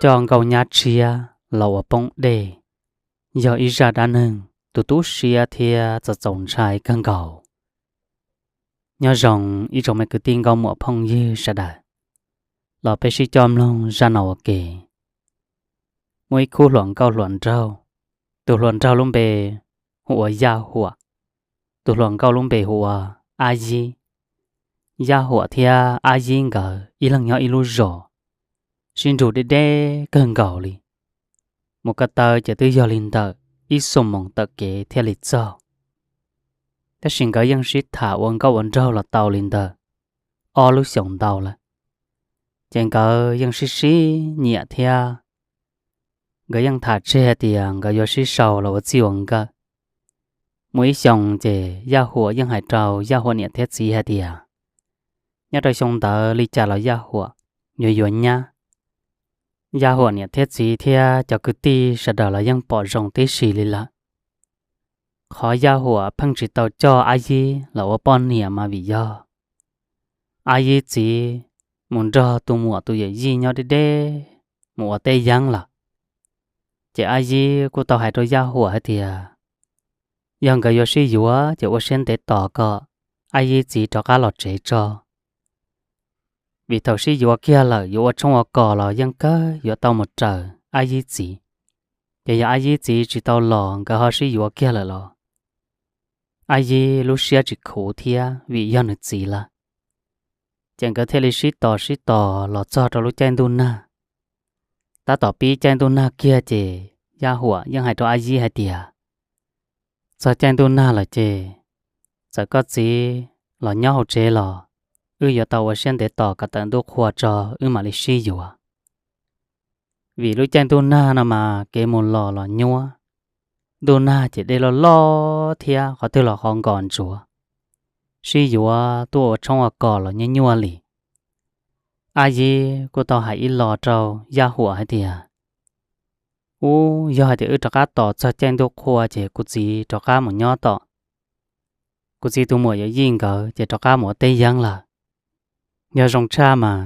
coj nkauj nyab tshiab los ua poob dej, yog ib zaj dab neeg tu siab thiab txaus ntshai kawg nkaus. Nyob zoo ib tsoom me kwv tij nkauj muam phooj ywg sawv daws, los peb sib coj mloog zaj no ua ke. Muaj ib khub hluas nkauj hluas nraug, tus hluas nraug lub npe hu ua Yaj Huam, tus hluas nkauj lub npe hu ua Ab Yib. Yaj Huam thiab Ab Yib nkawd ib leeg nyob ib lub zos, sib nrug deb deb kawg nkaus li. Mus ko taw ces twb yog li ntawm ib xuab moos tawm kev thiaj li txog. Tab sis nkawd yeej sib tham ua nkauj ua nraug los tau li ntawm ob lub xyoos ntau lawm, ces nkawd yeej sib sib nyiam thiab. Nkawd yeej tham tseg hais tias nkawd yuav sib sau los ua txij ua nkawm. Muaj ib xyoo ces Yaj Huam yeej hais rau Yaj Huam niam thiab txiv hais tias nyob rau xyoo ntawd li cas los Yaj Huam yuav yuav nyab. Yaj Huam niam thiab txiv thiab cov kwv tij sawv daws los yeej pom zoo tib si li lawm. Qhov Yaj Huam pheej tsis tau coj Ab Yib los ua poj niam mas vim yog Ab Yib txiv mus nrog tus muam tus yawm yij nyob deb deb mus ua teb yeeb lawm. Ces Ab Yib kuj tau hais rau Yaj Huam hais tias yog nkawd yuav sib yuav ces ua siab ntev tos kom Ab Yib txiv rov qab los tsev tso. Vim thaum sib yuav kiag lawm yuav ua tshoob ua kos los yeej kawg yuav tau mus raws Ab Yib txiv. Ces yog Ab Yib txiv tsis tau los nkawd ho sib yuav kiag lawm los Ab Yib lub siab tsis khuv thiab vim yog nws txiv lawm. Ces nkawd thiaj li sib tos sib tos los txog rau lub caij ntuj nag. Tab tom pib caij ntuj nag kiag ces Yaj Huam yeej hais rau Ab Yib hais tias txog caij ntuj nag lawm ces txawm koj txiv los nyob hauv tsev los wb yuav tau ua siab ntev tos kom tawm ntuj qhua tso wb mam li sib yuav. Vim lub caij ntuj nag no mas kev mus los los nyuab, ntuj nag ces dej loj loj thiab qhov twg los qhov nkos ntsuav, sib yuav tuaj ua tshoob ua kos los nyuaj nyuaj li. Ab Yib kuj tau hais ib lo rau Yaj Huam hais tias ub, yog hais tias wb rov qab tos txog caij ntuj qhua ces kuv txiv rov qab mus nyob tom kuv txiv tus muam yawm yij nkawd ces rov qab mus ua teb yeeb lawm. Yog zoo tshaj mas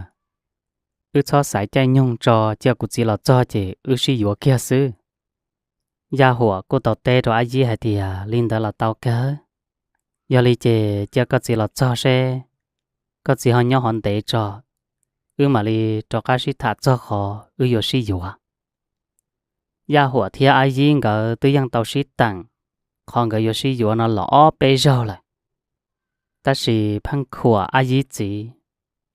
wb txhob xaiv caij nyoog tso, cia kuv txiv los txog ces wb sib yuav kiag xwb. Yaj Huam kuj tau teb rau Ab Yib hais tias li ntawd los tau kawg. Yog li ces cia koj txiv los txog seb koj txiv ho nyob hov ntev tso, wb mam li rov qab sib tham txog qhov wb yuav sib yuav. Yaj Huam thiab Ab Yib nkawd twb yeej tau sib teem qhov nkawd yuav sib yuav no los ob peb zaug lawm, tab sis pheej khuam Ab Yib txiv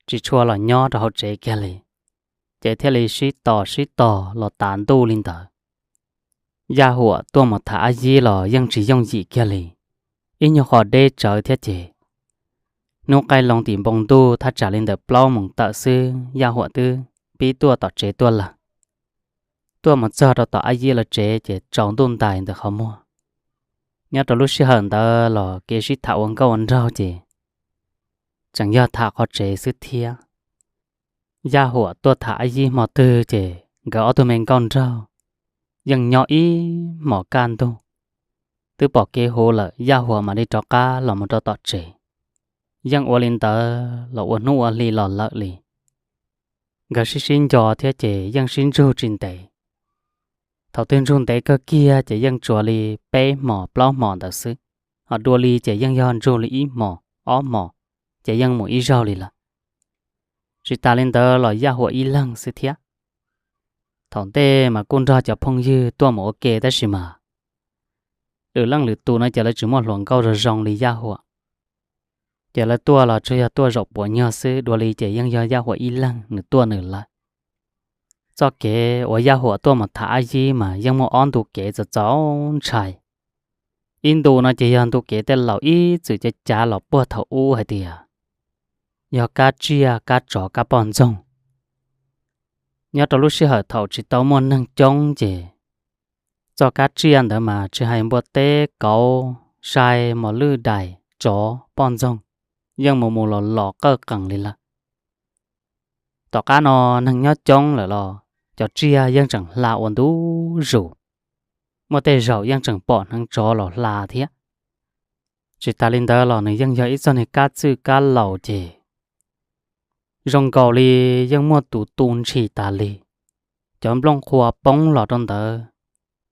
tsis tshua los nyob rau hauv tsev kiag li, ces thiaj li sib tos sib tos los tav ntuj li ntawd. Yaj Huam tuaj mus tham Ab Yib los yeej tsis yooj yim kiag li, ib nyuag qho deb tsawv thiab ces hnub qaij loo tim npoo ntuj thaj tsam li ntawm plaub moos tawm xwb Yaj Huam twb pib tuaj tom tsev tuaj lawm. Tuaj mus txog rau tom Ab Yib lawv tsev ces tsaus ntuj ntais ntawm qhov muag. Nyob rau lub sij hawm ntawd los kev sib tham ua nkauj ua nraug ces tseem yog tham qhov tsev xwb thiab. Yaj Huam tuaj tham Ab Yib hmo twg ces nkawd ob tug me nkauj nraug yeej nyob ib hmos kaj ntug. Twb pom kev huv lawm Yaj Huam mam li rov qab los mus rau tom tsev. Yeej ua li ntawd los ua hnub ua hli los lawm li. Nkawd sib sib nco thiab ces yeej sib ntsug tsis ntev. Thaum twg ntsug ntev kawg kiag ces yeej tsuas li peb hmos plaub hmos ntawd xwb, ho dua li ces yeej yog ntsug li ib hmos ob hmos ces yeej mus ib zaug li lawm. Tsis tas li ntawd los Yaj Huam ib leeg xwb thiab. Thaum ntej mas kuj nrog cov phooj ywg tuaj mus ua ke tab sis mas lwm leej lwm tus no ces lawv tsis muaj hluas nkauj zoo zoo li Yaj Huam. Ces lawv tuaj los tsuas yog tuaj zaum puav nyuag xwb, dua li ces yeej yog Yaj Huam ib leeg nws tuaj nws lawm. Txoj kev uas Yaj Huam tuaj mus tham Ab Yib mas yeej muaj ob ntu kev txaus txaus ntshai. Ib ntu no ces yog ntu kev tej laus ib txwm cav cav los puag thaum ub hais tias yog kab tsiaj kab tsov kab poj ntxoog. Nyob rau lub sij hawm thaum tsis tau muaj neeg coob ces txoj kab tsiaj ntawd mas tsis hais npua teb kauv sai mos lwj dais tsov poj ntxoog yeej mus mus los los qawj qees li lawm. Tom qab no neeg nyob coob lawm los cov tsiaj yeej tseem hla ua ntu zus, muaj tej zaum yeej tseem pom hneev tsov los hla thiab. Tsis tas li ntawd los nws yeej yog ib txoj niag kab txwj kab laus ces zoo nkaus li yeej muaj tus tu ntshis tas li. cov nplooj qhuav poob los rau ntawd,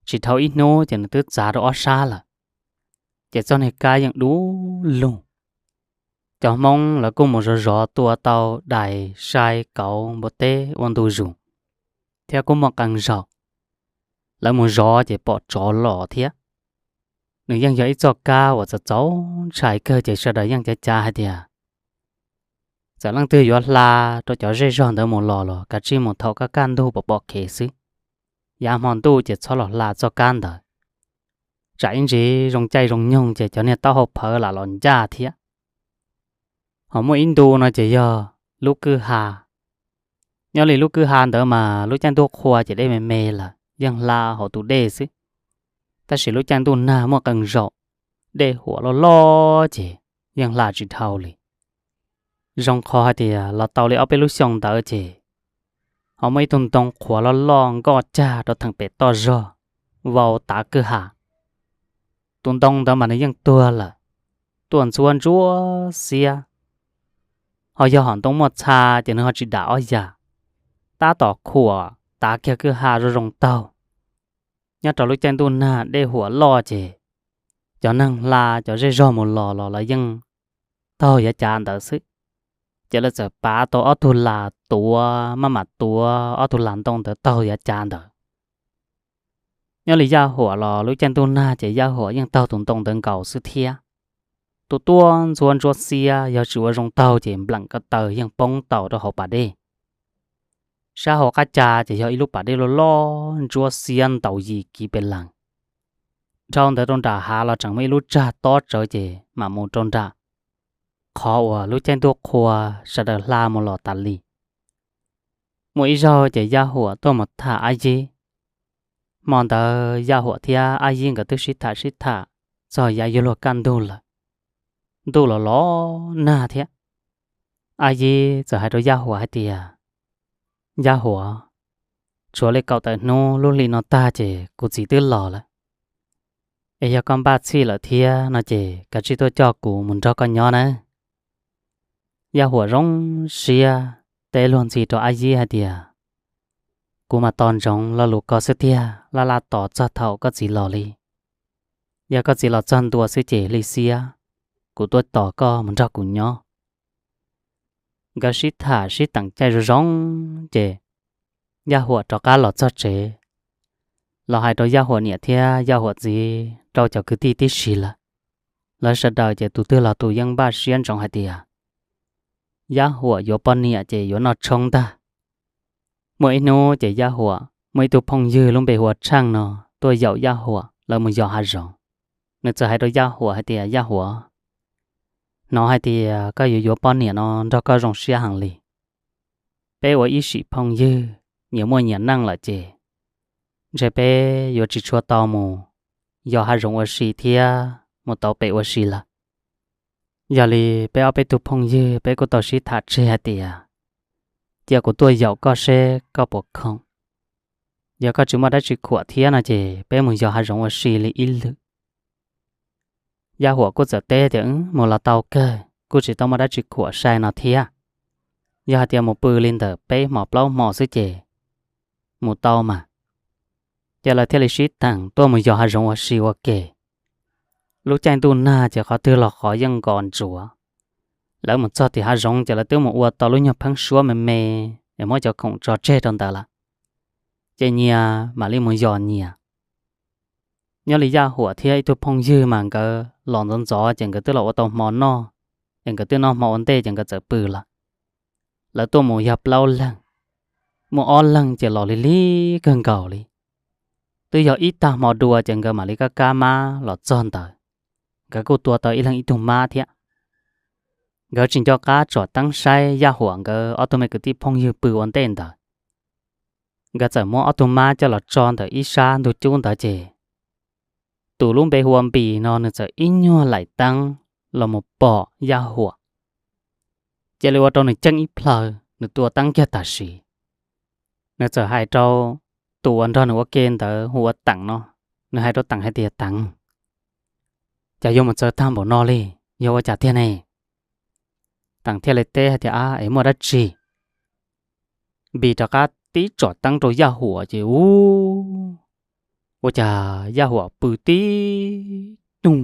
tsis dhau ib hnub ces nws twb txav rau ob sab lawm. Ces txoj niag kab yeej dub lug. Cov Hmoob lawv kuj mus zov zov tua tau dais, sai, kauv, npua teb ua ntu zus, thiab kuj muaj qee zaug lawv mus zov ces pom tsov los thiab. Nws yeej yog ib txoj kab uas txaus txaus ntshai kawg ces sawv daws yeej cav cav hais tias txawm leej twg yuav hla rau cov zej zog ntawd mus los los kav tsij mus thaum kaj kaj ntug pom pom kev xwb. Yav hmo ntuj ces txhob los hla txoj kab ntawd, tsam ib ntsis zoo caij zoo nyoog ces cov niag taub hau phawv lam los ncaj thiab. Ho muaj ib ntu no ces yog lub kwj ha. Nyob li lub kwj ha ntawd mas lub caij ntuj qhua ces dej me me lawm yeej hla hauv tus dej xwb, tab sis lub caij ntuj nag muaj qee zaum, dej huam loj loj ces yeej hla tsis dhau li. Zoo qhov hais tias los tau li ob peb lub xyoo ntawd ces ho muaj ib tug ntoo qhuav loj loj nkoj cag rau theem pem toj zog, vau tav kwj ha. Tus ntoo ntawd mas nws yeej tuag lawm, tuaj ntxuab ntsuab xiab. Ho yog hom ntoo muaj txha ces nws ho tsis dam ob yam, tab tom khuam tav kiag kwj ha zoo zoo taug. Nyob rau lub caij ntuj nag dej huam loj ces cov neeg hla cov zej zog mus los los lawv yeej taug yav cav ntawd xwb. Ces lawv txawm pav tau ob tug las tuav, maj mam tuav ob tug las ntoo ntawd taug yav cav ntawd. Nyob li Yaj Huam los lub caij ntuj nag ces Yaj Huam yeej taug tus ntoo ntawd nkaus xwb thiab. Tus tuaj ntxuab ntsuab xiab, yog tsis ua zoo taug ces npleem ko taw yeej poob tau rau hauv pas dej. Sab hauv qab cav ces yog ib lub pas dej loj loj ntsuab xiab ntaus yim kiv pes lees. Dhau ntawd rau nram hav los tseem muaj ib lub tsag tob tsawv ces mam mus rau nram qhov uas lub caij ntuj qhua sawv daws hla mus los tas li. Muaj ib zaug ces Yaj Huam tuaj mus tham Ab Yib. Hmo ntawd Yaj Huam thiab Ab Yib nkawd twb sib tham sib tham txog yav yuav luag kaj ntug lawm, ntuj los los nag thiab. Ab Yib txawm hais rau Yaj Huam hais tias, Yaj Huam, tshuav li kaum tawm hnub lub hli no tag ces kuv txiv twb los lawm. Es yog koj npaj txhij lawm thiab no ces kav tsij tuaj coj kuv mus nrog koj nyob nawb. Yaj Huam zoo siab teb luag ntxhi rau Ab Yib hais tias, Kuv mas tos ntsoov lo lus ko xwb tiag, laj laj tos txog thaum koj txiv los li. Yog koj txiv los txog ntua xwb ces hli xiab kuv tuaj tos koj mus nrog kuv nyob. Nkawd sib tham sib teem caij zoo zoo ces Yaj Huam rov qab los txog tsev, los hais rau Yaj Huam niam thiab Yaj Huam txiv rau cov kwv tij tib si lawm. Lawv sawv daws ces tus twg los tus yeej npaj siab ntsoov hais tias Yaj Huam yuav poj niam ces yuav noj tshoob ntag. Muaj ib hnub ces Yaj Huam muaj ib tug phooj ywg lub npe hu ua Tsheej no tuaj yaum Yaj Huam lawv mus yos hav zoov. Nws txawm hais rau Yaj Huam hais tias, Yaj Huam, hnov hais tias koj yuav yuav poj niam no nrog koj zoo siab heev li. Peb ua ib sim phooj ywg nyias muaj nyias neej lawm ces ntshe peb yuav tsis tshua tau mus yos hav zoov ua si thiab mus tau pem ua si lawm. Yog li peb ob peb tug phooj ywg peb kuj tau sib tham tseg hais tias cia kuv tuaj yaum koj seb koj puas khoom. Yog koj tsis muaj dab tsi khuam thiab no ces peb mus yos hav zoov ua si li ib lwm. Yaj Huam kuj txawm teb tias, Mus los tau kawg, kuj tsis tau muaj dab tsi khuam sai no thiab. Yog hais tias mus pw li ntawm peb hmo plaub hmo xwb ces mus tau mas. Ces lawv thiaj li sib teem tuaj mus yos hav zoov ua si ua ke. Lub caij ntuj nag ces qhov twg los qhov yeej nkos ntsuav. Lawv mus txog tim hav zoov ces lawv twb mus ua tau lub nyuag pheeb suab me me es muab cov khoom tso tseg rau ntawd lawm. Ces nyias mam li mus yos nyias. Nyob li Yaj Huam thiab ib tug phooj ywg mas nkawd los ntxov ntxov ces nkawd twb los ua tau hmo noj, es nkawd twb noj hmo ua ntej ces nkawd txawm pw lawm. Lawv tuaj mus yog plaub leeg, muaj ob leeg ces los lig lig kawg nkaus li. Twb yog ib tag hmo dua ces nkawd mam li kab kab mab los txog ntawd. Nkawd kuj tua tau ib leeg ib tug mab thiab. Nkawd tsis nco qab tsom teeb saib Yaj Huam nkawd ob tug me kwv tij phooj ywg pw ua ntej ntawd. Nkawd txawm muab ob tug mab coj los tso ntawm ib sab ntug cub ntawd ces tus lub npe hu ua Npis no nws txawm ib nyuag laim teeb los mus pom Yaj Huam. Cia li ua rau nws ceeb ib plhaw, nws tua teeb kiag tam sim. Nws txawm hais rau tus uas nrog nws ua ke ntawd hu ua Teem no, nws hais rau Teem hais tias, Teem, cas yuav mus txawv tag npaum no li, yog ua cas tiag ne? Teem thiaj li teb hais tias, Ab, es muaj dab tsi? Npis rov qab tib tsom teeb rau Yaj Huam ces u, ua cas Yaj Huam pw tib tug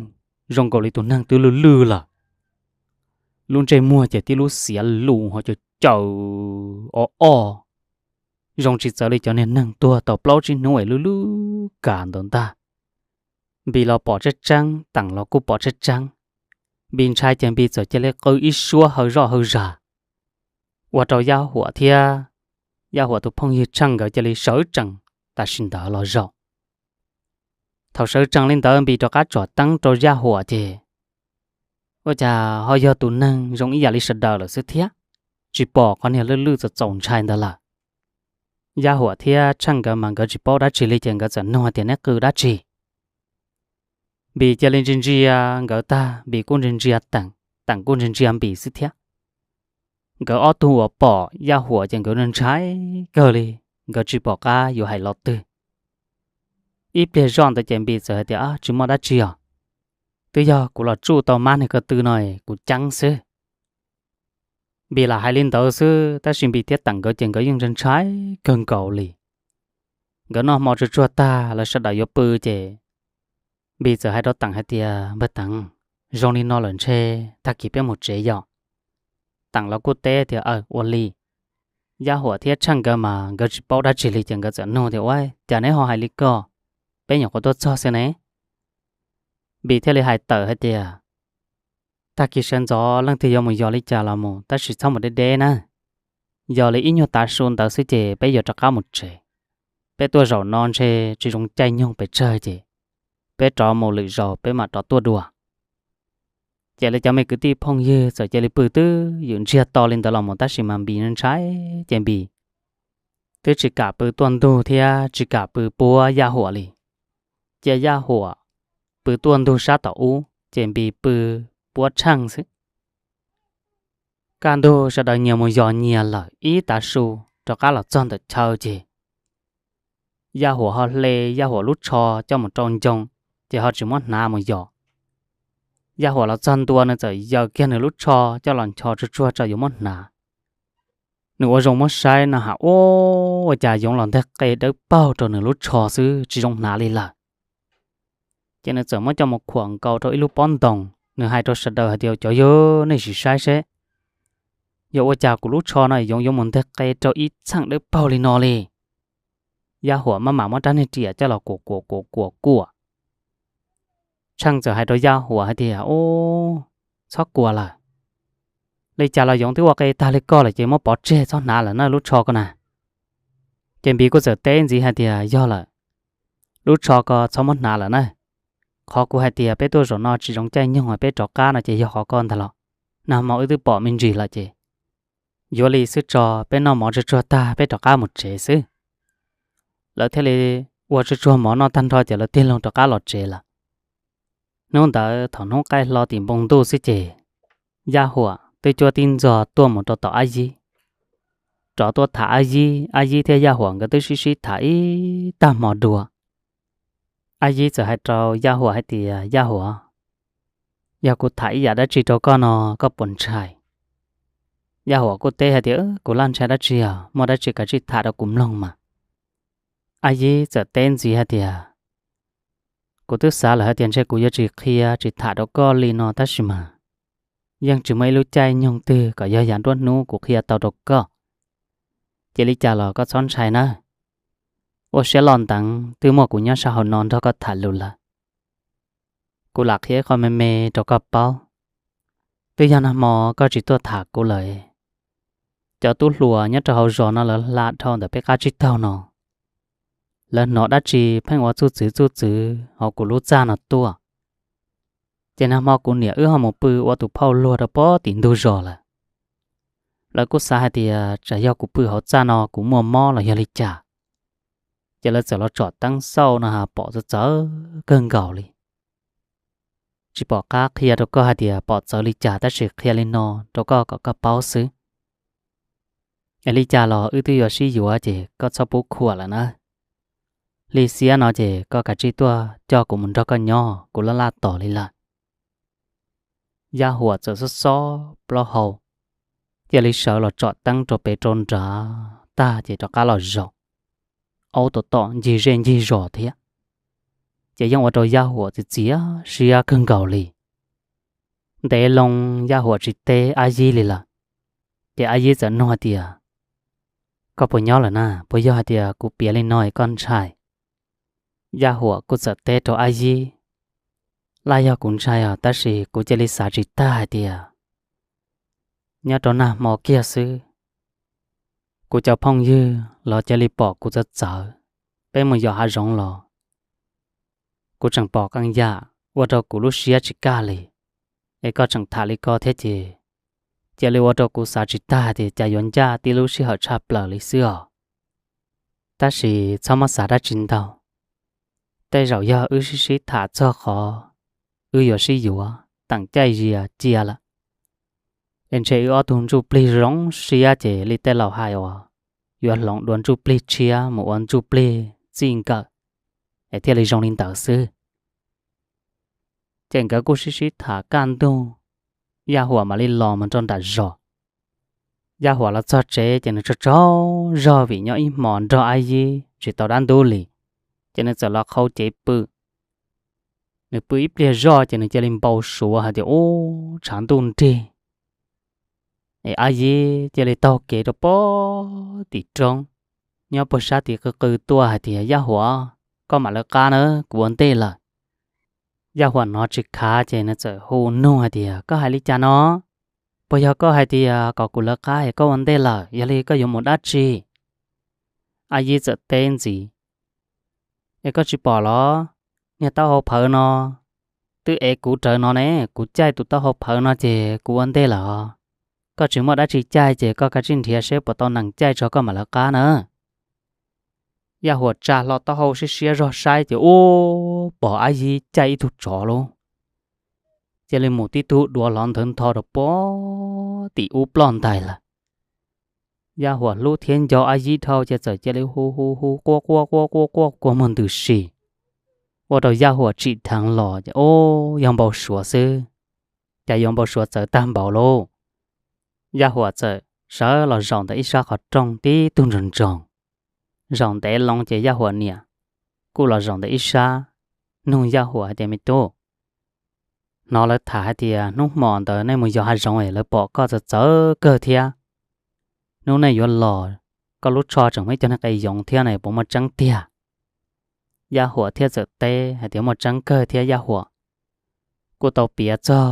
zoo nkaus li tus neeg twb lwj lwj lawm. Lub ntsej muag ces tib lub xiav lus ho caws caws o o, zoo tsis txawv li cov niag neeg tuag tau plaub tsib hnub es lwj lwj kas ntawd ntag. Npis los pom tseeb tseeb, Teem los kuj pom tseeb tseeb. Npis ntshai ces Npis txawm cia li qw ib suab hawv zoj hawv zag, ua rau Yaj Huam thiab Yaj Huam tus phooj ywg Tsheej nkawd cia li sawv tsees tam sim ntawd los zaum. Thaum sawv tsees li ntawd Npis rov qab tsom teeb rau Yaj Huam ces ua cas ho yog tus neeg zoo ib yam li sawv daws lawm xwb thiab, tsis pom qhov niag lwj lwj txaus txaus ntshai ntawd lawm. Yaj Huam thiab Tsheej nkawd mas nkawd tsis paub dab tsi li ces nkawd txawm nug tias neb qw dab tsi. Npis cia li ntsia ntsia nkawd tag, Npis kuj ntsia ntsia Teem, Teem kuj ntsia ntsia Npis xwb thiab. Nkawd ob tug uas pom Yaj Huam ces nkawd ntshai kawg li, nkawd tsis pom qab yuav hais lo twg. Ib pliag zoj ntawd ces Npis txawm hais tias, tsis muaj dab tsi os, twb yog kuv los tsuj tau mab niag ko tw no kuv ceeb xwb. Npis lam hais li ntawd xwb tab sis Npis thiab Teem nkawd ces nkawd yeej ntshai kawg nkaus li. Nkawd noj hmo tsuag tsuag tag lawv sawv daws yuav pw ces Npis txawm hais rau Teem hais tias, npawg Teem, zoo li no lawm ntshe tag kis peb mus tsev yom. Teem los kuj teb tias, aw, ua li. Yaj Huam thiab Tsheej nkawd mas nkawd tsis paub dab tsi li ces nkawd txawm nug tias, ua cas neb ho hais li ko, peb nyuam qhuav tuaj txog xwb ne. Npis thiaj li hais tawm hais tias, tag kis sawv ntxov leej twg yuav mus yos li cas los mus tab sis txhob mus deb deb na. Yog li ib nyuag tav su ntawd xwb ces peb yuav rov qab mus tsev. Peb tuaj zaum no ntshe tsis zoo caij nyoog pes tsawg ces peb rov mus lwm zaus peb mam rov tuaj dua. Ces lawv cov me kwv tij phooj ywg txawm cia li pw twb ywm ntsiag to li ntawd los mus tab sis mas Npis ntshai ces Npis twb tsis kam pw tuaj ntug thiab tsis kam pw puab Yaj Huam li. Cia Yaj Huam pw tuaj ntug sab tom ub ces Npis pw puab Tsheej xwb. Kaj ntug sawv daws nyias mus yos nyias lawm ib tav su rov qab los txog ntawm chaw ces Yaj Huam ho hle Yaj Huam lub tsho coj mus rau ncoo ces ho tsis muab hnav mus yos. Yaj Huam los txog ntua nws txawm yaws kiag nws lub tsho coj los ncho tsuag tsuag tso yuav muab hnav. Nws ua zoo muab saib no has, ua cas yoov los nteg qe dawb paug rau nws lub tsho xwb tsis zoo hnav li lawm. Ces nws txawm muab coj mus khuam nkaus rau ib lub pob ntoos, nws hais rau sawv daws hais tias, cov yawg, nej sim saib seb, yog ua cas kuv lub tsho no yoov yuav mus nteg qe rau ib txheej dawb paug li no li. Yaj Huam maj mam muab rab niag riam coj los kuam kuam kuam kuam kuam. Tsheej txawm hais rau Yaj Huam hais tias, ub, txhob kuam lawm, li cas los yoov twb ua qe tag li koj lawm ces muab pov tseg txhob hnav lawm na lub tsho ko na. Ces Npis kuj txawm teb ntxiv hais tias, yog lawm, lub tsho ko txhob muab hnav lawm na. Qhov kuv hais tias peb tuaj zaum no tsis zoo caij nyoog peb rov qab no ces yog qhov ko ntag los, nag hmo wb twb pom me ntsis lawm ces yuav li xwb tso, peb noj mov tsuag tsuag tag peb rov qab mus tsev xwb. Lawv thiaj li ua tsuag tsuag mov noj tag nrho ces lawv tig loo rov qab los tsev lawm. Hnub ntawd thaum hnub qaij hlo tim npoo ntuj xwb ces Yaj Huam twb cuab tib ntxog tuaj mus rau tom Ab Yib, rov tuaj tham Ab Yib. Ab Yib thiab Yaj Huam nkawd twb sib sib tham ib tag hmo dua. Ab Yib txawm hais rau Yaj Huam hais tias, Yaj Huam, yog kuv tham ib yam dab tsi rau koj no koj puas ntshai? Yaj Huam kuj teb hais tias, kuv laj ntshai dab tsi os, muaj dab tsi kav tsij tham rau kuv mloog mas. Ab Yib txawm teb ntxiv hais tias, kuv twb xav lawm hais tias ntshe kuv yuav tsis qhia tsis tham rau koj li no tab sis mas yeej tsis muaj ib lub caij nyoog twg kom yog yav nruab hnub kuv qhia tau rau koj. Ces li cas los koj txhob ntshai nawb. Ua siab loj nteev twb muaj kuv nyob sab hauv no nrog koj tham lus lawm. Kuv lam qhia ib qho me me rau koj paub. Twb yog nag hmo koj tsis tuaj tham kuv lawm, cov tub hluas nyob rau hauv zos no lawv hla dhau ntawm peb qab tsib taug no, lawv hnov dab tsi pheej ua txuj txwv txuj txwv hauv kuv lub txaj no tuaj. Ces nag hmo kuv niam wb ho mus pw ua tus phauj luag rau pob tim ntug zos lawm. Lawv kuj xav hais tias tsam yog kuv pw hauv txaj no kuv muaj mob los yog li cas. Ces lawv txawm los tsom teeb xauj no pom txawv txawv kawg nkaus li. Tsis pom qab qhia rau koj hais tias pom txawv li cas tab sis qhia li no rau koj kom koj paub xwb. Es li cas los wb twb yuav sib yuav ces koj txhob pub khuam lawm na. Hli xiab no ces koj kav tsij tuaj coj kuv mus nrog koj nyob, kuv laj laj tos li lawm. Yaj Huam txawm xob xob plaub hau, cia li sawv los tsom teeb rau pem rau nrad, tag ces rov qab los zaum, aub tom tom ncig zej ncig zos thiab. Ces yeej ua rau Yaj Huam txiv txiav siab kawg nkaus li. Ntev loo Yaj Huam tsis teb Ab Yib li lawm, ces Ab Yib txawm nug hais tias, Koj puas nyob lawm na? Puas yog hais tias kuv piav li no es koj ntshai? Yaj Huam kuj txawm teb rau Ab Yib, Laj yog kuv ntshai os, tab sis kuv cia li xav tsis tag hais tias nyob rau nag hmo kiag xwb, kuv cov phooj ywg los cia li pom kuv txawv txawv, peb mus yos hav zoov los kuv tseem pom qee yam ua rau kuv lub siab tsis kaj li. Es koj tseem tham li ko thiab ces cia li ua rau kuv xav tsis tag tias cas yuav ncaj tib lub sij hawm tshaj plaws li xwb os. Tab sis txhob muab xav dab tsi ntau, tej zaum yog wb sib sib tham txog qhov wb yuav sib yuav teem caij zias cia lawm, es ntshe wb ob tug ntsuj plig zoo siab ces li tej laus hais uas yuav hloov dua ntsuj plig tshiab mus ua ntsuj plig txij nkawm, es thiaj li zoo li ntawd xwb. Ces nkawd kuj sib sib tham kaj ntug, Yaj Huam mam li los mus rau nram zos. Yaj Huam los txog tsev ces nws tsaug tsaug zog vim nyob ib hmos nrog Ab Yib tsis tau dab ntub li, ces nws txawm los qhau cev pw. Nws pw ib pliag zoj ces nws cia li npau suav hais tias ub tshav ntuj nrig es Ab Yib cia li taug kev rau pem tim roob nyob puag sab tim qw qw tuaj hais tias, Yaj Huam, koj mam lawv qab na, kuv ua ntej lawm. Yaj Huam hnov tsis khav ces nws txawm hu nug hais tias, Koj hais li cas no? Puas yog koj hais tias kom kuv lawv qab es koj ua ntej lawm, yog li koj yuav mus dab tsi? Ab Yib txawm teb ntxiv, Es koj tsis pom los? Niag taub hau phawv no twb ev kuv rawv no ne, kuv caij tus taub hau phawv no ces kuv ua ntej lawm os. Koj tsis muaj dab tsi caij ces koj kav tsij nrhiav seb puas tau nees caij tso koj mam lawv qab na. Yaj Huam tsa hlo taub hau siab siab zog saib ces ub, pom Ab Yib caij ib tug tsov lauj, cia li mus tib tug duav hlov nthawv ntho rau pem tim ub ploj ntais lawm. Yaj Huam hlub thiab nco Ab Yib dhau ces txawm cia li hu hu hu quaj quaj quaj quaj quaj kua muag ntws si, ua rau Yaj Huam tsim dheev los ces ub, yog npau suav xwb, cas yuav npau suav txawv tag npaum lauj. Yaj Huam txawm sawv los zaum ntawm ib sab qhov rooj tib tug ntsoog ntsoog. Zaum ntev loo ces Yaj Huam niam kuj los zaum ntawm ib sab, nug Yaj Huam hais tias, Me tub, hnov lawv tham hais tias hnub hmo ntawd nej mus yos hav zoov es lawv pom koj txawv txawv kawg thiab. Hnub nej yuav los, koj lub tsho tseem muaj ib co niag qe yoov thiab na, puas muaj tseeb tiag? Yaj Huam thiaj txawm teb hais tias, Muaj tseeb kawg thiab Yaj Huam. Kuj tau piav txog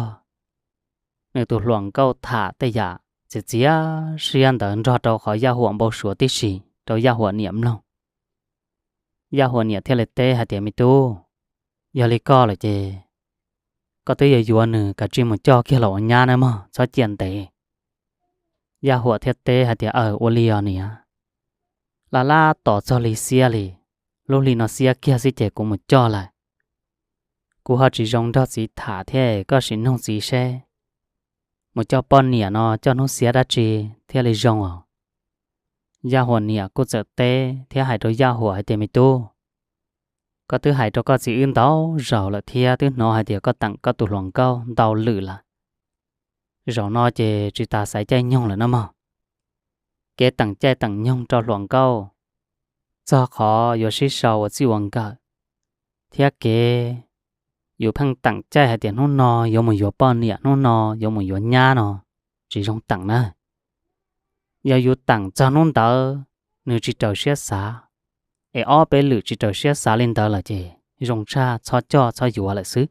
nws tus hluas nkauj tham tej yam txiav txiav siab ntawd nrog rau qhov Yaj Huam npau suav tib si rau Yaj Huam niam mloog. Yaj Huam niam thiaj li teb hais tias, Me tub, yog li koj lawm ces koj twb yuav yuav nws, kav tsij mus coj kiag los ua nyab nawb mog, txhob ciaj ntev. Yaj Huam thiaj teb hais tias, Aws, ua li os niam. Laj laj tos txog li xiab li, lub hli no xiab kiag xwb ces kuv mus coj lawm. Kuv ho tsis zoo nrog txiv tham thiab, koj sim nug txiv seb mus coj poj niam no coj hnub xiab dab tsi thiaj li zoo os. Yaj Huam niam kuj txawm teb thiab hais rau Yaj Huam hais tias, Me tub, koj twb hais rau koj txiv wb ntau zaus lawm thiab twb hnov hais tias koj teem koj tus hluas nkauj ntau lwm lawm. Zaum no ces tsis tas xaiv caij nyoog lawm no mog. Kev teem caij teem nyoog rau hluas nkauj, txog qhov yuav sib sau ua txij ua nkawm, thiab kev yus pheej teem caij hais tias hnub no yuav mus yuav poj niam, hnub no yuav mus yuav nyab no, tsis zoo teem na. Yog yus teem txog hnub ntawd nws tsis raws siab xav, es ob peb lwm tsis raws siab xav li ntawd lawm ces zoo tshaj txhob coj txhob yuav lawm xwb.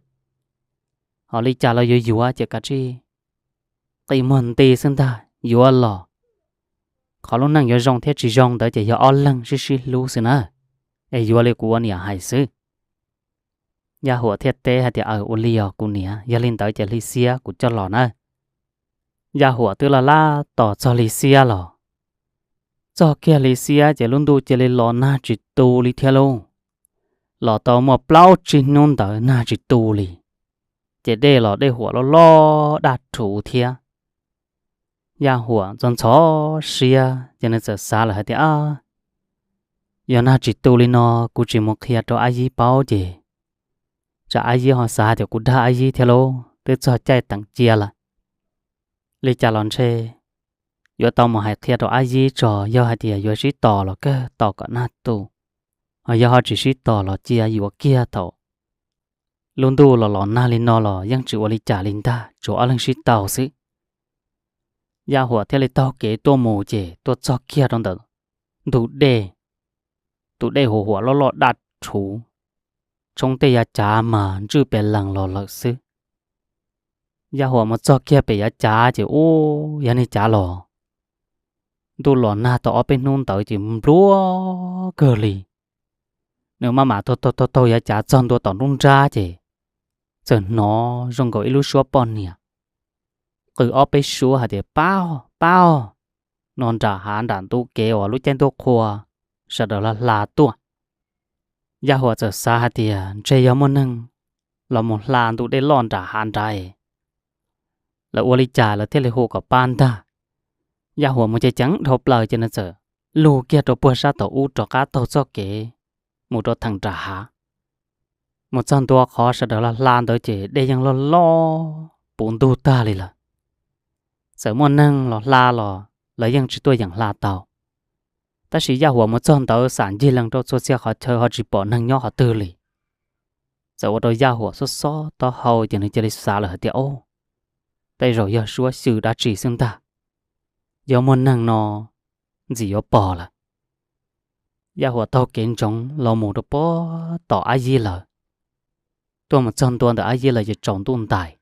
Ho li cas los yuav yuav ces kav tsij qi muag nti xwb ntag, yuav los qhov lub neej yuav zoo thiab tsis zoo ntawd ces yog ob leeg sib sib hlub xwb na. Es yuav li kuv ua niam hais xwb. Yaj Huam thiaj teb hais tias, Aws, ua li os kuv niam, yog li ntawd ces hli xiab kuv coj los na. Yaj Huam twb laj laj tos txog hli xiab los, txog kiag hli xiab ces lub ntuj cia li los nag tsis tu li thiab lauj. Los tau muaj plaub tsib hnub ntawd nag tsis tu li, ces dej los dej huam loj loj daj rhuv thiab. Yaj Huam ntxhov ntxhov siab ces nws txawm xav lawm hais tias, Ab, yog nag tsis tu li no kuv tsis mus qhia rau Ab Yib paub ces tsam Ab Yib ho xav tias kuv dag Ab Yib thiab lauj, twb txog caij teem cia lawm. Li cas los ntshe yuav tau mus hais qhia rau Ab Yib tso, yog hais tias yuav sib tos los kawg tos kom nag tu, ho yog ho tsis sib tos los cia yuav kiag thaum lub ntuj los los nag li no los yeej tsis ua li cas li ntag, tsuas ob leeg sib tau xwb. Yaj Huam thiaj li taug kev tuaj mus ces tuaj txog kiag rau ntawm ntug dej, tus dej huam huam loj loj daj rhuv, tshoob tej yav cav mas ntswj pes lees los lawm xwb. Yaj Huam mus txog kiag pem yav cav ces ub, yog niag cav los, ntuj los nag tau ob peb hnub ntawd ces nplua kawg li. Nws maj mam taug taug taug yav cav txog ntua tom nruab nrab ces txawm hnov zoo nkaus ib lub suab poj niam qw ob peb suab hais tias, Pab, pab, no nram hav nram ntug kev uas lub caij ntuj qhua sawv daws hla hla tuaj. Yaj Huam txawm xav hais tias ntshe yog muaj neeg los mus hla ntu dej loj nram hav nrad, lawv ua li cas lawv thiaj li hu kom pab ntag. Yaj Huam mus ceev ceev dhau plaws ces nws txawm lug kiag rau puag sab tom ub rov qab taug txoj kev mus rau theem nram hav. Mus txog ntua qhov sawv daws hla hla ntawd ces dej yeej loj loj puv ntug tag li lawm. Txawm muaj neeg los hla los lawv yeej tsis tuaj yeem hla tau. Tab sis Yaj Huam mus txog ntawd xam ncig lees rau txhua txhia qhov chaw ho tsis pom neeg nyob qhov twg li. Txawm ua rau Yaj Huam xob xob taub hau ces nws cia li xav lawm hais tias, Au, tej zaum yog suab xyw dab tsi xwb ntag. Yog muaj neeg no ntxim yuav pog lawm. Yaj Huam taug kev ntsoov los mus rau puag tom Ab Yib lawm. Tuaj mus txog ntua ntawm Ab Yib lawm ces tsaus ntuj ntais.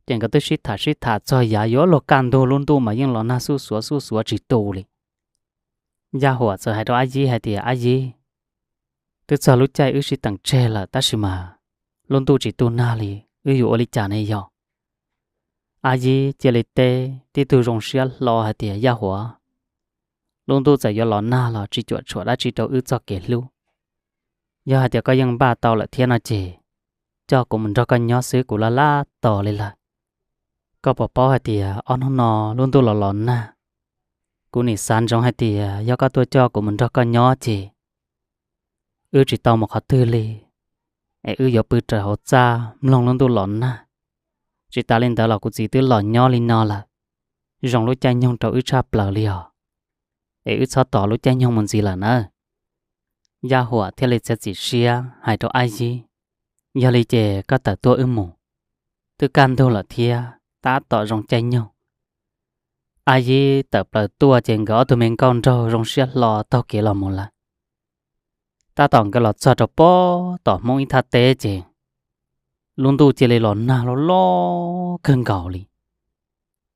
Ces nkawd twb sib tham sib tham txog yav yuav luag kaj ntug, lub ntuj mas yeej los nag xuj xuav xuj xuav tsis tu li. Yaj Huam txawm hais rau Ab Yib hais tias, Ab Yib, twb txog lub caij wb sib teem tseg lawm tab sis mas lub ntuj tsis tu nag li, wb yuav ua li cas ne yog? Ab Yib cia li teb tib tug zoo siab hlo hais tias, Yaj Huam, lub ntuj txawm yuav los nag los tsis cuam tshuam dab tsi rau wb txoj kev hlub. Yog hais tias koj yeej npaj tau lawm thiab no ces coj kuv mus nrog koj nyob xwb kuv laj laj tos li lawm. Koj puas paub hais tias ob hnub no lub ntuj los los nag, kuv nim xav ntsoov hais tias yog koj tuaj coj kuv mus nrog koj nyob ces wb tsis tau mus qhov twg li, es wb yuav pw raws hauv txaj mloog lub ntuj los nag. Tsis tas li ntawd los kuv txiv twb los nyob li no lawm, zoo lub caij nyoog rau wb tshaj plaws li os. Es wb txhob tos lub caij nyoog mus ntxiv lawm nawb. Yaj Huam thiaj li txiav txim siab hais rau Ab Yib, Yog li ces koj tawm tuaj wb mus, twb kaj ntug lawm thiab tab tom zoo caij nyoog. Ab Yib tawm plaws tuaj ces nkawd ob tug me nkauj nraug zoo siab hlo taug kev los mus lawm. Tab tom nkawd los txog rau puag tom Hmoob ib thaj teb ces lub ntuj cia li los nag loj loj kawg nkaus li.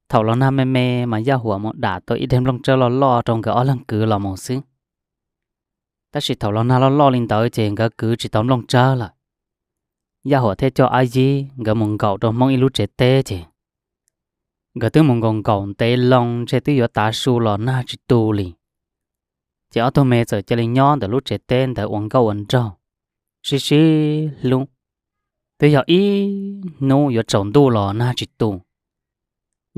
Thaum los nag me me mas Yaj Huam mus dam tau ib daig nplooj tsawb loj loj rau nkawd ob leeg kwv los mus xwb. Tab sis thaum los nag loj loj li ntawd ces nkawd kwv tsis tau nplooj tsawb lawm. Yaj Huam thiaj coj Ab Yib nkawd mus nkaum rau Hmoob ib lub tsev teb ces nkawd twb mus nkaum nkaum ntev loo ntshe twb yuav tav su los nag tsis tu li. Ces ob tug me txawm cia li nyob ntawm lub tsev teb ntawd ua nkauj ua nraug, sib sib hlub. Twb yog ib hnub yuav tsaus ntuj los nag tsis tu.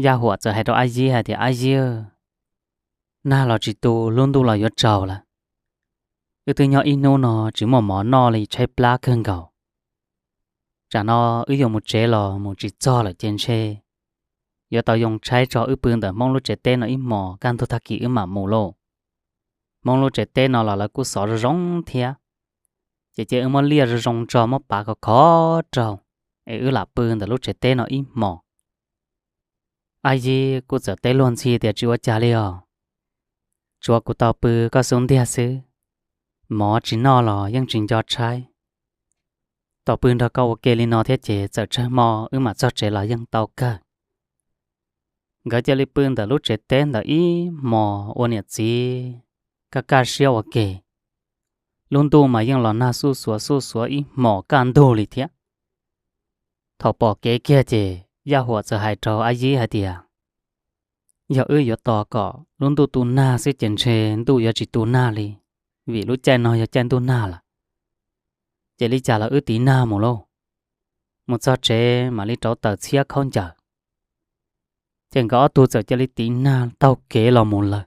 Yaj Huam txawm hais rau Ab Yib hais tias, Ab Yib, nag los tsis tu, lub ntuj los yuav tsaus lawm. Wb twb nyob ib hnub no tsis muaj mov noj li, tshaib plab kawg nkaus. Tsam no wb yuav mus tsev los mus tsis txog lawm ces ntshe yuav tau yoo tshaib tso, wb pw ntawm Hmoob lub tsev teb no ib hmos, kaj ntug tag kis wb mam mus lauj. Hmoob lub tsev teb no los lawv kuj xov zoo zoo thiab. Ces cia wb muab liaj zoo zoo tso, muab pav khov khov rau, es wb lam pw ntawm lub tsev teb no ib hmos. Ab Yib kuj txawm teb luag ntxhi tias, Tsis ua cas li os, tsuav kuv tau pw koj xub ntiag xwb, mov tsis noj los yeej tsis nco tshaib. Tau pw nrog koj ua ke li no thiab ces txawm tsawg hmo wb mam txog tsev los yeej tau kawg. Nkawd cia li pw ntawm lub tsev teb ntawd ib hmos ua niam txiv kaj kaj siab ua ke. Lub ntuj mas yeej los nag xuj xuav xuj xuav ib hmos kaj ntug li thiab. Thaum pom kev kiag ces Yaj Huam txawm hais rau Ab Yib hais tias, Yog wb yuav tos kom lub ntuj tu nag xwb ces ntshe ntuj yuav tsis tu nag li, vim lub caij no yog caij ntuj nag lawm. Ces li cas los wb tiv nag mus lauj, mus txog tsev mam li rauv taws txhiab khaub ncaws. Ces nkawd ob tug txawm cia li tiv nag taug kev los mus lawm.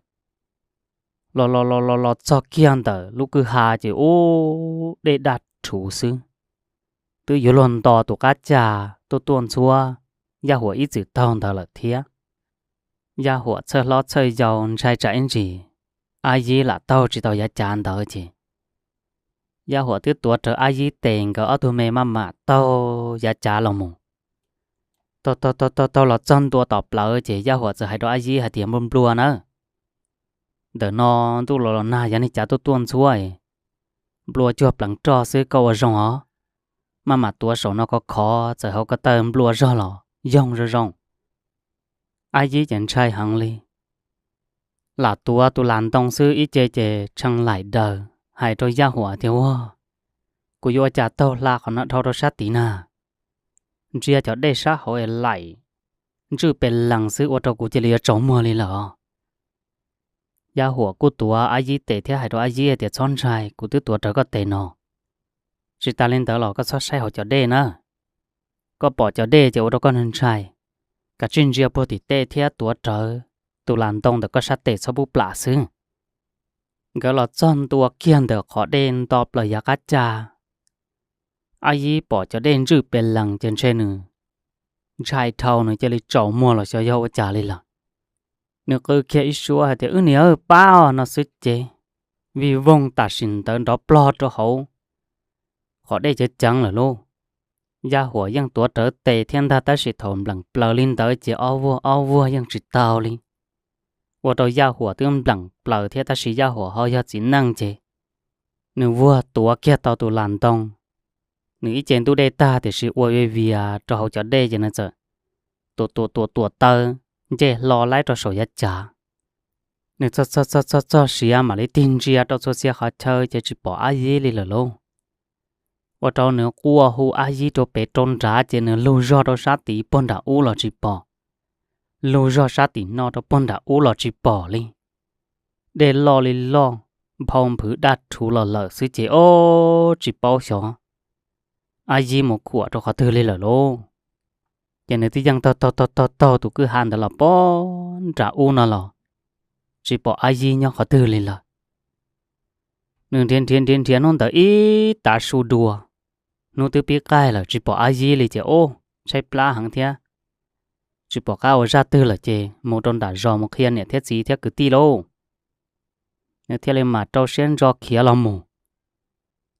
Los los los los los txog kiag ntawm lub kwj ha ces ub, dej daj rhuv xwb, twb yuav luag nto tus qab cag tuaj tuaj ntxhuab Yaj Huam ib txwm taug ntawd lawm thiab. Yaj Huam txhawj hlob txhawj yau ntshai tsam ib ntsis Ab Yib lam taug tsis tau yav cav ntawd ces Yaj Huam twb tuav rawv Ab Yib tes, nkawd ob tug me maj mam taug yav cav los mus. Taug taug taug taug los txog ntua tom plawv ces Yaj Huam txawm hais rau Ab Yib hais tias, Nplua nplua nawb, ntawm no ntuj los los nag, yav niag cav tuaj tuaj ntxhuab, nplua cuag pleev roj xwb, koj ua zoo os, maj mam tuav saum no khov khov, txawm hauv ko taw nplua zog los yoog zoo zoo. Ab Yib ces ntshai heev li, lam tuav tus las ntoo xwb ib ce ces tshee laim daws, hais rau Yaj Huam tias, Ua, kuv yuav ua cas taug hla qhov no dhau rau sab tid na? Ntsia cov dej sab hauv es laim ntswj pes lees xwb ua rau kuv cia li yuav tsaus muag li lawm os. Yaj Huam kuj tuav Ab Yib tes thiab hais rau Ab Yib tias, Txhob ntshai, kuv twb tuav rawv koj tes no. Tsis tas li ntawd los koj txhob saib hauv cov dej na. Koj pom cov dej ces ua rau koj ntshai, kav tsij ntsia puag tim tej thiab tuav rawv tus las ntoo ntawm koj sab tes, txhob pub plam xwb. Nkawd los txog ntua kiag ntawm qhov dej nto plaws yav qab cag, Ab Yib pom cov dej ntswj pes lees ces ntshe nws ntshai dhau, nws cia li tsaus muag los xyov yog ua cas li lawm. Nws qw kiag ib suab hais tias, Wb niam, pab os, no xwb ces vij voog tam sim ntawd nrov plog rau hauv qhov dej ceev ceev lawm lauj. Yaj Huam yeej tuav rawv tes thiab ntag, tab sis thaum npleem plaws li ntawd ces ob vuag ob vuag yeej tsis tau li. Ua rau Yaj Huam twb npleem plaws thiab, tab sis Yaj Huam ho yog txiv neej ces nws vuag tuav kiag tau tus las ntoo. Nws ib ce ntub dej tag tiam sis ua vias rau hauv cov dej ces nws txawm tuam tuam tuam tuam taw ncej hlo laib rau saum yav cav. Nws txog txog txog txog siav mam li tig ntsia rau txhua txhia qhov chaw ces tsis pom Ab Yib li lawm lauj. Ua rau nws quaj hu Ab Yib rau pem rau nrad ces nws lug zog rau sab tid puag nram ub los tsis pom, lug zog sab tim no rau puag nram ub los tsis pom li. Dej loj li loj, nphau nphwv daj rhuv los lawm xwb ces ob tsis paub xyov Ab Yib mus khuam rau qhov twg li lawm lauj. Ces nws twb yeej taug taug taug taug taug tus kwj ha ntawd los puag nram ub no los tsis pom Ab Yib nyob qhov twg li lawm. Nws nrhiav nrhiav nrhiav nrhiav hnub ntawd ib tav su dua, hnub twb pib qaij lawm tsis pom Ab Yib li ces ob tshaib plab heev thiab tsis pom qab ua zaj twg lawm ces mus rau nram zos mus qhia niam thiab txiv thiab kwv tij lauj. Nws thiaj li mam rau siab ntso khiav los mus.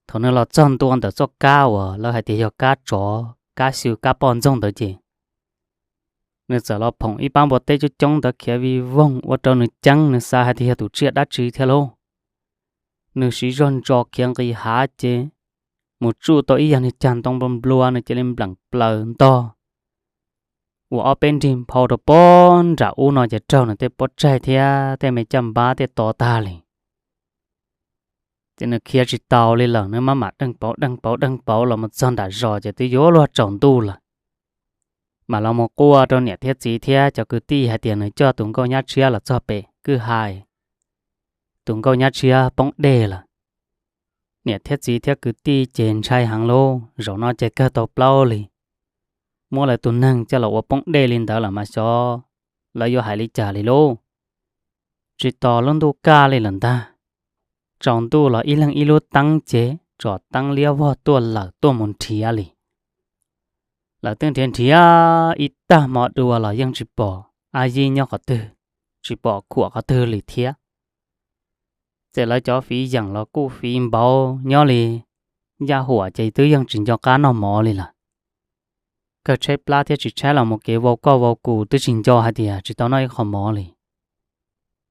Thaum nws los txog ntua ntawm txoj kab uas lawv hais tias yog kab tsov kab xyw kab poj ntxoog ntawd ces nws txawm los phoom ib pab npua teb coob coob ntawd khiav vij voog ua rau nws ceeb, nws xav hais tias yog tus tsiaj dab tsi thiab lauj. Nws siv zog ntso khiav nqis hav ces mus tsuj tau ib yam niag cag ntoo nplua nplua, nws cia li npleem plaws ntog ua ob peb nrig nphau rau puag nram ub no ces raug nws tej pob tsaig thiab tej me caj npab tej to tag li. Ces nws khiav tsis taus li lawm, nws maj mam deej pauv deej pauv deej pauv los mus txog nram zos ces twb yuav luag tsaus ntuj lawm. Mam los mus quaj rau niam thiab txiv thiab cov kwv tij hais tias nws coj tus nkauj nyab tshiab los txog pem kwj ha, tus nkauj nyab tshiab poob dej lawm. Niam thiab txiv thiab kwv tij ces ntshai heev lauj, zaum no ces kawg tau plaub li. Muab lawv tus neeg coj los ua poob dej li ntawd lawm mas xyov lawv yuav hais li cas li lauj. Tsis tos lub ntuj kaj li lawm ntag, tsaus ntuj los ib leeg ib lub teeb ces tsom teeb liab vog tuaj lawm tuaj mus nrhiav li. Lawv twb nrhiav nrhiav ib tag hmo dua los yeej tsis pom Ab Yib nyob qhov twg, tsis pom khuam qhov twg li thiab. Ces lawv cov fiv yeem los kuj fiv npaum nyob li Yaj Huam ces twb yeej tsis nco qab noj mov li lawm. Kawg tshaib plab thiab tsis tshaib los mus kev vau koj vau kuv twb tsis nco hais tias tsis tau noj ib qho mov li.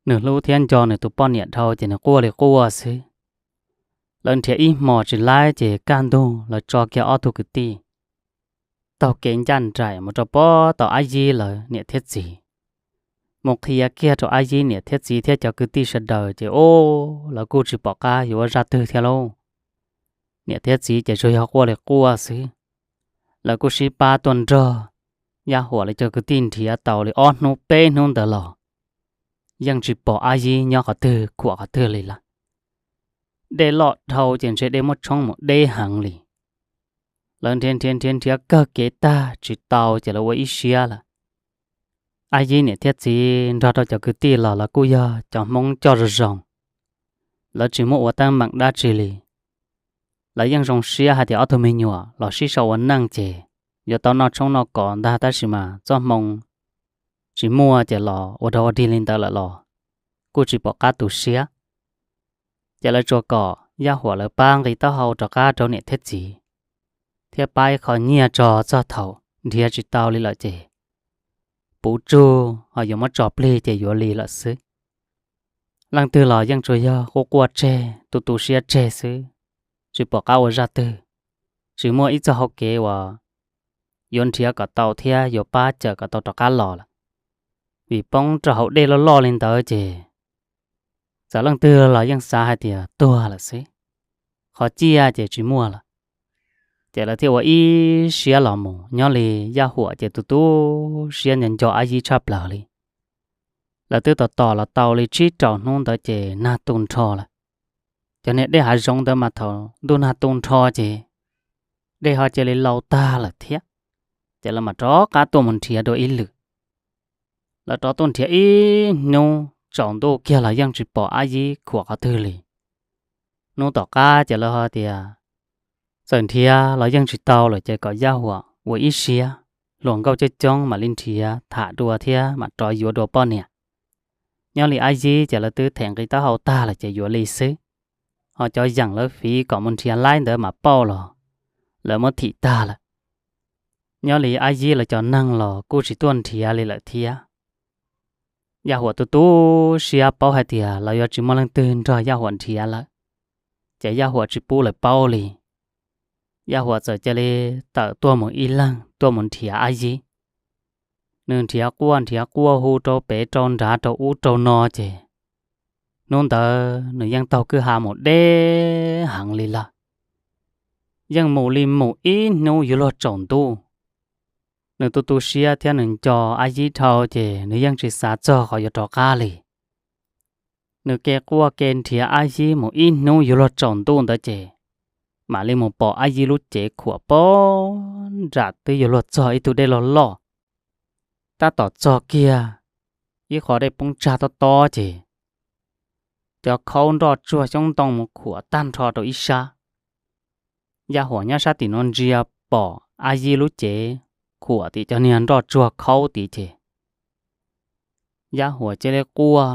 Nws hlub thiab nco nws tus poj niam dhau ces nws quaj li quaj xwb. Lawv nrhiav ib hmos tsis laib ces kaj ntug lawv tso kiag ob tug kwv tij taug kev ncaj nraim mus rau puag tom Ab Yib lawv niam thiab txiv, mus qhia kiag rau Ab Yib niam thiab txiv thiab cov kwv tij sawv daws ces ob lawv kuj tsis pom qab yuav ua zaj twg thiab lauj. Niam thiab txiv ces tsuas yog quaj li quaj xwb. Lawv kuj sib pab tuaj nrog Yaj Huam lawv cov kwv tij nrhiav tau li ob hnub peb hnub ntawd los yeej tsis pom Ab Yib nyob qhov twg khuam qhov twg li lawm. Dej loj dhau ces ntshe dej muab tshoob mus deb heev li. Lawv nrhiav nrhiav nrhiav nrhiav kawg kev tag tsis tau ces lawv ua ib siab lawm. Ab Yib niam thiab txiv nrog rau cov kwv tij los lawv kuj yog cov Hmoob coj zoo zoo, lawv tsis muaj ua teeb meem dab tsi li. Lawv yeej zoo siab hais tias ob tug me nyuam los sib sau ua neej ces yuav tau noj tshoob noj kos ntag, tab sis mas txoj hmoo tsis muaj ces los ua dog ua dig li ntawd lawm los kuj tsis pom qab tu siab. Ces lawv tsuas kom Yaj Huam lawv pab nqi taub hau rov qab rau niam thiab txiv, thiab pab ib qho nyiaj tso txog thaum nrhiav tsis tau li lawm ces puv tsug ho yuav muab tso plig ces yuav li lawm xwb. Leej twg los yeej tsuas yog quaj quaj tseg, tu tu siab tseg xwb, tsis pom qab ua zaj twg, tsis muaj ib txoj hau kev uas yuav nrhiav kom tau thiab yuav pab cawm kom tau rov qab los lawm. Vim poob rau hauv dej loj loj li ntawd ces txawm leej twg los yeej xav hais tias tuag lawm xwb, qhov ciaj ces tsis muaj lawm. Ces lawv thiaj ua ib siab los mus, nyob li Yaj Huam ces tu tu siab nco nco Ab Yib tshaj plaws li. Lawv twb tos tos los tau li tsib rau hnub ntawd ces nag tu nrho lawm. Cov niag dej hav zoov ntawd mas thaum ntuj nag tu nrho ces dej ho cia li laus tag lawm thiab. Ces lawv mam rov qab tuaj mus nrhiav dua ib lwm. Lawv rov tuaj nrhiav ib hnub tsaus ntuj kiag los yeej tsis pom Ab Yib khuam qhov twg li. Hnub tom qab ces lawv ho tias txawm nrhiav los yeej tsis tau lawm ces kom Yaj Huam ua ib siab, hluas nkauj coob coob mam li nrhiav tham dua thiab mam rov yuav dua poj niam. Nyob li Ab Yib ces lawv twb them nqi taub hau tag lawm ces yuav li xwb. Ho cov yeem lawv fiv kom mus nrhiav laib ntawd mas pauj los lawv muab thim tag lawm. Nyob li Ab Yib lawv cov neeg los kuj tsis tuaj nrhiav li lawm thiab. Yaj Huam tu tu siab paub hais tias lawv yuav tsis muaj leej twg nrog Yaj Huam nrhiav lawm, ces Yaj Huam tsis pub lawv paub li. Yaj Huam txawm cia li tawm tuaj mus ib leeg tuaj mus nrhiav Ab Yib. Nws nrhiav quaj nrhiav quaj hu rau pem rau nrad rau ub rau no ces hnub ntawd nws yeej taug kwj ha mus deb heev li lawm. Yeej mus li mus ib hnub yuav luag tsaus ntuj. Nws tu tu siab thiab nws nco Ab Yib dhau ces nws yeej tsis xav txog qhov yuav rov qab li. Nws ke quaj ke nrhiav Ab Yib mus ib hnub yuav luag tsaus ntuj ntawd ces mam li mus pom Ab Yib lub cev khuam pog nram twb yuav luag txog ib tug dej loj loj. Tab tom txog kiag ib qho dej poob tsag tob tob ces cov khaub nroj tsuag xyoob ntoo mus khuam tag nrho rau ib sab. Yaj Huam nyob sab tim no ntsia pom Ab Yib lub cev khuam tim cov niag nroj tsuag khaub tid ces Yaj Huam cia li quaj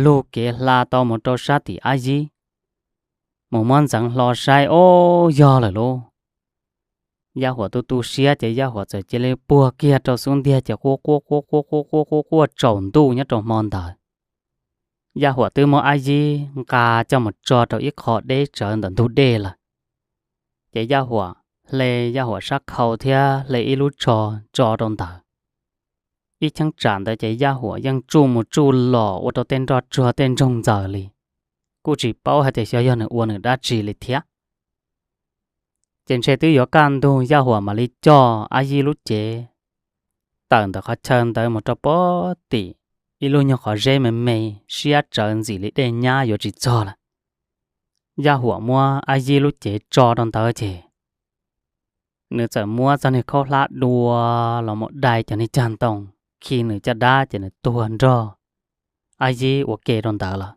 lug kev hla tau mus rau sab tim Ab Yib, mus muab ntxeev hlo saib, ob, yog lawm lauj. Yaj Huam tu tu siab ces Yaj Huam txawm cia li puag kiag rau xub ntiag ces quaj quaj quaj quaj quaj quaj quaj quaj tsaus ntuj nyob rau hmo ntawd. Yaj Huam twb muab Ab Yib nqa coj mus tso rau ib qho deb tsawv ntawm ntug dej lawm. Ces Yaj Huam hle Yaj Huam sab khau thiab hle ib lub tsho tso rau ntawd. Ib cheeb tsam ntawd ces Yaj Huam yeej tsuj mus tsuj los ua rau tej nroj tsuag tej ntsoog ntxaws li, kuj tsis paub hais tias xyov yog nws ua nws dab tsi li thiab. Ces ntshe twb yuav kaj ntug Yaj Huam mam li coj Ab Yib lub cev tawm ntawm qhov chaw ntawd mus rau pem tim ib lub nyuag qhov zeb me me siab tsawv ntxim li dej nyab yuav tsis txog lawm. Yaj Huam muab Ab Yib lub cev tso rau ntawd ces nws txawm muab txoj niag khaub hlab dua los mus dai cov niag cag ntoo khi nws caj dab ces nws tuag nrog Ab Yib ua ke rau ntawd lawm.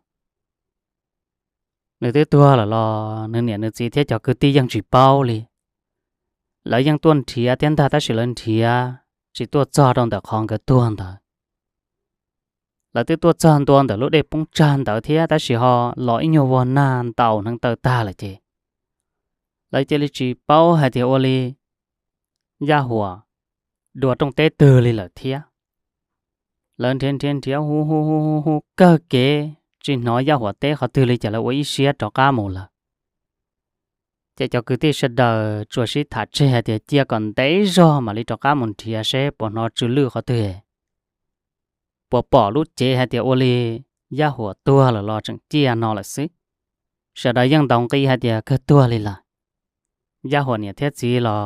Nws twb tuag lawm los nws niam nws txiv thiab cov kwv tij yeej tsis paub li. Lawv yeej tuaj nrhiav thiab ntag tab sis lawv nrhiav tsis tuaj txog rau ntawm qhov nkawd tuag ntawd. Lawv twb tuaj txog ntua ntawm lub dej poob tsag ntawd thiab tab sis ho los ib nyuag vuag nag ntaus hneev taw tag lawm ces lawv cia li tsis paub hais tias ua li Yaj Huam dua rooj teb twg li lawm thiab. Lawv nrhiav nrhiav nrhiav hu hu hu hu hu kawg kev tsis hnov Yaj Huam teb qhov twg li ces lawv ua ib siab rov qab mus lawm. Ces cov kwv tij sawv daws tsuas sib tham tseg hais tias cia kom ntev zog mam li rov qab mus nrhiav seb puas hnov tsw lwj qhov twg, puas pom lub cev hais tias ua li Yaj Huam tuag lawm los tseem ciaj no lawm xwb. Sawv daws yeej ntaus nqi hais tias kawg tuag li lawm. Yaj Huam niam thiab txiv los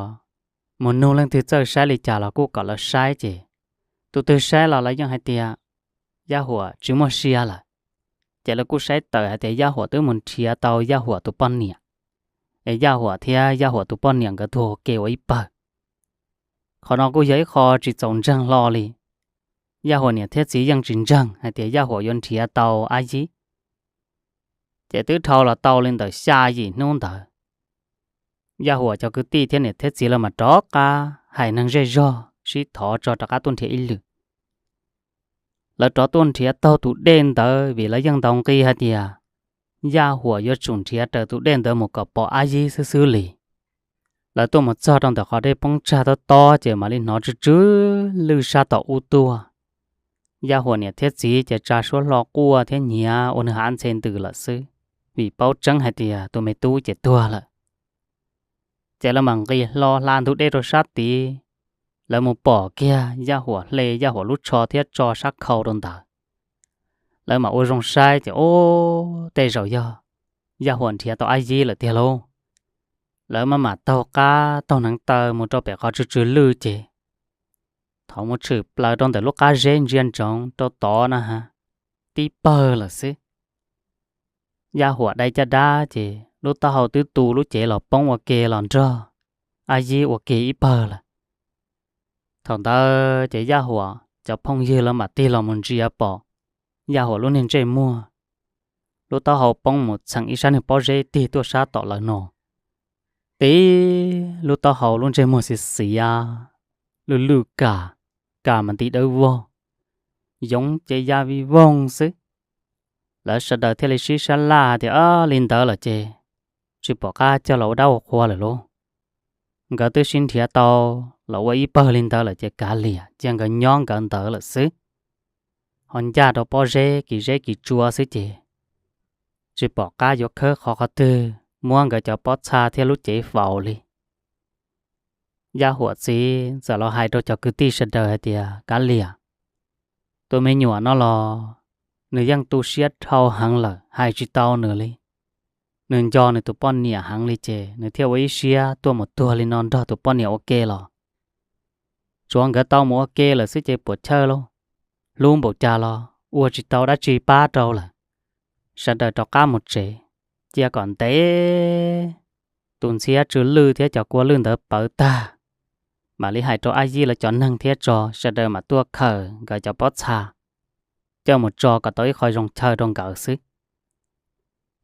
mus nug leej twg txawj saib li cas los kuj kom lawv saib ces tus twg saib los lawv yeej hais tias Yaj Huam tsis muaj sia lawm. Ces lawv kuj saib tawm hais tias Yaj Huam twb mus nrhiav tau Yaj Huam tus poj niam, es Yaj Huam thiab Yaj Huam tus poj niam nkawd tuag ua ke ua ib pawg. Qhov no kuj yog ib qho tsis txaus ntseeg hlo li. Yaj Huam niam thiab txiv yeej tsis ntseeg hais tias Yaj Huam yuav nrhiav tau Ab Yib. Ces twb dhau los tau li ntawm xya yim hnub ntawd, Yaj Huam cov kwv tij thiab niam thiab txiv lawv mam rov qab hais neeg zej zog sib thov tso rov qab tuaj nrhiav ib lwm. lawv rov tuaj nrhiav taug tus dej ntawd vim lawv yeej ntaus nqi hais tias Yaj Huam yuav tsum nrhiav raws tus dej ntawd mus kom pom Ab Yib xwb xwb li. Lawv tuaj mus txog rau ntawm qhov dej poob tsag tob tob ces mam li hnov tsw tsw lwj sab tom ub tuaj. Yaj Huam niam thiab txiv ces tsa suab hlo quaj thiab nyiav ua nws hav ntxhe ntws lawm xwb, vim paub tseeb hais tias tus me tub ces tuag lawm. Ces lawv mam nqis hlo hla ntug dej rau sab tid, lawv mus pom kiag Yaj Huam hle Yaj Huam lub tsho thiab tso sab khau rau ntawd. Lawv mam ua zoo saib ces ub, tej zaum yog Yaj Huam nrhiav tau Ab Yib lawm tiag lauj. Lawv maj mam taug qab taug hneev taw mus rau pem qhov tsw tsw lwj ces thaum mus tshwm plaws rau ntawm lub qab zeb ntsia ntsoov rau tod na has, tib pawg lawm xwb. Yaj Huam dai caj dab ces lub taub hau twb tu lub cev los poob ua ke los nrog Ab Yib ua ke ib pawg lawm. Thaum ntawd ces Yaj Huam cov phooj ywg lawv mam tig los mus ntsia pom Yaj Huam lub niag ntsej muag, lub taub hau poob mus txheem ib sab niag pob zeb tig tuaj sab tom lawv no. Tib lub taub hau lub ntsej muag xiv xiav, lwj lwj kam, kam mas nti dawb vog, yoov ces ya vij voog xwb. Lawv sawv daws thiaj li sib sab laj hais tias, Li ntawd lawm ces tsis pom qab coj los ua dab ua qhua lawm lauj. Nkawd twb sib nrhiav tau los ua ib pawg li ntawd lawm ces kav liam, cia nkawd nyob nkawd ntawd lawm xwb. Ho ncaj rau pob zeb kis zeb kis tsua xwb ces tsis pom qab yuav khawb qhov qhov twg muab nkawd cov pob txha thiab lub cev faus li. Yaj Huam txiv txawm los hais rau cov kwv tij sawv daws hais tias, Kav liam, tus me nyuam no los nws yeej tu siab dhau heev lawm, hais tsis tau nws li. Nws nco nws tus poj niam heev li ces nws thiaj ua ib siab tuaj mus tuag li no nrog tus poj niam ua ke los. Tsuav nkawd tau mus ua ke lawm xwb ces puas chawj lauj, hlub npaum cas los ua tsis tau dab tsi pab rau lawm. Sawv daws rov qab mus tsev, cia kom ntev tus ntxhiab tsw lwj thiab cov kua lwj ntawd pawv tag, mam li hais rau Ab Yib lawv cov neeg thiab tso sawv daws mam tuaj khaws nkawd cov pob txha coj mus tso kom tau ib qho zoo chaw rau nkawd xwb.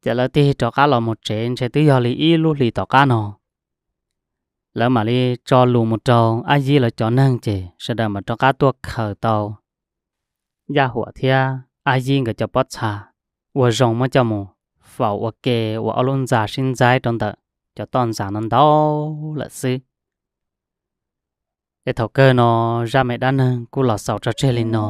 Ces lawv tig rov qab los mus tsev ntshe twb yog li ib lub hlis tom qab no. Lawv mam li tso lus mus rau Ab Yib lawv cov neeg ces sawv daws mam rov qab tuaj khaws tau Yaj Huam thiab Ab Yib nkawd cov pob txha ua zoo muab coj mus faus ua ke ua ob lub ntxa sib ntxaib rau ntawm cov toj ntxas no ntau lawm xwb. Es thaum kawg no zaj me dab neeg kuj los xaus tso tseg li no.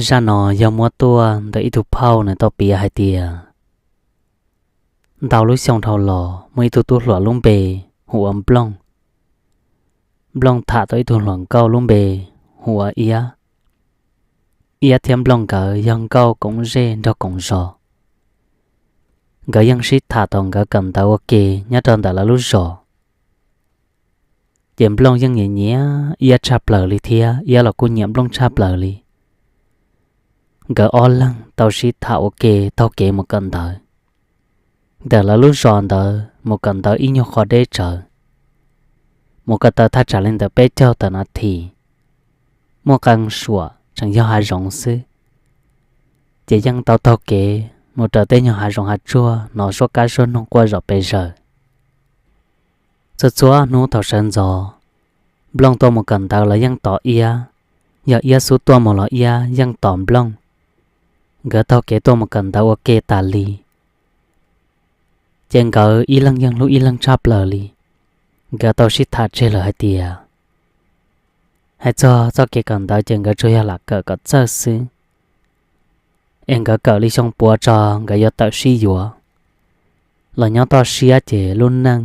Zaj no yog muab tuaj ntawm ib tug phauj nws tau piav hais tias, ntau lub xyoo dhau los muaj ib tug tub hluas lub npe hu ua Nplooj. Nplooj tham tau ib tug hluas nkauj lub npe hu ua Iab. Iab thiab Nplooj nkawd yog nkauj koom zej nraug koom zos. Nkawd yeej sib tham tau nkawd kawm ntawv ua ke nyob rau ntawm lawv lub zos. Ces Nplooj yeej nyiam nyiam Iab tshaj plaws li thiab Iab los kuj nyiam Nplooj tshaj plaws li. Nkawd ob leeg tau sib tham ua ke taug kev mus kawm ntawv. Ntawm lawv lub zos ntawd mus kawm ntawv ib nyuag qho deb tsawv, mus ko taw thaj tsam li ntawm peb caug tawm nas this, muaj qee suam tseem yog hav zoov xwb. Ces yeej tau taug kev mus raws tej nyuag hav zoov hav tsuag hnov suab kab suab noog quaj zom pes zaws. Txhua txhua hnub thaum sawv ntxov, Nplooj tuaj mus kawm ntawv los yeej tos Iab, yog Iab xub tuaj mus los Iab yeej tos Nplooj. Nkawd taug kev tuaj mus kawm ntawv ua ke tas li. Ces nkawd ib leeg yeej hlub ib leeg tshaj plaws li. Nkawd tau sib tham tseg lawm hais tias, hais txog txoj kev kawm ntawv ces nkawd tsuas yog lam kawm kom txawj xwb, es nkawd kawm li xyoo puav tso nkawd yuav tawm sib yuav. Los nyob toj siab ces lub neej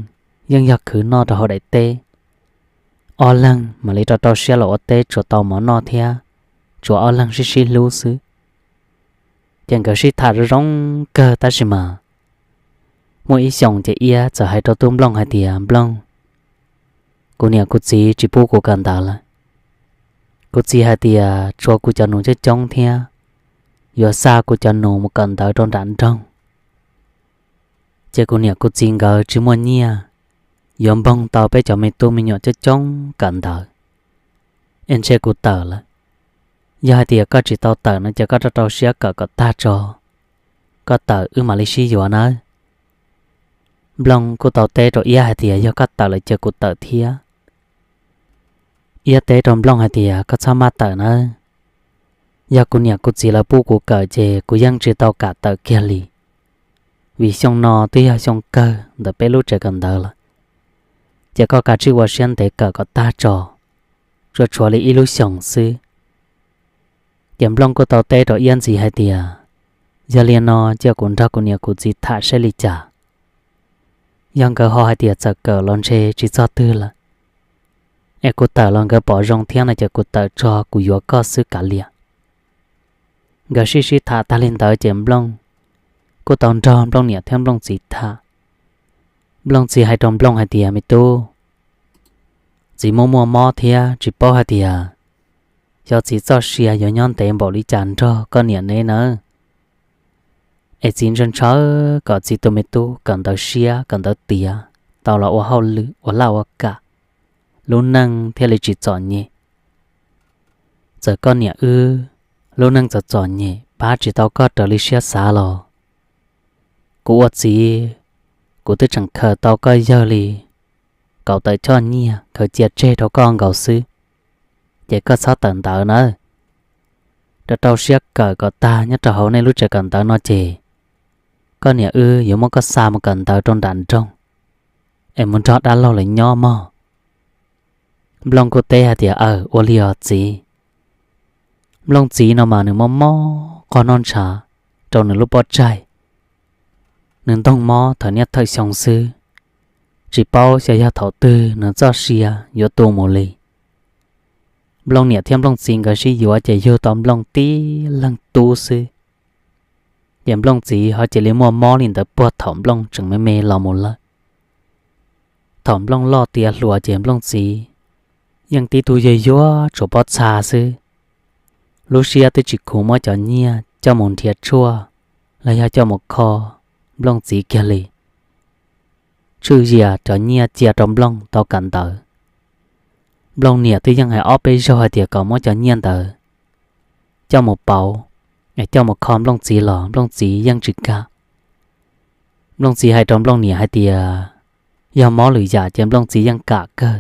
yeej yog khwv noj rau hauv daim teb. Ob leeg mam li rau rau siab los ua teb tsuas tau mov noj thiab tsuas ob leeg sib sib hlub xwb. Ces nkawd sib tham zoo zoo kawg tab sis mas muaj ib xyoos ces Iab txawm hais rau tub Nplooj hais tias, Nplooj, kuv niam kuv txiv tsis pub kuv kawm ntawv lawm. Kuv txiv hais tias tshuav kuv cov nus coob coob thiab yuav xa kuv cov nus mus kawm ntawv rau nram nroog. Ces kuv niam kuv txiv nkawd tsis muaj nyiaj yuav npoog tau peb cov me tub me nyuam coob coob kawm ntawv. Es ntshe kuv tawm lawm. Yog hais tias koj tsis tau tawm no ces koj rau rau siab kawm kom tag tso, koj tawm wb mam li sib yuav nawb. Nplooj kuj tau teb rau Iab hais tias, Yog koj tawm lawm ces kuv tawm thiab. Iab teb rau Nplooj hais tias, Koj txhob maj tawm nawb. Yog kuv niam kuv txiv lawv pub kuv kawm ces kuv yeej tsis tau kam tawm kiag li, vim xyoo no twb yog xyoo kawg ntawm peb lub tsev kawm ntawv lawm. Ces koj kav tsij ua siab ntev kawm kom tag tso, tsuas tshuav li ib lub xyoos xwb. Ces Nplooj kuj tau teb rau Iab ntxiv hais tias, Yog li no cia kuv nrog kuv niam kuv txiv tham saib li cas. Yog nkawd ho hais tias txawm kawm los ntshe tsis txog twg lawm, es kuv tawm los nkawd pom zoo thiab no ces kuv tawm tso kuv yuav koj xwb kav liam. Nkawd sib sib tham tag li ntawd ces Nplooj kuj tau nrog Nplooj niam thiab Nplooj txiv tham. Nplooj txiv hais rau Nplooj hais tias, Me tub, txiv muaj muaj mob thiab tsis paub hais tias xyov txiv txoj sia yuav nyob ntev npaum li cas nrog koj niam neb nawb. Es txiv ntshaw ntshaw kom txiv tus me tub kawm ntawv siab kawm ntawv tiav tau los ua hauj lwm ua laj ua kam, lub neej thiaj li tsis txom nyem. Txawm koj niam wb lub neej txom txom nyem pab tsis tau koj raws li siab xav los, kuv ua txiv, kuv twb tseem khaws tau koj yawg li kaum tawm choj nyiaj khaws cia tseg rau koj nkaus xwb. Ces koj txhob tawm ntawv nawb, rau rau siab kawm kom tag nyob rau hauv nej lub tsev kawm ntawv no ces koj niam wb yuav muab koj xa mus kawm ntawv rau nram nroog es mus nrog dab laug lawv nyob mog. Nplooj kuj teb hais tias, Aws, ua li os txiv. Nplooj txiv no mas nws mob mob qhov noj ntshav rau nws lub pob tsaig. Nws ntoog mob thaum niaj thaum xyoo xwb, tsis paub xyov yog thaum twg nws txoj sia yuav tu mus li. Nplooj niam thiab Nplooj txiv nkawd sib yuav ces yug tau Nplooj tib leeg tub xwb. Ces Nplooj txiv ho cia li muaj mob li ntawd puag thaum Nplooj tseem me me los mus lawm. Thaum Nplooj loj tiav hluas ces Nplooj txiv yeej tib tug yuag yuag tsuas pob txha xwb, lub siab twb tsis khuv muab cov nyiaj coj mus nrhiav tshuaj los yog coj mus kho Nplooj txiv kiag li. Tshwj zias cov nyiaj cia rau Nplooj tau kawm ntawv. Nplooj niam twb yeej hais ob peb zaug hais tias kom muab cov nyiaj ntawd coj mus pauv, es coj mus kho Nplooj txiv los Nplooj txiv yeej tsis kam. Nplooj txiv hais rau Nplooj niam hais tias, yog mob lwm yam ces Nplooj txiv yeej kam kawg.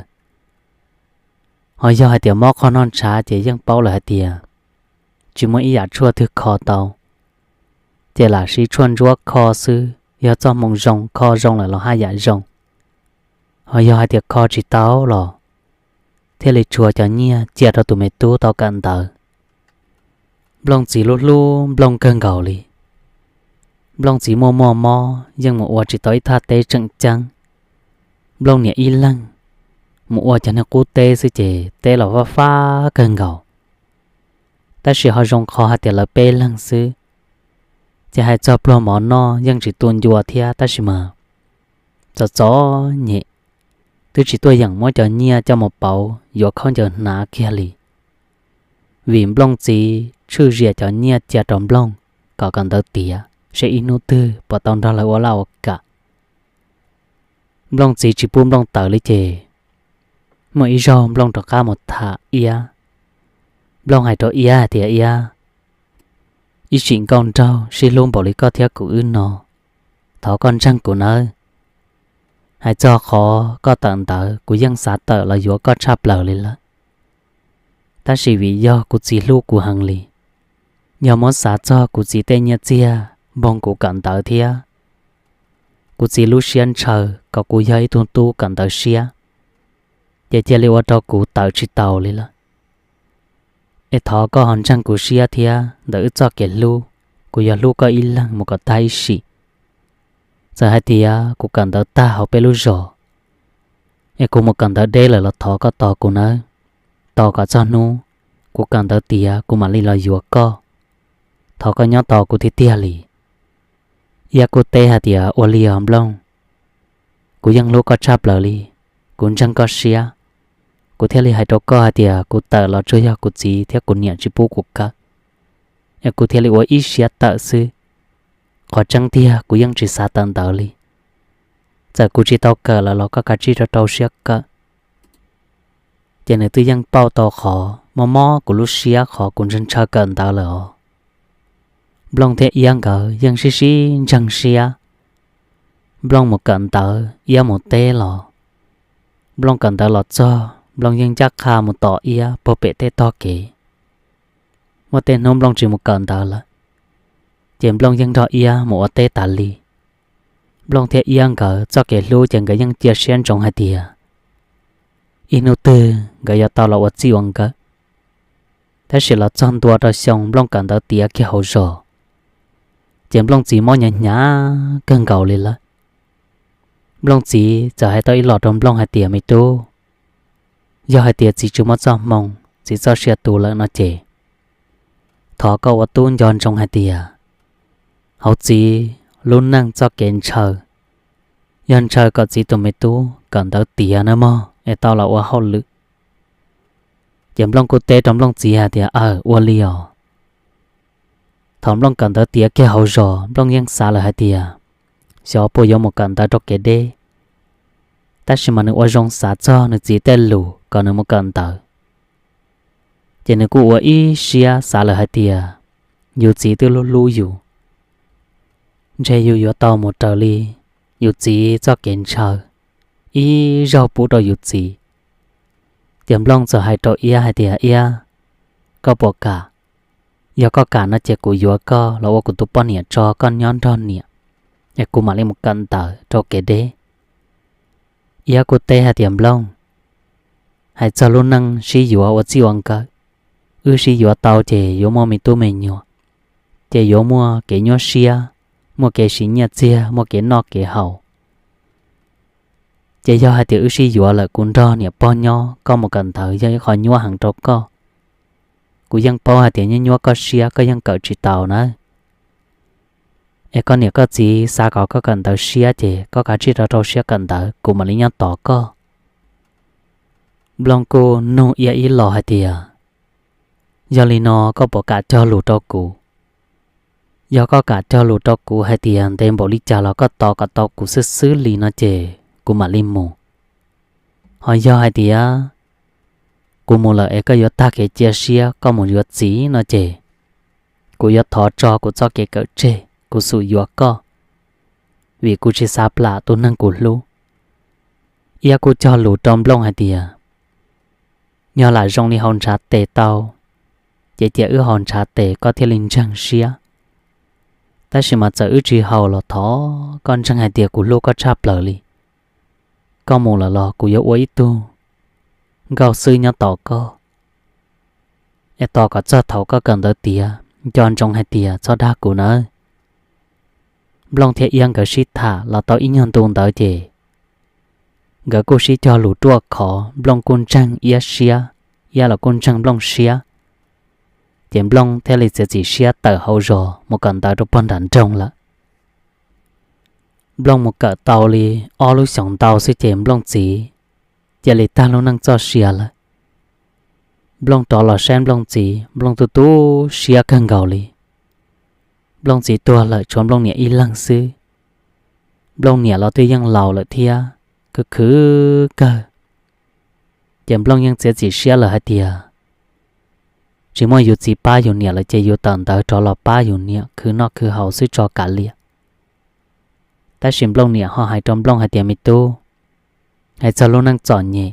Ho yog hais tias mob qhov noj ntshav ces yeej paub lawm hais tias tsis muaj ib yam tshuaj twg kho tau, ces lam siv tshuaj ntsuab kho xwb, yog txoj hmoo zoo kho zoo lawm los haj yam zoo. Ho yog hais tias kho tsis tau los thiaj li tshuav cov nyiaj cia rau tus me tub tau kawm ntawv. Nplooj txiv lub hlub Nplooj kawg nkaus li. Nplooj txiv muaj muaj mob yeej mus ua tsis tau ib thaj teb tseem ceeb. Nplooj niam ib leeg mus ua cov niag qub teb xwb ces teb los fab fab kawg nkaus. Tab sis ho zoo qhov hais tias lawv peb leeg xwb, ces hais txog pluag mov noj yeej tsis tu ncua thiab tab sis mas txom txom nyem, twb tsis tuaj yeem muab cov nyiaj coj mus pauv yuav khaub ncaws hnav kiag li. Vim Nplooj txiv tshwj zias cov nyiaj cia rau Nplooj kom kawm ntawv tiav seb ib hnub twg puas tau nrog lawv ua laj ua kam. Nplooj txiv tsis pub Nplooj tawm li ces muaj ib zaug Nplooj rov qab mus tham Iab. Nplooj hais rau Iab hais tias, Iab, ib sim nkauj nraug sib hlub npaum li koj thiab kuv wb no, thov koj ntseeg kuv nawb. Hais txog qhov koj tawm ntawv kuv yeej xav tawm los yuav koj tshaj plaws li lawm. Tab sis vim yog kuv txiv hlub kuv heev li, yog muab xav txog kuv txiv tej nyiaj txiag npoog kuv kawm ntawv thiab kuv txiv lub siab ntshaw kom kuv yog ib tug tub kawm ntawv siab, ces cia li ua rau kuv tawm tsis taus li lawm. Es thov koj ho ntseeg kuv siab thiab ntawm wb txoj kev hlub, kuv yuav hlub koj ib leeg mus kom tag ib sim. Txawm hais tias kuv kawm ntawv tag hauv peb lub zos, es kuv mus kawm ntawv deb lawm los thov koj tos kuv nawb. Tos kom txog hnub kuv kawm ntawv tiav kuv mam li los yuav koj. Thov koj nyob tos kuv tiag tiag li. Iab kuj teb hais tias, ua li os Nplooj, kuv yeej hlub koj tshaj plaws li, kuv ntseeg koj siab, kuv thiaj li hais rau koj hais tias kuv tawm los tsuas yog kuv txiv thiab kuv niam tsis pub kuv kawm, es kuv thiaj li ua ib siab tawm xwb. Qhov tseeb tiag kuv yeej tsis xav tawm ntawv li. Txawm kuv tsis tau kawm lawm los koj kav tsij rau rau siab kawm. Ces nws twb yeej pauj tau qhov mob mob kuv lub siab qhov kuv ntshaw ntshaw kawm ntawv lawm os. Nplooj thiab Iab nkawd yeej sib sib ntseeg siab, Nplooj mus kawm ntawv, Iab mus teb los. Nplooj kawm ntawv los txog, Nplooj yeej ncaj qha mus tos Iab puag pem tej tog kev. Muaj tej hnub Nplooj tsis mus kawm ntawv lawm, ces Nplooj yeej nrog Iab mus ua teb tas li. Nplooj thiab Iab nkawd txoj kev hlub ces nkawd yeej cia siab ntsoov hais tias ib hnub twg nkawd yuav tau los ua txij ua nkawm. Tab sis los txog ntua rau xyoo Nplooj kawm ntawv tiav kiag hauv zos, ces Nplooj txiv mob hnyav hnyav kawg nkaus li lawm. Nplooj txiv txawm hais tau ib los rau Nplooj hais tias, Me tub, yog hais tias txiv tsis muaj txoj hmoo, txiv txoj sia tu lawm no ces thov koj ua tub nco ntsoov hais tias hauv txiv lub neej txoj kev ntshaw, yog ntshaw kom txiv tus me tub kawm ntawv tiav nawb mog es tau los ua hauj lwm. Ces Nplooj kuj teb rau Nplooj txiv hais tias, Aw, ua li os. Thaum Nplooj kawm ntawv tiav kiag hauv zos, Nplooj yeej xav lawm hais tias xyov puas yuav mus kawm ntawv rau kev deb. Tab sis mas nws ua zoo xav txog nws txiv tej lus kom nws mus kawm ntawv, ces nws kuj ua ib siab xav lawm hais tias yus txiv twb hlub hlub yus, ntshe yus yuav tau mus raws li yus txiv txoj kev ntshaw ib zaug pub rau yus txiv. Ces Nplooj txawm hais rau Iab hais tias, Iab, koj puas kam? Yog koj kam no ces kuv yuav koj los ua kuv tus poj niam tso koj nyob nrog niam, es kuv mam li mus kawm ntawv rau kev deb. Iab kuj teb hais tias, Nplooj, hais txog lub neej sib yuav ua txij ua nkawm, wb sib yuav tau ces yuav muaj me tub me nyuam, ces yuav muaj kev nyuaj siab, muaj kev siv nyiaj txiag, muaj kev noj kev haus. Ces yog hais tias wb sib yuav lawm, kuv nrog niam pog nyob, koj mus kawm ntawv yog ib qho nyuaj heev rau koj. Kuv yeej paub hais tias nyuaj nyuaj koj siab koj yeej kawm tsis tau nawb. Es koj niam koj txiv xav kom koj kawm ntawv siab ces koj kav tsij rau rau siab kawm ntawv, kuv mam li nyob tos koj. Nplooj kuj nug Iab ib los hais tias, Yog li no koj puas kam cog lus rau kuv? Yog koj kam cog lus rau kuv hais tias ntev npaum li cas los koj tos kom tau kuv xwb xwb li no ces kuv mam li mus. Ho yog hais tias kuv mus lawm es koj yuav tag kev cia siab koj mus yuav txiv no ces kuv yuav thov tso kuv txoj kev kawm tseg, kuv xum yuav koj, vim kuv tsis xav plam tus neeg kuv hlub. Iab kuj cog lus rau Nplooj hais tias, Yog lam zoo li haus ntshav tes tau, ces cia wb haus ntshav tes koj thiaj li ntseeg siab. Tab sis mas txawm wb tsis haus los thov koj ntseeg hais tias kuv hlub koj tshaj plaws li. Koj mus lawm los kuv yuav ua ib tug nkauj xwb nyob tos koj, es tos kom txog thaum koj kawm ntawv tiav nco ntsoov hais tias txhob dag kuv nawb. Nplooj thiab Iab nkawd sib tham los tau ib nyuag ntu ntawd ces nkawd kuj sib cog lus ruaj khov, Nplooj kuj ntseeg Iab siab, Iab los kuj ntseeg Nplooj siab. Ces Nplooj thiaj li txiav txim siab tawm hauv zos mus kawm ntawv rau puag nram nroog lawm. Nplooj mus kawm tau li ob lub xyoos ntau xwb ces Nplooj txiv cia li tag lub neej txoj sia lawm. Nplooj rov los saib Nplooj txiv, Nplooj tu tu siab kawg nkaus li. Nplooj txiv tuag lawm tshuav Nplooj niam ib leeg xwb. Nplooj niam los twb yeej laus lawm thiab, khwv khwv kawg. Ces Nplooj yeej txiav txim siab lawm hais tias tsis muaj yus txiv pab yus niam lawm ces yus tawm ntawv rov los pab yus niam khwv noj khwv haus xwb tso kam liam. Tab sis Nplooj niam ho hais rau Nplooj hais tias, Me tub, hais txog lub neej txom nyem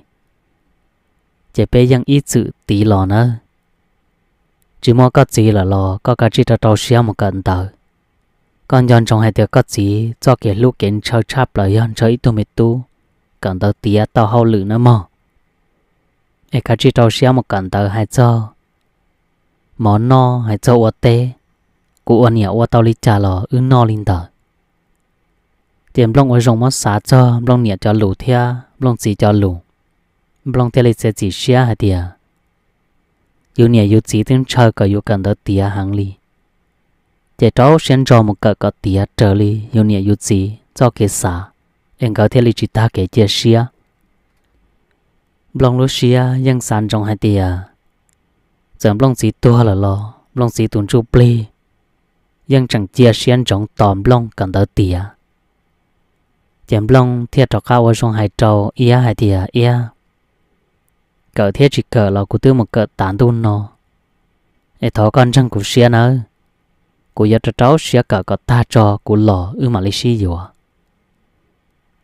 ces peb yeej ib txwm tiv los nawb. Tsis muaj koj txiv lawm los koj kav tsij rau rau siab mus kawm ntawv. Koj nco ntsoov hais tias koj txiv txoj kev hlub kev ntshaw tshaj plaws yog ntshaw ib tug me tub kawm ntawv tiav tau hauj lwm nawb mog. Es kav tsij rau siab mus kawm ntawv, hais txog mov noj, hais txog ua teb, kuv ua niam ua tau li cas los wb noj li ntawd. Ces Nplooj ua zoo muab xav txog Nplooj niam cov lus thiab Nplooj txiv cov lus, Nplooj thiaj li txiav txim siab hais tias yus niam yus txiv twb ntshaw kom yus kawm ntawv tiav heev li, ces rau siab ntso mus kawm kom tiav raws li yus niam yus txiv txoj kev xav, es nkawd thiaj li tsis tag kev cia siab. Nplooj lub siab yeej xav ntsoov hais tias txawm Nplooj txiv tuag lawm los Nplooj txiv tus ntsuj plig yeej tseem cia siab ntsoov tos Nplooj kawm ntawv tiav. Ces Nplooj thiaj rov qab ua zoo hais rau Iab hais tias, Iab, kawm thiab tsis kawm los kuv twb mus kawm tas ntuj no, es thov koj ntseeg kuv siab nawb. Kuv yuav rau rau siab kawm kom tag tso kuv los wb mam li sib yuav.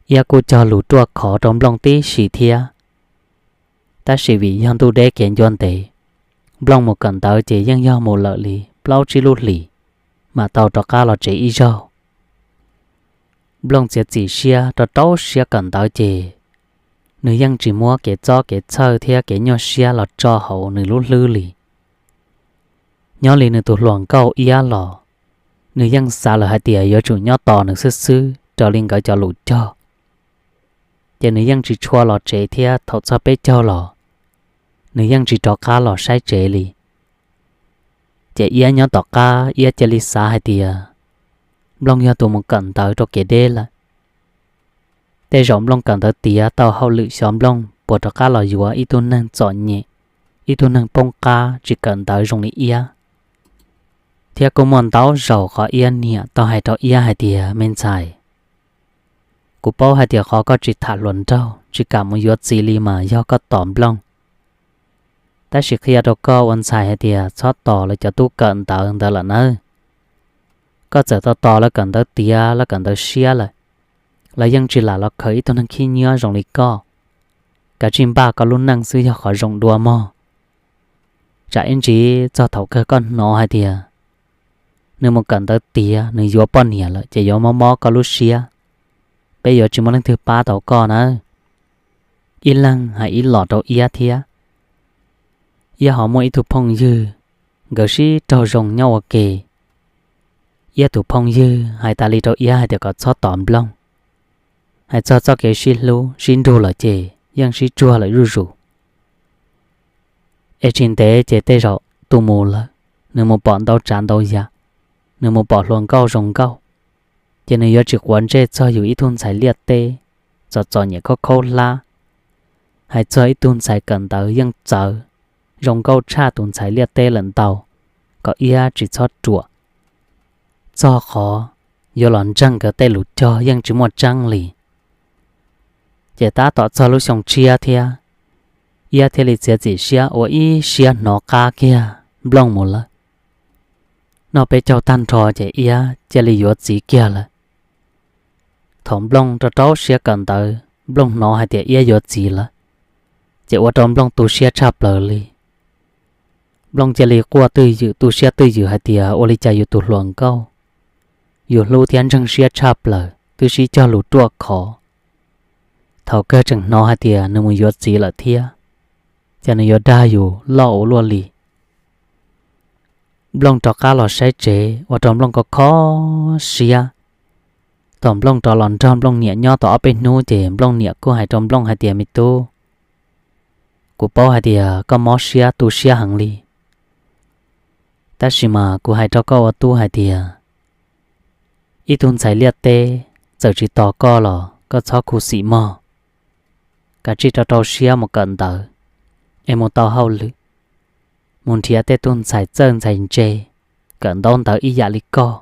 Iab kuj cog lus ruaj khov rau Nplooj tib si thiab. Tab sis vim yog ntuj deb kev ncua ntev, Nplooj mus kawm ntawv ces yeej yog mus lawm li plaub tsib lub hlis mam tau rov qab los tsev ib zaug. Nplooj txiav txim siab rau rau siab kawm ntawv ces nws yeej tsis muab kev txob kev txhawj thiab kev nyuaj siab los tso hauv nws lub hlwb li. Nyob li nws tus hluas nkauj Iab los, nws yeej xav lawm hais tias yuav tsum nyob tos nws xwb xwb raws li nkawd cov lus cog. Ces nws yeej tsis tshua los tsev thiab thaum txog peb caug los nws yeej tsis rov qab los saib tsev li. Ces Iab nyob tom qab Iab cia li xav hais tias Nplooj yog tus mus kawm ntawv rau kev deb lawm. Tej zaum Nplooj kawm ntawv tiav tau hauj lwm xyov Nplooj puas rov qab los yuav ib tug neeg txom nyem, ib tug neeg poob qab tsis kawm ntawv zoo li Iab. Thiab kuj muaj ntau zaus qhov Iab niam tau hais rau Iab hais tias, me ntxhais, kuv paub hais tias qhov koj tsis tham hluas nraug tsis kam mus yuav txiv li mas yog koj tos Nplooj. Tab sis qhia rau koj ua ntxhais hais tias txhob tos lawv cov tub kawm ntawv ntawd lawm nawb. Koj txawm tau tos lawv kawm ntawv tiav lawv kawm ntawv siab lawm, lawv yeej tsis lam los khaws ib tug neeg khib nyiab zoo li koj. Kav tsij npaj koj lub neej xwb yog qhov zoo dua mog. Tsam ib ntsis txog thaum kawg koj hnov hais tias nws mus kawm ntawv tiav nws yuav poj niam lawm ces yuav mob mob koj lub siab. Peb yuav tsis muaj leej twg pab tau koj nawb. Ib leeg hais ib los rau Iab thiab. Iab ho muaj ib tug phooj ywg, nkawd sib raug zoo nyob ua ke. Iab tus phooj ywg hais tas li rau Iab hais tias kom txhob tos Nplooj. Hais txog txoj kev sib hlub sib nrug lawm ces yeej sib tsuag lawm zuj zus. Es tsis ntev ces tej zaum tus mus lawm, nws mus pom ntau tsav ntau yam, nws mus pom hluas nkauj zoo nkauj, ces nws yuav tsis quav ntsej txog yus ib tug ntxhais liaj teb txom txom nyem khaub khaub hlab. Hais txog ib tug ntxhais kawm ntawv yeej txawv, zoo nkauj tshaj tus ntxhais liaj teb lawm ntau, kom Iab tsis txhob ruam. Txog qhov yuav los ntseeg nkawd tej lus cog yeej tsis muaj tseeb li. Ces tab tom txog lub xyoo tshiab thiab, Iab thiaj li txiav txim siab ua ib siab hnov qab kiag Nplooj mus lawm. Noj peb caug tag nrho ces Iab cia li yuav txiv kiag lawm. Thaum Nplooj rau rau siab kawm ntawv Nplooj hnov hais tias Iab yuav txiv lawm, ces ua rau Nplooj tu siab tshaj plaws li. Nplooj cia li quaj twj ywm tu siab twj ywm hais tias ua li cas yus tus hluas nkauj, yus hlub thiab ntseeg siab tshaj plaws twb sib cog lus ruaj khov, thaum kawg tseem hnov hais tias nws mus yuav txiv lawm thiab, ces nws yuav dag yus loj ua luaj li. Nplooj rov qab los saib tsev ua rau Nplooj kho kho siab. Thaum Nplooj rov los nrog Nplooj niam nyob tau ob peb hnub ces Nplooj niam kuj hais rau Nplooj hais tias, me tub, kuv paub hais tias koj mob siab tu siab heev li, tab sis mas kuv hais rau koj ua tub hais tias ib tug ntxhais liaj teb txawm tsis tos koj los koj txhob khuv xim mog. Kav tsij rau rau siab mus kawm ntawv es mus tau hauj lwm, mus nrhiav tej tug ntxhais txawj ntxhais ntse kawm ntaub ntawv ib yam li koj,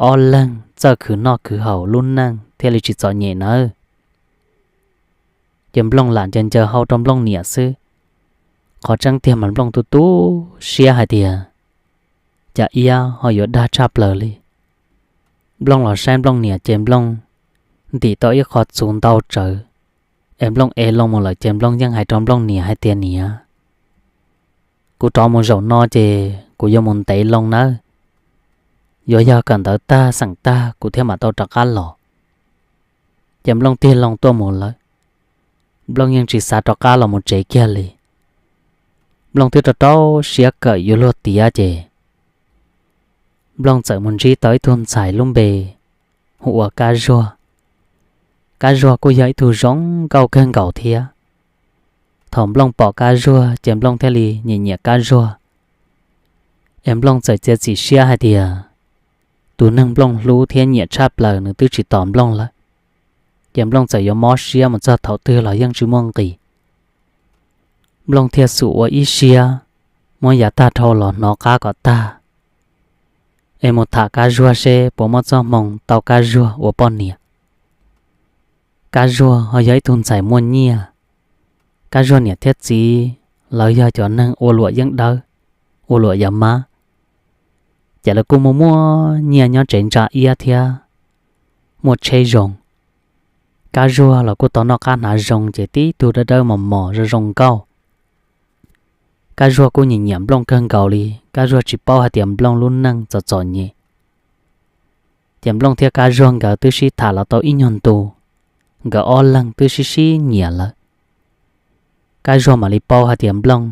ob leeg txawj khwv noj khwv haus lub neej thiaj li tsis txom nyem nawb. Ces Nplooj lam ncaws ncaws hau rau Nplooj niam xwb. Qhov tseeb tiag mas Nplooj tu tu siab hais tias cas Iab ho yuav dag tshaj plaws li. Nplooj los saib Nplooj niam ces Nplooj ntim tau ib qho txhuv ntau tsawv, es Nplooj ev loo mus lawm ces Nplooj yeej hais rau Nplooj niam hais tias, niam, kuv rov mus zaum no ces kuv yuav mus ntev loo nawb. Yuav yog kawm ntawv tag xeem tag kuv thiaj mam tau rov qab los. Ces Nplooj tig loo tuaj mus lawm. Nplooj yeej tsis xav rov qab los mus tsev kiag li. Nplooj twb rau rau siab kawm yuav luag tiav ces Nplooj txawm mus ntsib tau ib tug ntxhais lub npe hu ua Kab Zuag. Kab Zuag kuj yog ib tug zoo nkauj kawg nkaus thiab. Thaum Nplooj pom Kab Zuag ces Nplooj thiaj li nyiam nyiam Kab Zuag. Es Nplooj txawm txiav txim siab hais tias tus neeg Nplooj hlub thiab nyiam tshaj plaws nws twb tsis tos Nplooj lawm, ces Nplooj txawm yuav mob siab mus txog thaum twg los yeej tsis muaj nqis. Nplooj thiaj xum ua ib siab muab yav tag dhau los hnov qab kom tag, es mus tham Kab Zuag seb puas muaj txoj hmoo tau Kab Zuag ua poj niam. Kab Zuag ho yog ib tug ntxhais muaj nyiaj. Kab Zuag niam thiab txiv lawv yog cov neeg ua luam yeeb dawb, ua luam yog mab, ces lawv kuj muaj muaj nyiaj nyob tsev ntsa iab thiab muaj tsheb zoo. Kab Zuag los kuj tau noj qab hnav zoo ces tib tug dawb dawb mos mos zoo zoo nkauj. Kab Zuag kuj nyiam nyiam Nplooj kawg nkaus li, Kab Zuag tsis paub hais tias Nplooj lub neej txom txom nyem. Ces Nplooj thiab Kab Zuag nkawd twb sib tham los tau ib nyuag ntu, nkawd ob leeg twb sib sib nyiam lawm. Kab Zuag mam li paub hais tias Nplooj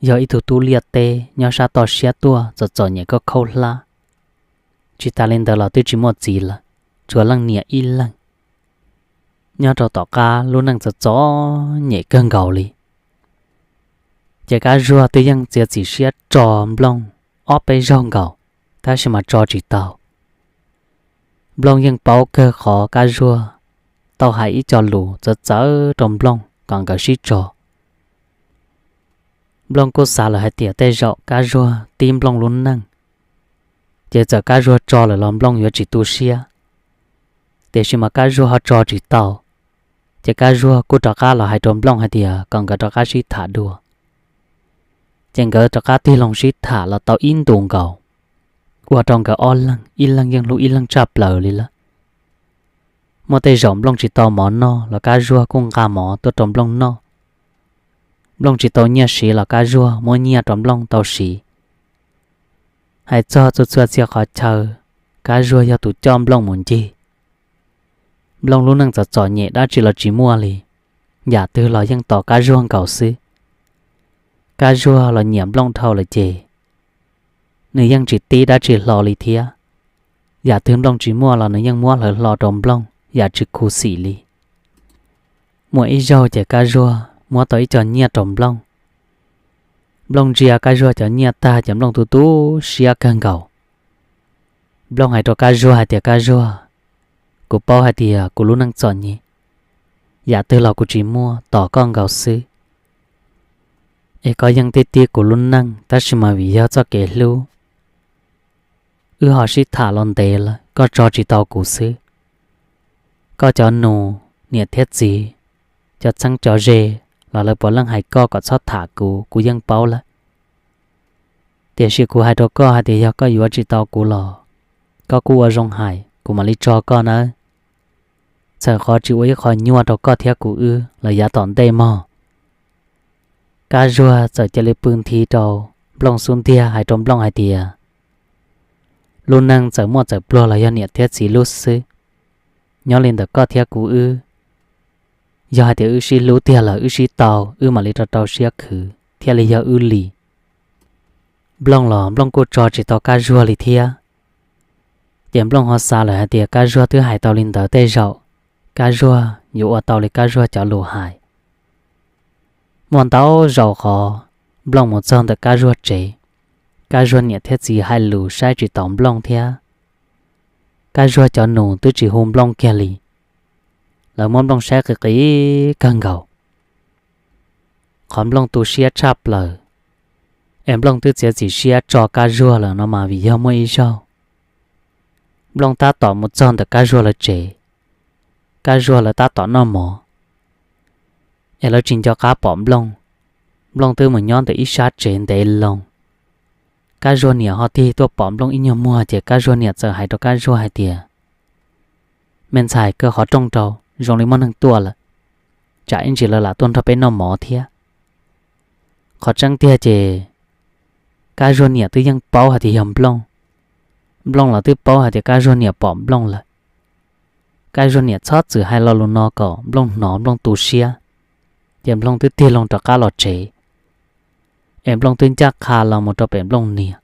yog ib tug tub liaj teb nyob sab toj siab tuaj txom txom nyem khaub khaub hlab. Tsis tas li ntawd los twb tsis muaj txiv lawm, tsuas leej niam ib leeg. Nyob rau tom qab lub neej txom txom nyem kawg nkaus li. Ces Kab Zuag twb yeej txiav txim siab tso Nplooj ob peb zaug nkaus, tab sis mas tso tsis tau. Nplooj yeej paub kawg qhov Kab Zuag tau hais ib co lus txawv txawv rau Nplooj kom nkawd sib tso. Nplooj kuj xav lawm hais tias tej zaum Kab Zuag tib Nplooj lub neej, ces txawm Kab Zuag tso lawm los Nplooj yuav tsis tu siab. Tiam sis mas Kab Zuag ho tso tsis tau, ces Kab Zuag kuj rov qab los hais rau Nplooj hais tias kom nkawd rov qab sib tham dua. Ces nkawd rov qab tig loo sib tham los tau ib ntus nkaus, ua rau nkawd ob leeg ib leeg yeej hlub ib leeg tshaj plaws li lawm. Muaj tej zaum Nplooj tsis tau mov noj los Kab Zuag kuj nqa mov tuaj rau Nplooj noj. Nplooj tsis tau nyiaj siv los Kab Zuag muab nyiaj rau Nplooj tau siv. Hais txog txhua txhua txhia qhov chaw, Kab Zuag yog tus coj Nplooj mus ncig. Nplooj lub neej txom txom nyem dab tsi los tsis muaj li, yam twg los yeej tos Kab Zuag nkaus xwb. Kab Zuag los nyiam Nplooj dhau lawm ces nws yeej tsis tib dab tsi hlo li thiab. Yam twg Nplooj tsis muaj los nws yeej muab hlawv hlo rau Nplooj yam tsis khuv xim li. Muaj ib zaug ces Kab Zuag muab tau ib co nyiaj rau Nplooj. Nplooj ntsia Kab Zuag cov nyiaj tag ces Nplooj tu tu siab kawg nkaus. Nplooj hais rau Kab Zuag hais tias, Kab Zuag, kuv paub hais tias kuv lub neej txom nyem, yam twg los kuv tsis muaj, tos koj nkaus xwb. Es koj yeej tib tib kuv lub neej, tab sis mas vim yog txoj kev hlub, wb ho sib tham los ntev lawm, koj tso tsis tau kuv xwb. Koj cov nus, niam thiab txiv, cov txheeb cov ze los lawv puav leej hais koj kom txhob tham kuv, kuv yeej paub lawm. Tiam sis kuv hais rau koj hais tias yog koj yuav tsis tau kuv los koj kuj ua zoo hais, kuv mam li tso koj nawb. Txawm qhov tsis ua ib qho nyuaj rau koj thiab kuv wb los yav tom ntej mog. Kab Zuag txawm cia li pw nthi rau Nplooj xub ntiag hais rau Nplooj hais tias, lub neej txawm muaj txawm pluag los yog niam thiab txiv lub xwb. Nyob li ntawm koj thiab kuv wb, yog hais tias wb sib hlub tiag lawm wb sib tau, wb mam li rau rau siab khwv thiaj li yog wb li. Nplooj los Nplooj kuj tso tsis tau Kab Zuag li thiab. Ces Nplooj ho xav lawm hais tias Kab Zuag twb hais tau li ntawd tej zaum Kab Zuag yuav ua tau li Kab Zuag cov lus hais. Muaj ntau zaus qhov Nplooj mus txog ntawm Kab Zuag tsev, Kab Zuag niam thiab txiv hais lus saib tsis taus Nplooj thiab Kab Zuag cov nus twb tsis hu Nplooj kiag li. Lawv muab Nplooj saib qis qis kawg nkaus. Qhov Nplooj tu siab tshaj plaws, es Nplooj twb txiav txim siab tso Kab Zuag lawm no mas vim yog muaj ib zaug Nplooj tab tom mus txog ntawm Kab Zuag lawv tsev, Kab Zuag lawv tab tom noj mov, es lawv tsis nco qab pom Nplooj. Nplooj twb mus nyob ntawm ib sab tsev ntev loo. Kab Zuag niam ho tig tuaj pom Nplooj ib nyuag muag ces Kab Zuag niam txawm hais rau Kab Zuag hais tias, me ntxhais, kaw qhov rooj rau, zoo li muaj neeg tuaj lawm, tsam ib ntsis lawv lam tuaj nrog peb noj mov thiab. Qhov tseeb tiag ces Kab Zuag niam twb yeej paub hais tias yog Nplooj. Nplooj los twb paub hais tias Kab Zuag niam pom Nplooj lawm. Kab Zuag niam txhob txwm hais lo lus no kom Nplooj hnov Nplooj tu siab, ces Nplooj twb tig loo rov qab los tsev. Es Nplooj twb ncaj qha los mus rau pem Nplooj niam,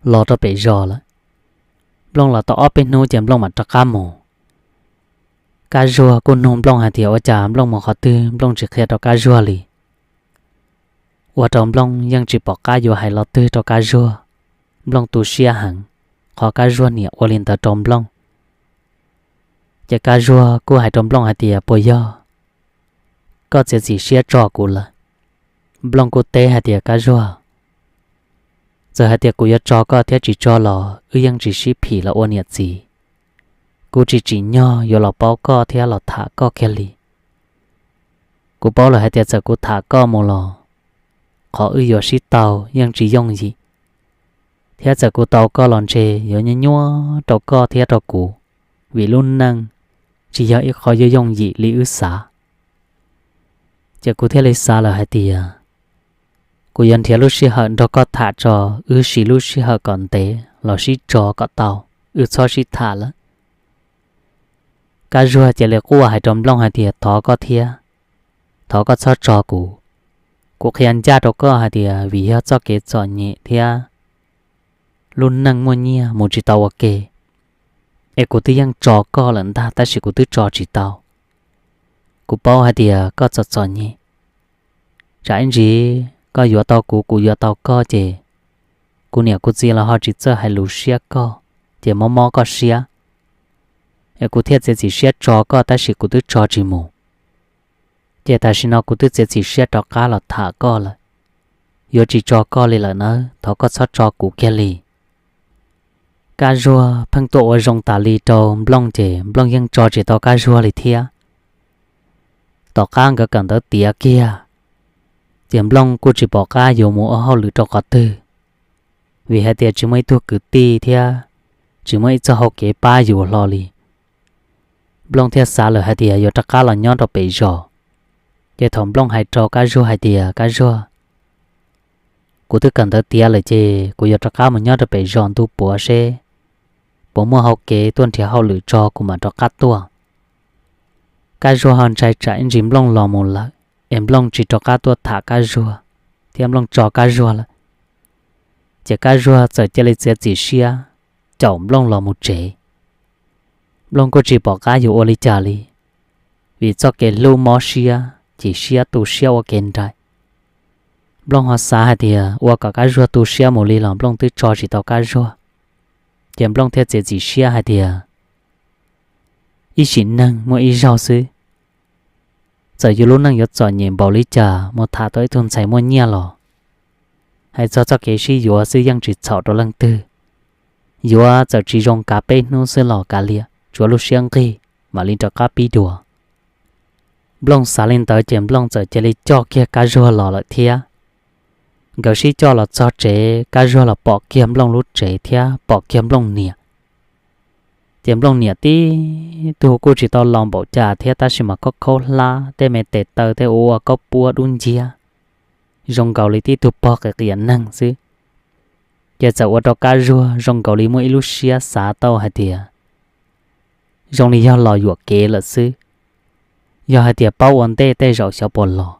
los rau pem zos lawm. Nplooj los tau ob peb hnub ces Nplooj mam rov qab mus. Kab Zuag kuj nug Nplooj hais tias ua cas Nplooj mus qhov twg Nplooj tsis qhia rau Kab Zuag li. Ua rau Nplooj yeej tsis pom qab yuav hais lo twg rau Kab Zuag. Nplooj tu siab heev qhov Kab Zuag niam ua li ntawd rau Nplooj. Ces Kab Zuag kuj hais rau Nplooj hais tias puas yog koj txiav txim siab tso kuv lawm? Nplooj kuj teb hais tias Kab Zuag, txawm hais tias kuv yuav tso koj thiab tsis tso los wb yeej tsis sib phim los ua niam txiv. Kuv tsis tsim nyog yuav los paub koj thiab los tham koj kiag li. Kuv paub lawm hais tias txawm kuv tham koj mus los qhov wb yuav sib tau yeej tsis yooj yim, thiab txawm kuv tau koj los ntshe yuav nyuaj nyuaj rau koj thiab rau kuv, vim lub neej tsis yog ib qho yooj yooj yim li wb xav. Ces kuv thiaj li xav lawm hais tias kuv yuav nrhiav lub sij hawm nrog koj tham tso, wb siv lub sij hawm kom ntev los sib tso kom tau, wb txhob sib tham lawm. Kab Zuag cia li quaj hais rau Nplooj hais tias, Thov koj thiab, thov koj txhob tso kuv. Kuv qhia ncaj rau koj hais tias vim yog txoj kev txom nyem thiab lub neej muaj nyiaj mus tsis tau ua ke, es kuv twb yeej tso koj lawm ntag tab sis kuv twb tso tsis tau. Kuv paub hais tias koj txom txom nyem, tsam ib ntsis koj yuav tau kuv, kuv yuav tau koj ces kuv niam kuv txiv los ho tsis txawj hais lus siab koj, ces mob mob koj siab, es kuv thiaj txiav txim siab tso koj tab sis kuv twb tso tsis mus. Ces tam sim no kuv twb txiav txim siab rov qab los tham koj lawm, yuav tsis tso koj li lawm nawb, thov koj txhob tso kuv kiag li. Kab Zuag pheej tuaj ua zoo tas li rau Nplooj ces Nplooj yeej tso tsis tau Kab Zuag li thiab. Tom qab nkawd kawm ntawv tiav kiag, ces Nplooj kuj tsis pom qab yuav mus ua hauj lwm rau qhov twg, vim hais tias tsis muaj ib tug kwv tij thiab tsis muaj ib txoj hau kev pab yus hlo li. Nplooj thiaj xav lawm hais tias yuav rov qab los nyob rau pem zos. Ces thaum Nplooj hais rau Kab Zuag hais tias, Kab Zuag, kuv twb kawm ntawv tiav lawm ces kuv yuav rov qab mus nyob rau pem zos ntu puav seb puas muaj hau kev tuaj nrhiav hauj lwm tso kuv mam rov qab tuaj. Kab Zuag ho ntshai tsam ib ntsis Nplooj los mus lawm es Nplooj tsis rov qab tuaj tham Kab Zuag thiab Nplooj tso Kab Zuag lawm. Ces Kab Zuag txawm cia li txiav txim siab caum Nplooj los mus tsev. Nplooj kuj tsis pom qab yuav ua li cas li, vim txoj kev hlub mob siab, chim siab tu siab ua ke nraim. Nplooj ho xav hais tias ua kom Kab Zuag tu siab mus li los Nplooj twb tso tsis tau Kab Zuag, ces Nplooj thiaj txiav txim siab hais tias ib sim neej muaj ib zaug xwb, txawm yus lub neej yuav txom nyem npaum li cas mus tham tau ib tug ntxhais muaj nyiaj los, hais txog txoj kev sib yuav xwb yeej tsis txhaum rau leej twg. Yuav txawm tsis zoo kav peb hnub xwb los kav liam, tsuav lub siab nqig mam li rov qab pib dua. Nplooj xav li ntawd ces Nplooj txawm cia li coj kiag Kab Zuag los lawm thiab. Nkawd sib coj los txog tsev, Kab Zuag los pom kiag Nplooj lub tsev thiab pom kiag Nplooj niam. Ces Nplooj niam tib tug kuj tsis tau laus npaum cas thiab tab sis mas khaub khaub hlab, tej me tes taw tej ua ua kaub puab dub nciab, zoo nkaus li tib tug pog qias qias neeg xwb. Ces txawm ua rau Kab Zuag zoo nkaus li muaj ib lub siab xav tau hais tias zoo li yog los yuam kev lawm xwb. Yog hais tias paub ua ntej tej zaum xyov puas los.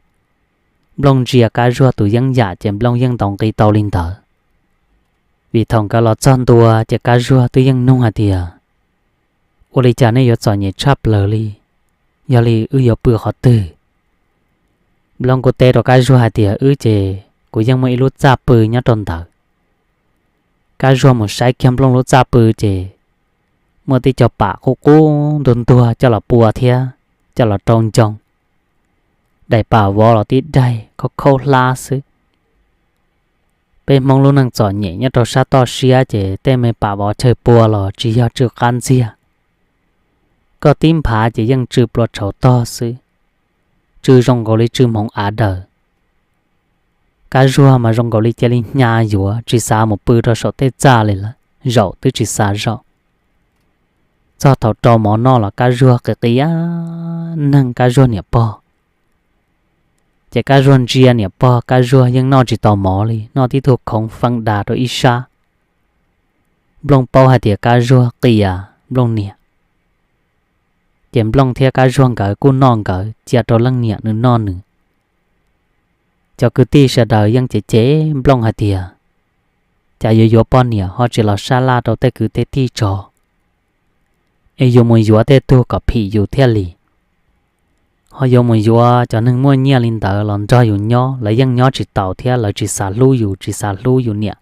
Nplooj ntsia Kab Zuag tus yeeb yam ces Nplooj yeej ntaus nqi tau li ntawd. Vim thaum nkawd los txog ntua ces Kab Zuag twb yeej nug hais tias, ua li cas nej yuav txom nyem tshaj plaws li? Yog li wb yuav pw qhov twg? Nplooj kuj teb rau Kab Zuag hais tias, wb ces kuv yeej muaj ib lub txaj pw nyob rau ntawd. Kab Zuag mus saib kiag Nplooj lub txaj pw ces muaj tib co pam qub qub ntuag ntuag coj los pua thiab coj los rau ncoo. Daim pam vov los tib daig khaub khaub hlab xwb. Peb Hmoob lub neej txom nyem nyob rau sab toj siab ces tej me pam vov chaw pua los tsis yog tsw qab ntxiag. Koj tib nphav ces yeej tsw plua tshauv tog xwb, tsw zoo nkaus li tsw hmoov av daws. Kab Zuag mas zoo nkaus li cia li hnyav yuav tsis xav mus pw rau saum tej txaj li lawm, zaum twb tsis xav zaum. Txog thaum rau mov noj los Kab Zuag qias qias neeg Kab Zuag niam pog. Ces Kab Zuag ntsia niam pog, Kab Zuag yeej noj tsis tau mov li, noj tib tug khoov feeb das rau ib sab. Nplooj paub hais tias Kab Zuag qias Nplooj niam. Ces Nplooj thiab Kab Zuag nkawd kuj noj nkawd, cia rau leej niam nws noj nws. Cov kwv tij sawv daws yeej cem cem Nplooj hais tias, cas yuav yuav poj niam ho tsis los sab laj rau tej kwv tej tij tso, es yuav mus yuav tej tug kom phim yus thiaj li, ho yuav mus yuav cov neeg muaj nyiaj li ntawd los nrog yus nyob, lawv yeej nyob tsis taus thiab lawv tsis xav hlub yus, tsis xav hlub yus niam,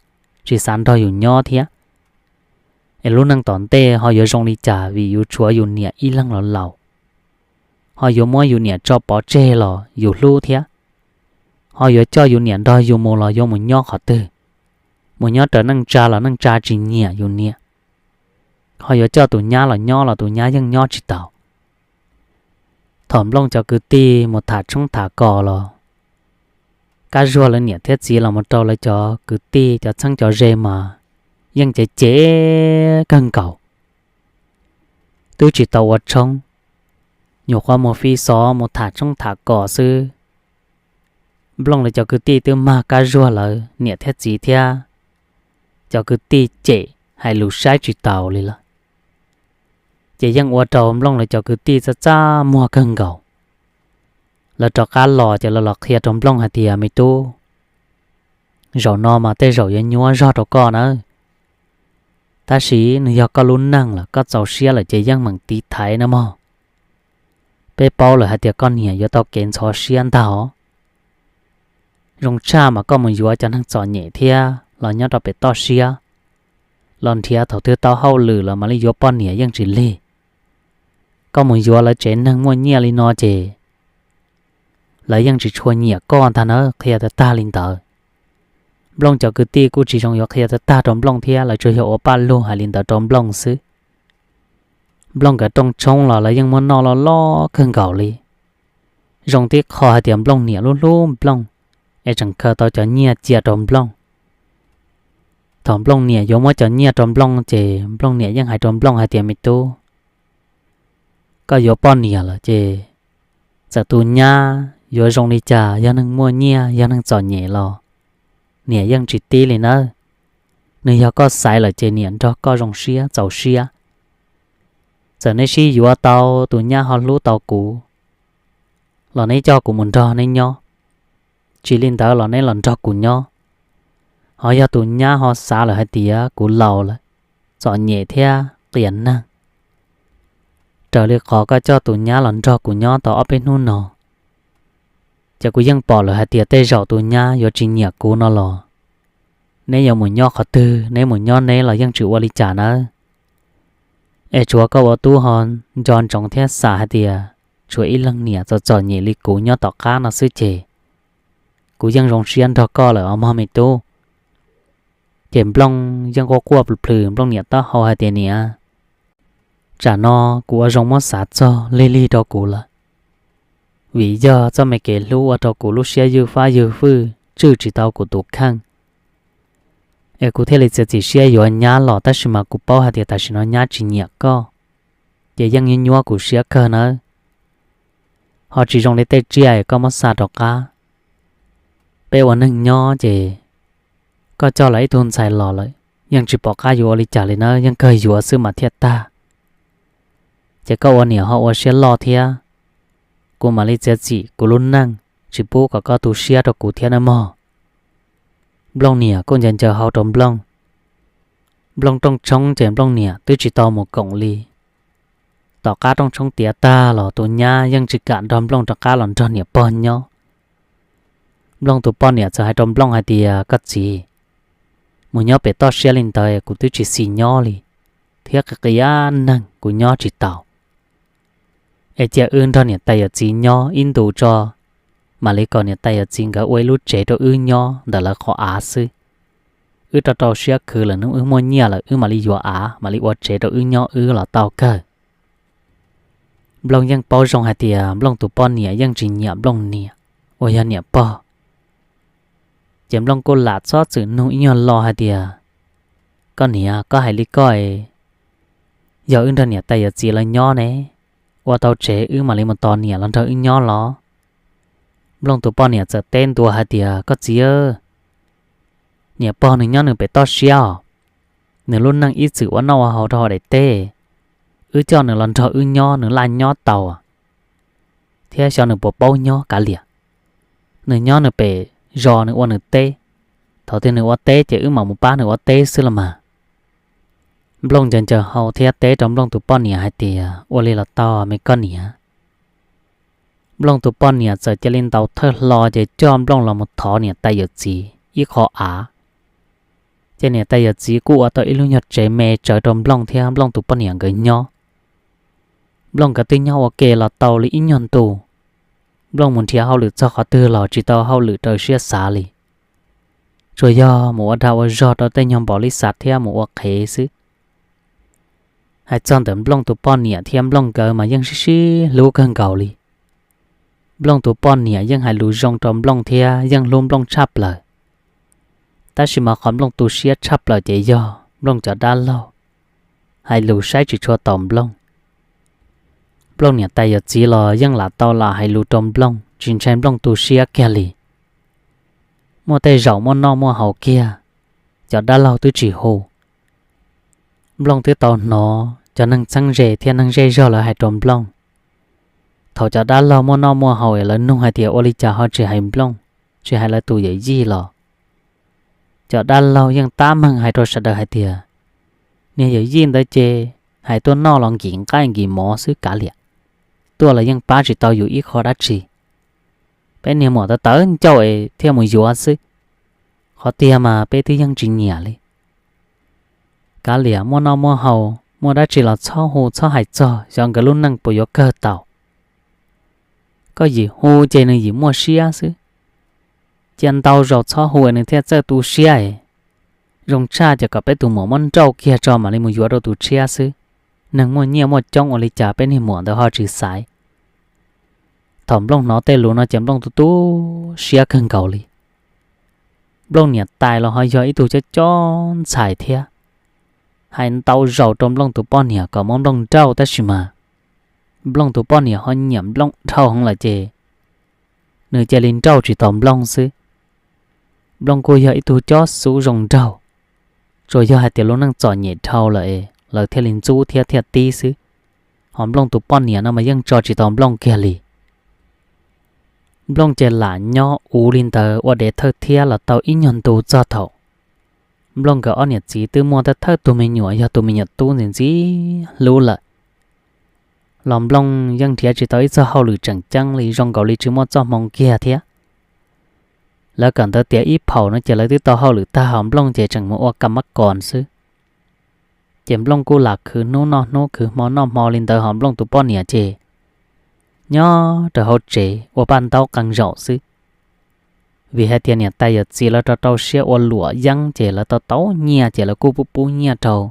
tsis xav nrog yus nyob thiab. Es lub neej tom ntej ho yuav zoo li cas vim yus tshuav yus niam ib leeg los laus, ho yuav muab yus niam tso pov tseg los yus hlub thiab, ho yuav coj yus niam nrog yus mus los yuav mus nyob qhov twg? Mus nyob raws neej tsa los neej tsa tsis nyiam yus niam, ho yuav coj tus nyab los nyob los tus nyab yeej nyob tsis taus. Thaum Nplooj cov kwv tij mus tham tshoob tham kos los, Kab Zuag lawv niam thiab txiv los mus rau lawv cov kwv tij cov txheeb cov ze mas yeej cem cem kawg nkaus. Twb tsis tau ua tshoob, nyuam qhuav mus fi xov mus tham tshoob tham kos xwb, Nplooj lawv cov kwv tij twb mag kab zuag lawv niam thiab txiv thiab cov kwv tij cem hais lus saib tsis taus li lawm. Ces yeej ua rau Nplooj lawv cov kwv tij txaj txaj muag kawg nkaus. Lawv rov qab los ces lawv los qhia rau Nplooj hais tias, Me tub, zaum no mas tej zaum yuav nyuaj zog rau koj nawb. Tab sis nws yog koj lub neej lawm, koj txaus siab lawm ces yeej meem tiv thaiv na mog. Peb paub lawm hais tias koj niam yuav tau kev ntxhov siab ntag os. Zoo tshaj mas koj mus yuav cov neeg txom nyem thiab los nyob rau pem toj siab, los nrhiav thaum twg tau hauj lwm los mam li yuav poj niam yeej tsis lig. Koj mus yuav lawv tsev neeg muaj nyiaj li no ces lawv yeej tsis tshua nyiam koj ntag na, qhia tag tag li ntawd. Nplooj cov kwv tij kuj tsis zoo yuav qhia tag tag rau Nplooj thiab, lawv tsuas yog ua paj lug hais li ntawd rau Nplooj xwb. Nplooj nkawd rooj tshoob los lawv yeej muab noj loj loj kawg nkaus li. Zoo tib qho hais tias Nplooj niam lub hlub Nplooj, es tseem khaws tau cov nyiaj cia rau Nplooj. Thaum Nplooj niam yuav muab cov nyiaj rau Nplooj ces Nplooj niam yeej hais rau Nplooj hais tias, Me tub, koj yuav poj niam lawm ces txawm tus nyab yuav zoo li cas, yog neeg muaj nyiaj yog neeg txom nyem los niam yeej tsis tib li nawb. Nws yog koj xaiv lawm ces niam nrog koj zoo siab txaus siab. Txawm neb sib yuav tau, tus nyab ho hlub tau kuv los neb coj kuv mus nrog neb nyob, tsis li ntawd los neb los nrog kuv nyob. Ho yog tus nyab ho xav lawm hais tias kuv laus lawm, txom nyem thiab qias neeg, raws li qhov koj coj tus nyab los nrog kuv nyob tau ob peb hnub no, ces kuv yeej pom lawm hais tias tej zaum tus nyab yuav tsis nyiam kuv no los neb yuav mus nyob qhov twg, neb mus nyob neb los yeej tsis ua li cas nawb. Es tsuav koj ua tub ho nco ntsoov thiab xam hais tias tshuav ib leeg niam txom txom nyem li kuv nyob tom qab no xwb ces kuv yeej zoo siab nrog koj lawm os mog me tub. Ces Nplooj yeej quaj quaj plhws plhws Nplooj niam taub hau hais tias, Niam, tsam no kuv ua zoo muab xav txog lig lig rau kuv lawm, vim yog txoj me kev hlub ua rau kuv lub siab ywj fab ywj fwj tswj tsis tau kuv tus kheej. Es kuv thiaj li txiav txim siab yuav nyab los, tab sis mas kuv paub hais tias tam sim no nyab tsis nyiam koj, ces yeej nyuaj nyuaj kuv siab kawg nawb. Ho tsis zoo li tej tsiaj es koj muab xa rov qab. Peb ua neeg nyob ces koj coj los ib tug ntxhais los lawm yeej tsis pom qab yuav ua li cas li nawb, yeej kawg yuav xwb mas thiaj tag. Ces koj ua niam ho ua siab loj thiab, kuv mam li txiav txim kuv lub neej tsis pub kom koj tu siab rau kuv thiab nawb mog. Nplooj niam kuj ncaws ncaws hau rau Nplooj. Nplooj rooj tshoob ces Nplooj niam twb tsis tau mus koom li. Tom qab rooj tshoob tiav tag los tus nyab yeej tsis kam nrog Nplooj rov qab los nrog niam pog nyob. Nplooj tus poj niam txawm hais rau Nplooj hais tias, Koj txiv, mus nyob pem toj siab li ntawd kuv twb tsis xis nyob li, thiab qis qia neeg kuv nyob tsis taus. Es cia wb nrog niam tais yawm txiv nyob ib ntus tso, mam li kom niam tais yawm txiv nkawd ua ib lub tsev rau wb nyob ntawm lawv qhov av xwb. Wb rau rau siab khwv lawm, hnub wb muaj nyiaj lawm wb mam li yuav av, mam li ua tsev rau wb nyob wb los tau kawg. Nplooj yeej paub zoo hais tias Nplooj tus poj niam yeej tsis nyiam Nplooj niam uas yog niam pog. Ces Nplooj kuj lam txhob txwm nug ib nyuag lo hais tias, Koj niam, koj hais li koj es, yog wb nrog niam tais yawm txiv lawv nyob ne, ua tau tsev wb mam li mus tos niam los nrog wb nyob los? Nplooj tus poj niam txawm teb ntua hais tias, Koj txiv, niam pog nws nyob nws pem toj siab os, nws lub neej ib txwm ua noj ua haus rau hauv daim teb, wb coj nws los nrog wb nyob nws laj nyob tau, thiab xyov nws puas paub nyob kav liam. Nws nyob nws pem zos nws ua nws teb, thaum twg nws ua teb ces wb mam mus pab nws ua teb xwb los mas. Nplooj ncaws ncaws hau thiab teb rau Nplooj tus poj niam hais tias, Ua li los tau me koj niam. Nplooj tus poj niam txawm cia li ntaus thawj hlo ces coj Nplooj los mus thov niam tais yawm txiv ib qho av. Ces niam tais yawm txiv kuj ua tau ib lub nyuag tsev me tsawv rau Nplooj thiab Nplooj tus poj niam nkawd nyob. Nplooj nkawd twb nyob ua ke los tau li ib nyuag ntu. Nplooj mus nrhiav hauj lwm txog qhov twg los tsis tau hauj lwm raws siab xav li, tsuas yog mus ua dag ua zog rau tej nyuag npaum li xav thiab mus ua qhev xwb. Hais txog ntawm Nplooj tus poj niam thiab Nplooj nkawd mas yeej sib sib hlub kawg nkaus li. Nplooj tus poj niam yeej hais lus zoo rau Nplooj thiab yeej hlub Nplooj tshaj plaws. Tab sis mas qhov Nplooj tu siab tshaj plaws ces yog Nplooj cov dab laug hais lus saib tsis tshua taus Nplooj. Nplooj niam tais yawm txiv los yeej lam tau lam hais lus rau Nplooj, tsis ntshai Nplooj tu siab kiag li. Muaj tej zaum muaj noj muaj haus kiag, cov dab laug twb tsis hu. Nplooj twb tau hnov cov neeg txheeb ze thiab neeg zej zog lawv hais rau Nplooj. Thaum cov dab laug muaj noj muaj haus es lawv nug hais tias ua li cas ho tsis hais Nplooj, tsis hais lawv tus yawm yij los, cov dab laug yeej tab meeg hais rau sawv daws hais tias, niag yawm yij ntawd ces hais tuaj noj los nkim nqaij nkim mov xwb kav liam, tuaj los yeej pab tsis tau yus ib qho dab tsi. Peb niag muam tawv tawv ncauj es thiaj mus yuav xwb, qhov tiag mas peb twb yeej tsis nyiam li. Kav liam, muaj noj muaj haus muaj dab tsi los txhob hu txhob hais txog, xyov nkawd lub neej puas yuav kawg tau. Koj yim hu ces nws yim muaj siab xwb. Cia ntau zaus txhob hu nws thiaj txawj tu siab es. Zoo tshaj ces kom peb tus muam muab nrauj kiag tso mam li mus yuav rau tus tshiab xwb. Neeg muaj nyiaj muaj coob ua li cas peb niag muam ntawd ho tsis xaiv. Thaum Nplooj hnov tej lus no ces Nplooj tu tu siab kawg nkaus li. Nplooj niam tais los ho yog ib tug cob cob ntxhais thiab, hais ntau zaus rau Nplooj tus poj niam kom muab Nplooj nrauj tab sis mas Nplooj tus poj niam ho nyiam Nplooj dhau heev lawm ces nws cia li nrauj tsis tau Nplooj xwb. Nplooj kuj yog ib tug cob xub zoo nraug, tsuas yog hais tias lub neej txom nyem dhau lawm es lawv thiaj li ntxub thiab thiaj tib xwb, ho Nplooj tus poj niam no mas yeej tso tsis tau Nplooj kiag li. Nplooj ces lam nyob uv li ntawd ua dev thawj thiab los tau ib nyuag ntu txog thaum Nplooj nkawd ob niam txiv twb muaj thawj thawj tus me nyuam yog tus me nyuam tub ntxim ntxim hlub lawm. Los Nplooj yeej nrhiav tsis tau ib txoj hauj lwm tseem ceeb li, zoo nkaus li tsis muaj txoj hmoo kiag thiab. Lawv kawm ntawv tiav ib phaum no ces lawv twb tau hauj lwm tag ho Nplooj ces tseem mus ua kam mab kos xwb. Ces Nplooj kuj lam khwv hnub noj hnub khwv hmo noj hmo li ntawd ho Nplooj tus poj niam ces nyob rau hauv tsev ua paj ntaub qee zaum xwb. Vim hais tias niam tais yawm txiv lawv rau rau siab ua luam yeeb ces lawv tau tau nyiaj ces lawv kuj pub pub nyiaj rau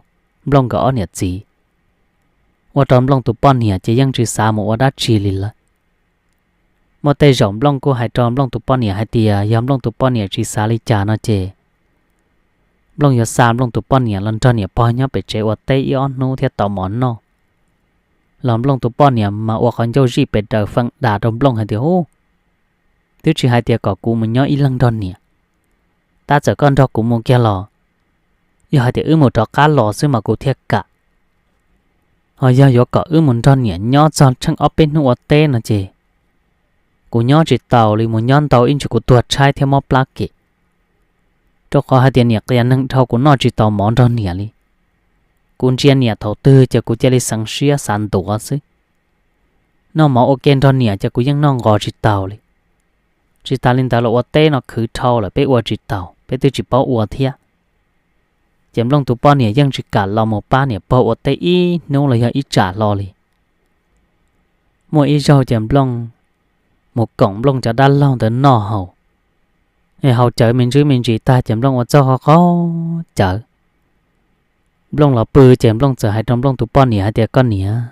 Nplooj nkawd ob niam txiv. Ua rau Nplooj tus poj niam ces yeej tsis xav mus ua dab tsi li lawm. Muaj tej zaum Nplooj kuj hais rau Nplooj tus poj niam hais tias yog Nplooj tus poj niam tsis xav li cas no ces Nplooj yuav xa Nplooj tus poj niam los nrog niam pog nyob pem tsev ua teb ib ob hnub thiab tau mov noj. Los Nplooj tus poj niam mas ua qhov ncauj zij pes daws feem das rau Nplooj hais tias, Ub, twb tsis hais tias kom kuv mus nyob ib leeg nrog niam. Tab txawm koj nrog kuv mus kiag los, yog hais tias wb mus rov qab los xwb mas kuv thiaj kam. Ho yog yuav kom wb mus nrog niam nyob txog tsheej ob peb hnub ua teb no ces kuv nyob tsis taus li, mus nyob ntau ib ntsis kuv tuag tshaib thiab mob plab kem. Rau qhov hais tias niam qias neeg dhau kuv noj tsis tau mov nrog niam li. Kuv ntsia niam thaum twg ces kuv cia li xeev siab xav ntuav xwb. Noj mov ua ke nrog niam ces kuv yeej noj nqos tsis taus li. Tsis tas li ntawd los ua teb no khwv dhau lawm peb ua tsis taus, peb twb tsis paub ua thiab. Ces Nplooj tus poj niam yeej tsis kam los mus pab niam pog ua teb ib hnub los yog ib tsam hlo li. Muaj ib zaug ces Nplooj mus koom Nplooj cov dab laug ntawd noj haus, es haus cawv me ntsis me ntsis tag ces Nplooj ua txuj qhov qhov cawv. Nplooj los pw ces Nplooj txawm hais rau Nplooj tus poj niam hais tias, Koj niam,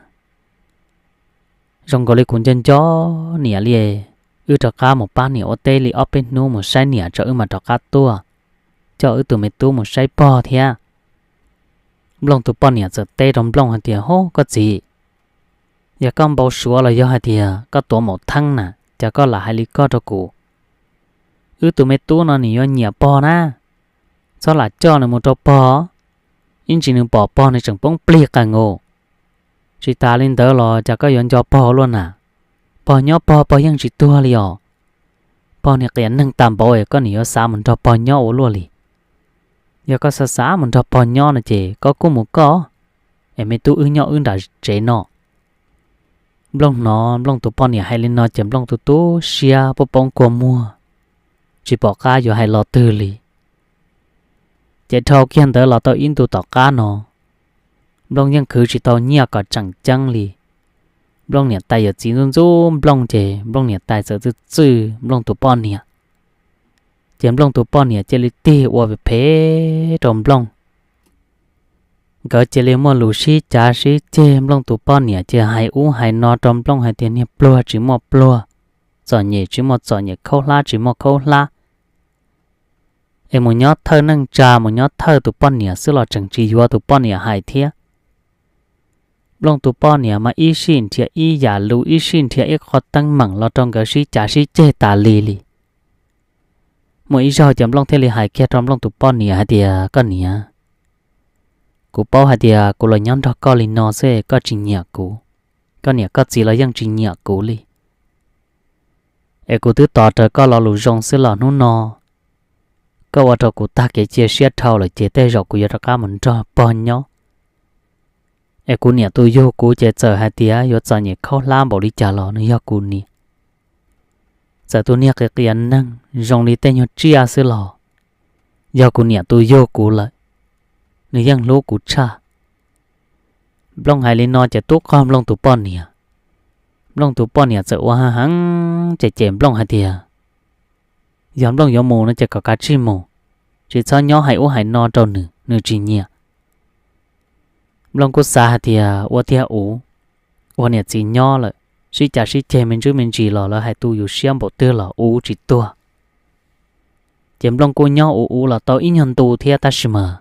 zoo nkaus li kuv nco nco niam li. Wb rov qab mus pab niam ua teb li ob peb hnub mus saib niam tso wb mam rov qab tuaj coj wb tus me tub mus saib pog thiab. Nplooj tus poj niam txawm teb rau Nplooj hais tias, Hub, koj txiv, yog koj npau suav los yog hais tias koj tuav maum theeb na, cas koj lam hais li koj rau kuv? Wb tus me tub no nws yuav nyiam pog na, txhob lam coj nws mus rau pog, ib ntsis nws pom pog nws tseem poob plig qees os. Tsis tas li ntawd los cas koj yuav nco pog luaj na? Pog nyob pog, pog yeej tsis tuag li os. Pog niag qias neeg tag npaum es koj nim yuav xav mus nrog pog nyob ua luaj li. Yog koj xav xav mus nrog pog nyob no ces koj kuj mus koj, es me tub wb nyob wb nram tsev no. Nplooj hnov Nplooj tus poj niam hais li no ces Nplooj tu tu siab poob poob kua muag, tsis pom qab yuav hais lo twg li. Ces dhau kiag ntawd los tau ib ntu tom qab no, Nplooj yeej khwv tsis tau nyiaj kom tseem ceeb li. Nplooj niam tais yawm txiv ntxub ntxub Nplooj ces Nplooj niam tais txawm txwj txwj Nplooj tus poj niam. Ces Nplooj tus poj niam cia li tig ua phem rau Nplooj. Nkawd cia li muaj lus sib cav sib ceg, Nplooj tus poj niam ces hais ub hais no rau Nplooj hais tias niag pluag tsis muaj pluag, txom nyem tsis muaj txom nyem, khaub hlab tsis muaj khaub hlab. Es mus nyob thawj neej tsa, mus nyob thawj tus poj niam xwb los tseem tsis yuav tus poj niam hais thiab. Nplooj tus poj niam mas ib sij nrhiav ib yam lus, ib sij nrhiav ib qho teeb meem los rau nkawd sib cav sib ceg tas li li. Muaj ib zaug ces Nplooj thiaj li hais kiag rau Nplooj tus poj niam hais tias, Koj niam, kuv paub hais tias kuv los nyob nrog koj li no xwb koj tsis nyiam kuv, koj niam koj txiv los yeej tsis nyiam kuv li. Es kuv twb tos raws koj lo lus zoo xwb los hnub no koj ua rau kuv tag kev cia siab dhau lawm ces tej zaum kuv yuav rov qab mus nrog pog nyob. Es kuv niam tus yug kuv ces txawm hais tias yuav txom nyem khaub hlab npaum li cas los nws yog kuv niam. Txawm tus niag qias qias neeg zoo li tej nyuag tsiaj xwb los yog kuv niam tus yug kuv lawm, nws yeej hlub kuv tshaj. Nplooj hais li no ces tub qog Nplooj tus poj niam. Nplooj tus poj niam txawm ua heev ces cem Nplooj hais tias, Yog Nplooj yuav mus no ces kom kav tsij mus, tsis txhob nyob hais ub hais no rau nws, nws tsis nyiam. Nplooj kuj xav hais tias ua tiag uv, ua niam txiv nyob lawm, sib cav sib ceg me ntsis me ntsis los lawv hais tu yus siab npaum twg los uv tsis tuag. Ces Nplooj kuj nyob uv uv los tau ib nyuag ntu thiab tab sis mas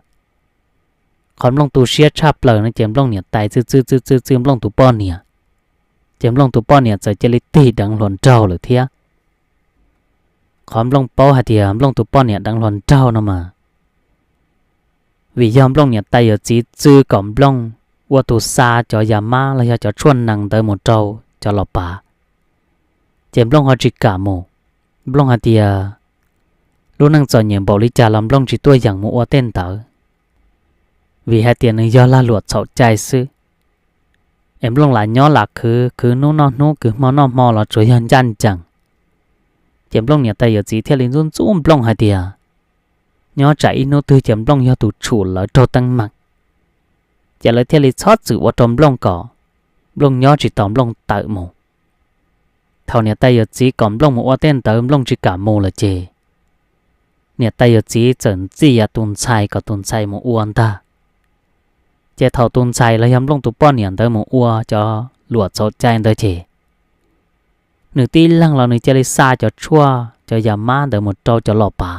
qhov Nplooj tu siab tshaj plaws no ces Nplooj niam tais txwj txwj txwj txwj txwj Nplooj tus poj niam, ces Nplooj tus poj niam txawm cia li tig deev hluas nraug lawm thiab. Qhov Nplooj paub hais tias Nplooj tus poj niam deev hluas nraug no mas vim yog Nplooj niam tais yawm txiv txwv kom Nplooj ua tus xa cov yas mab los yog cov tshuaj nees ntawd mus rau cov los pav, ces Nplooj ho tsis kam mus. Nplooj hais tias lub neej txom nyem npaum li cas los Nplooj tsis tuaj yeem mus ua tej ntawd, vim hais tias nws yog lag luam txhaum cai xwb. Es Nplooj lam nyob lam khwv, khwv hnub noj hnub, khwv hmo noj hmo los tsuas yog ncaj ncees. Ces Nplooj niam tais yawm txiv thiaj li ntxub ntxub Nplooj hais tias nyob tsam ib hnub twg ces Nplooj yog tus tshum lawv raug teeb meem, ces lawv thiaj li txhob txwm ua rau Nplooj kom Nplooj nyob tsis taus Nplooj tawm mus. Thaum niam tais yawm txiv kom Nplooj mus ua tej ntawd Nplooj tsis kam mus lawm ces niam tais yawm txiv txawm ntxias tus ntxhais kom tus ntxhais mus ua ntag. Ces thaum tus ntxhais los yog Nplooj tus poj niam ntawd mus ua cov luam txhaum cai ntawd ces nws tib leeg los nws cia li xa cov tshuaj cov yas mab ntawd mus rau cov los pav.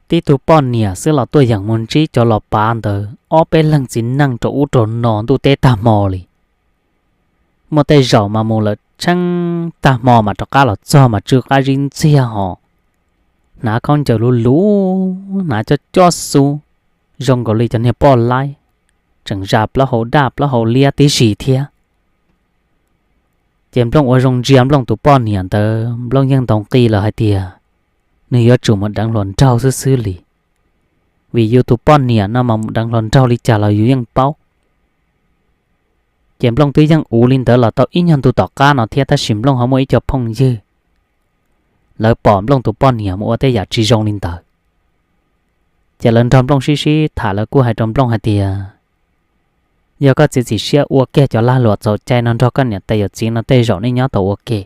Tib tug poj niam xwb los tuaj yeem mus ntsib cov los pav ntawd ob peb leeg txiv neej rau ub rau no ntuj teb tag hmo li. Muaj tej zaum mas mus lawm tsheej tag hmo mas rov qab los txog mas tsw qab zib ntxiag ho hnav khaub ncaws luv luv, hnav coj coj xub, zoo nkaus li cov niag poj laib tseem zas plaub hau daj plaub hau liab tib si thiab. Ces Nplooj ua zoo ntsia Nplooj tus poj niam ntawd Nplooj yeej ntaus nqi lawm hais tias nws yuav tsum mus deev hluas nraug xwb xwb li, vim yus tus poj niam no mas mus deev hluas nraug li cas los yus yeej paub. Ces Nplooj twb yeej uv li ntawd los tau ib nyuag ntu tom qab no thiab tab sis Nplooj ho muaj ib co phooj ywg, lawv pom Nplooj tus poj niam mus ua tej yam tsis zoo li ntawd, ces lawv nrog Nplooj sib sib tham lawv kuj hais rau Nplooj hais tias, yog koj txiav txim siab ua kiag cov lag luam txhaum cai no nrog koj niam tais yawm txiv no tej zaum nej nyob tau ua ke.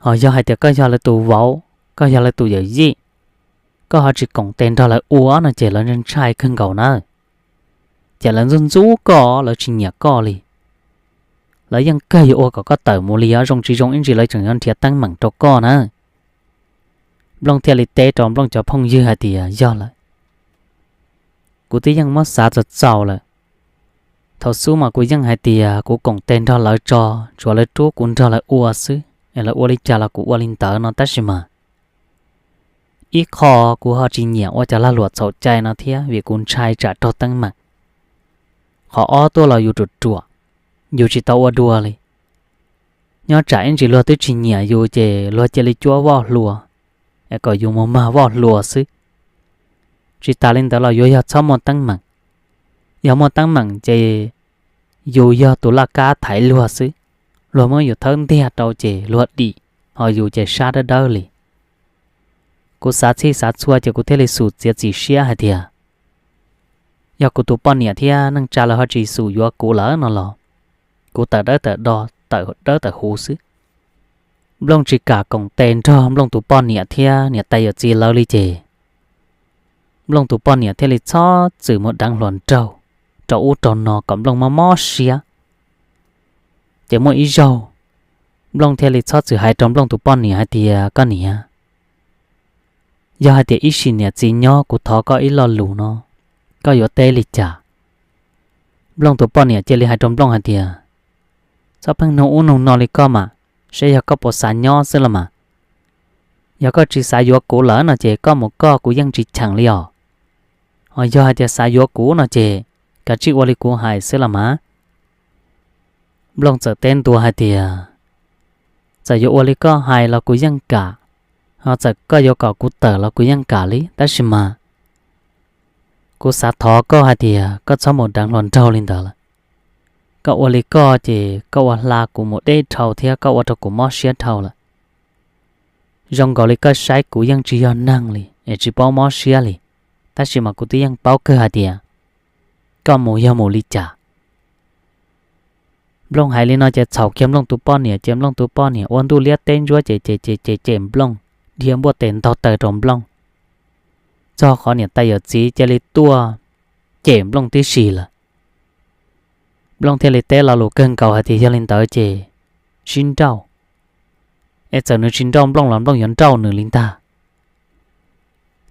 Ho yog hais tias koj yog lawv tus vauv, koj yog lawv tus yawm yij, koj ho tsis koom tes nrog lawv ua no ces lawv ntshai kawg nkaus na. Ces lawv ntxub ntxub koj, lawv tsis nyiam koj li. Lawv yeej kawg yuav ua kom koj tawm mus li os, zoo tsis zoo ib ntsis lawv tseem yuav nrhiav teeb meem rau koj na. Nplooj thiaj li teb rau Nplooj cov phooj ywg hais tias, yog lawm, kuv twb yeej muab xav txaus txaus lawm. Thaum xub mas kuv yeej hais tias kuv koom tes nrog lawv tso, tsuav lawv rub kuv nrog lawv ua xwb, es lawv ua li cas los kuv ua li ntawd no tab sis mas ib qho kuv ho tsis nyiam ua cov lag luam txhaum cai no thiab vim kuv ntshai tsam raug teeb meem. Qhov ob tuaj los yus ruam ruam, yus tsis tau ua dua li. Nyob tsam ib ntsis luag twb tsis nyiam yus ces luag cia li cuab voj hlua, es kom yus mus mag voj hlua xwb. Tsis tas li ntawd los yuav yog txhob muaj teeb meem. Yog muaj teeb meem ces yus yog tus laj kab thaiv luag xwb. Luag muab yus thawb ntiag rau ces luag dim, ho yus ces sab dawb dawb li. Kuv xav txhij xav txhua ces kuv thiaj li xum txiav txim siab hais tias, yog kuv tus poj niam thiab neej tsa lawv ho tsis xum yuav kuv lawm no los kuv tawm dawb tawm do, tawm dawb tawm huv xwb. Nplooj tsis kam koom tes nrog Nplooj tus poj niam thiab niam tais yawm txiv lawv li ces Nplooj tus poj niam thiaj li txhob txwm mus deev hluas nraug rau ub rau no kom Nplooj mob mob siab. Ces muaj ib zaug, Nplooj thiaj li txhob txwm hais rau Nplooj tus poj niam hais tias, koj niam, yog hais tias ib sim niam txiv nyob kuv thov koj ib lo lus no, koj yuav teb li cas? Nplooj tus poj niam cia li hais rau Nplooj hais tias, txhob pheej nug ub nug no li koj mas, saib yog koj puas xav nyob xwb los mas. Yog koj tsis xav yuav kuv lawm no ces koj mus koj, kuv yeej tsis cheem li os. Ho yog hais tias xav yuav kuv no ces kav tsij ua li kuv hais xwb los mas. Nplooj txawm teb ntua hais tias, txawm yuav ua li koj hais los kuv yeej kam, ho txawm koj yuav kom kuv tawm los kuv yeej kam li, tab sis mas kuv xav thov koj hais tias koj txhob mus deev hluas nraug li ntawd lawm. Koj ua li koj ces koj ua hla kuv mus deb dhau thiab koj ua rau kuv mob siab dhau lawm. Zoo nkaus li koj saib kuv yeej tsis yog neeg li es tsis paub mob siab li, tab sis mas kuv twb yeej paub kawg hais tias koj mus yog mus li cas. Nplooj hais li no ces txhaum kiag Nplooj tus poj niam, ces Nplooj tus poj niam ua ntuj liab teb ntsuab ces ces ces ces cem Nplooj, dhia npuaj tes ntaug taw rau Nplooj, txog qhov niam tais yawm txiv cia li tuaj cem Nplooj tib si lawm. Nplooj thiaj li teb lo lus kawg nkaus hais tias yog li ntawd ces sib nrauj, es txawm nws tsis nrauj Nplooj los Nplooj yuav nrauj nws li ntag.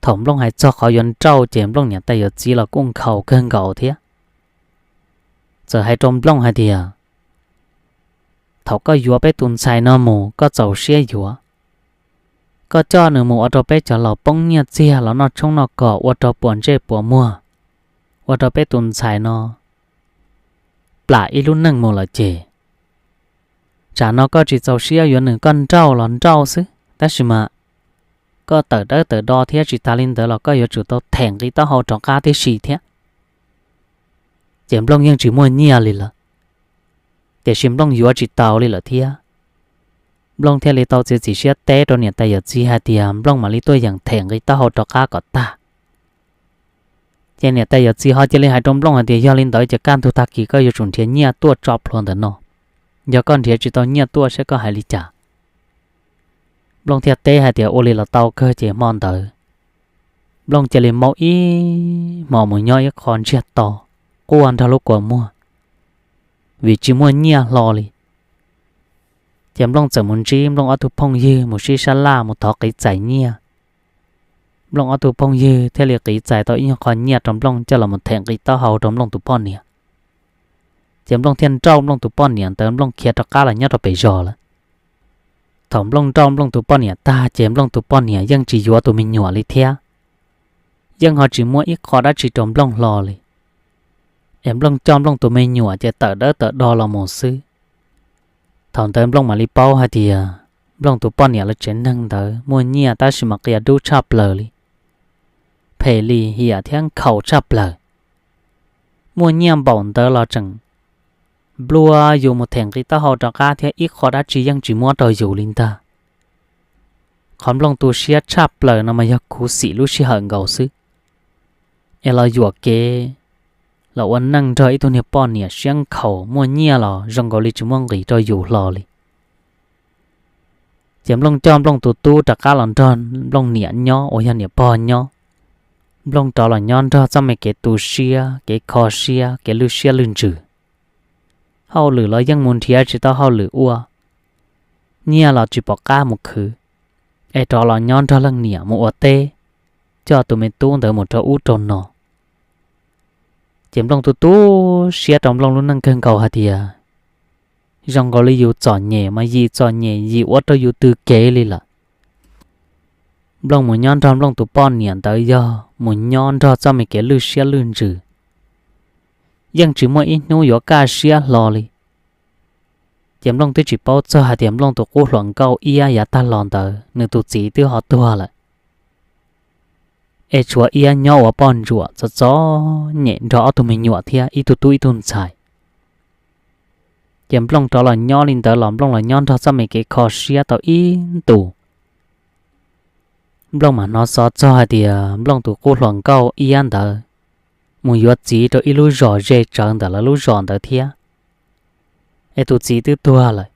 Thaum Nplooj hais txog qhov yuav nrauj ces Nplooj niam tais yawm txiv los kuj nkhaus kawg nkaus thiab. Txawm hais rau Nplooj hais tias, thaum koj yuav peb tus ntxhais no mus koj txaus siab yuav, koj coj nws mus ua rau peb cov laus poob nyiaj txiag los noj tshoob noj kos ua rau puas ntsej puas muag, ua rau peb tus ntxhais no plam ib lub neej mus lawm ces, tsam no koj tsis txaus siab yuav nws koj nrauj los nrauj xwb, tab sis mas koj tawm dawb tawm do thiab tsis tas li ntawd los koj yuav tsum tau them nqi taub hau rov qab tib si thiab. Ces Nplooj yeej tsis muaj nyiaj li lawm, tiam sis Nplooj yuav tsis tau li lawm thiab. Nplooj thiaj li tau txiav txim siab teb rau niam tais yawm txiv hais tias Nplooj mam li tuaj yeem them nqi taub hau rov qab kom tag. Ces niam tais yawm txiv ho cia li hais rau Nplooj hais tias yog li ntawd ces kaj ntug tag kis koj yuav tsum nrhiav nyiaj tuaj tso plhuav ntawm no. Yog koj nrhiav tsis tau nyiaj tuaj saib koj hais li cas. Nplooj thiaj teb hais tias ua li los tau kawg, ces hmo ntawd Nplooj cia li maub ib hmo mus nyob ib qho ntsiag to, quaj nrog lub kua muag, vim tsis muaj nyiaj hlo li. Ces Nplooj txawm mus ntsib Nplooj ob tug phooj ywg mus sib sab laj mus thov qiv txais nyiaj. Nplooj ob tug phooj ywg thiaj li qiv txais tau ib nyuag qho nyiaj rau Nplooj coj los them nqi taub hau rau Nplooj tus poj niam. Ces Nplooj thiaj nrauj Nplooj tus poj niam ntawd, Nplooj khiav rov qab los nyob rau pem zos lawm. Thaum Nplooj nrauj Nplooj tus poj niam tag ces Nplooj tus poj niam yeej tsis yuav tus me nyuam li thiab, yeej ho tsis muab ib qho dab tsi rau Nplooj hlo li. Es Nplooj coj Nplooj tus me nyuam ces tawm dawb tawm do los mus xwb. Thaum ntawd Nplooj mam li paub hais tias Nplooj tus poj niam lawv tsev neeg ntawd muaj nyiaj tab sis mas qia dub tshaj plaws li, phem lim hiam thiab nkhaus tshaj plaws. Muaj nyiaj npaum ntawd los tseem nplua yus mus them nqi taub hau rov qab thiab ib qho dab tsi yeej tsis muab rau yus li ntag. Qhov Nplooj tu siab tshaj plaws no mas yog khuv xim lub sij hawm nkaus xwb, es los yuam kev los ua neej nrog ib tug niag poj niam siab nkhaus muaj nyiaj los zoo nkaus li tsis muaj nqis rau yus hlo li. Ces Nplooj coj Nplooj tus tub rov qab los nrog Nplooj niam nyob uas yog niam pog nyob. Nplooj rov los nyob nrog txoj me kev tu siab, kev kho siab, kev lwj siab lwj ntsws. Hauj lwm los yeej mus nrhiav tsis tau hauj lwm ua, nyiaj los tsis pom qab mus khwv, es rov los nyob nrog leej niam mus ua teb, coj tus me tub ntawd mus rau ub rau no. Ces Nplooj tu tu siab rau Nplooj lub neej kawg nkaus hais tias, zoo nkaus li yus txom nyem mas yim txom nyem yim ua rau yus tws kev li lawm. Nplooj mus nyob nrog Nplooj tus poj niam ntawd yog mus nyob nrog txoj me kev lwj siab lwj ntsws, yeej tsis muaj ib hnub yuav kaj siab hlo li. Ces Nplooj twb tsis paub txog hais tias Nplooj tus qub hluas nkauj Iab yav tag los ntawd nws tus txiv twb ho tuag lawm, es tshuav Iab nyob ua poj ntsuam txom txom nyem nrog ob tug me nyuam thiab ib tug tub ib tug ntxhais. Ces Nplooj rov los nyob li ntawd los Nplooj los nyob nrog txoj me kev kho siab tau ib ntus. Nplooj mam hnov xov txog hais tias Nplooj tus qub hluas nkauj Iab ntawd mus yuav txiv rau ib lub zos ze tsawv ntawm lawv lub zos ntawd thiab, es tus txiv twb tuag lawm.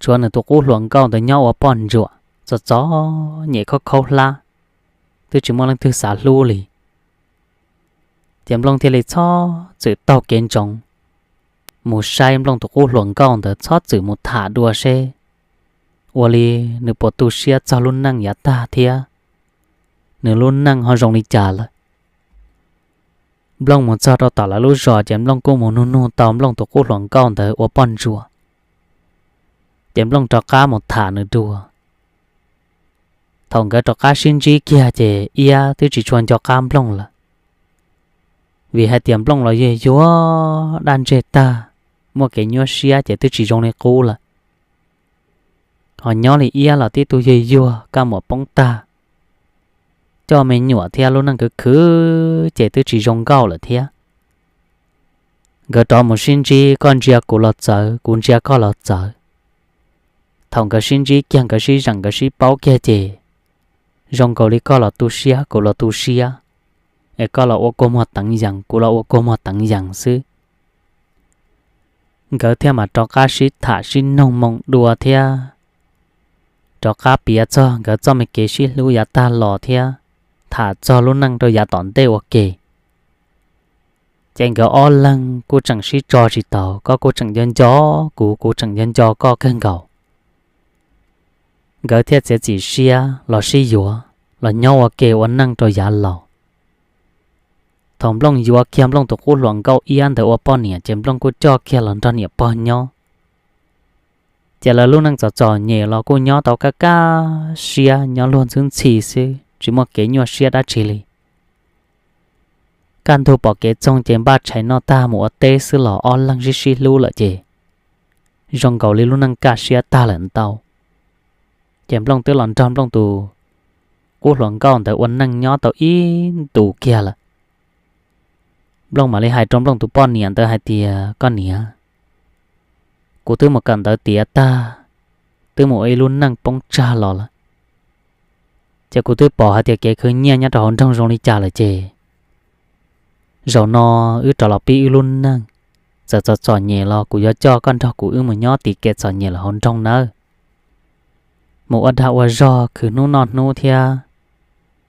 Tshuav nws tus qub hluas nkauj ntawd nyob ua poj ntsuam txom txom nyem khaub khaub hlab, twb tsis muaj leej twg xav hlub li. Ces Nplooj thiaj li txhob txwm taug kev ntsoov mus saib Nplooj tus qub hluas nkauj ntawd, txhob txwm mus tham dua seb ua li nws puas tu siab txog lub neej yav tag thiab nws lub neej ho zoo li cas lawm. Nplooj mus txog rau tom lawv lub zos ces Nplooj kuj mus nug nug tau Nplooj tus qub hluas nkauj ntawd ua poj ntsuam, ces Nplooj rov qab mus tham nws dua. Thaum nkawd rov qab sib ntsib kiag ces Iab twb tsis tshua nco qab Nplooj lawm, vim hais tias Nplooj los yuag yuag daj ntseg tag, muaj kev nyuaj siab ces twb tsis zoo li qub lawm. Ho nyob li Iab los tib tug yuag yuag kab muam poob tag, coj me nyuam thiab lub neej khwv khwv ces twb tsis zoo nkauj lawm thiab. Nkawd rov mus sib ntsib, koj ntsia kuv los txawv, kuv ntsia koj los txawv. Thaum nkawd sib ntsib kiag, nkawd sib zeem, nkawd sib paub kiag ces zoo nkaus li koj los tu siab, kuv los tu siab, es koj los ua kua muag teev yees, kuv los ua kua muag teev yees xwb. Nkawd thiaj mam rov qab sib tham sib noog moo dua thiab rov qab piav txog nkawd txoj me kev sib hlub yav tag los thiab tham txog lub neej rau yav tom ntej ua ke. Ces nkawd ob leeg kuj tseem sib tso tsis taus, koj kuj tseem nco nco kuv, kuv tseem nco nco koj kawg nkaus. Nkawd thiaj txiav txim siab los sib yuav los nyob ua ke ua neej rau yav laus. Thaum Nplooj yuav kiag Nplooj tus qub hluas nkauj Iab ntawd ua poj niam ces Nplooj kuj coj kiag los nrog niam pog nyob. Ces lawv lub neej txom txom nyem los kuj nyob tau kaj kaj siab, nyob luag ntxwb ntxhi xwb, tsis muaj kev nyuaj siab dab tsi li. Kaj ntug pom kev txoog ces npaj tshais noj tag mus ua teb xwb los ob leeg sib sib hlub lawm ces zoo nkaus li lub neej kaj siab tag lawm ntau. Ces Nplooj twb los nrog Nplooj tus qub hluas nkauj ntawd ua neej nyob tau ib ntus kiag lawm. Nplooj mam li hais rau Nplooj tus poj niam ntawd hais tias, koj niam, kuv twb mus kawm ntawv tiav tag, twb mus ua ib lub neej poob tsag los lawm, ces kuv twb pom hais tias kev khwv nyiaj nyob rau hauv nroog zoo li cas lawm ces zaum no wb rov los pib wb lub neej. Txawm txom txom nyem los kuv yuav coj koj nrog kuv wb mus nyob tiv kev txom nyem lawm hauv nroog nawb. Mus ua dag ua zog khwv hnub noj hnub thiab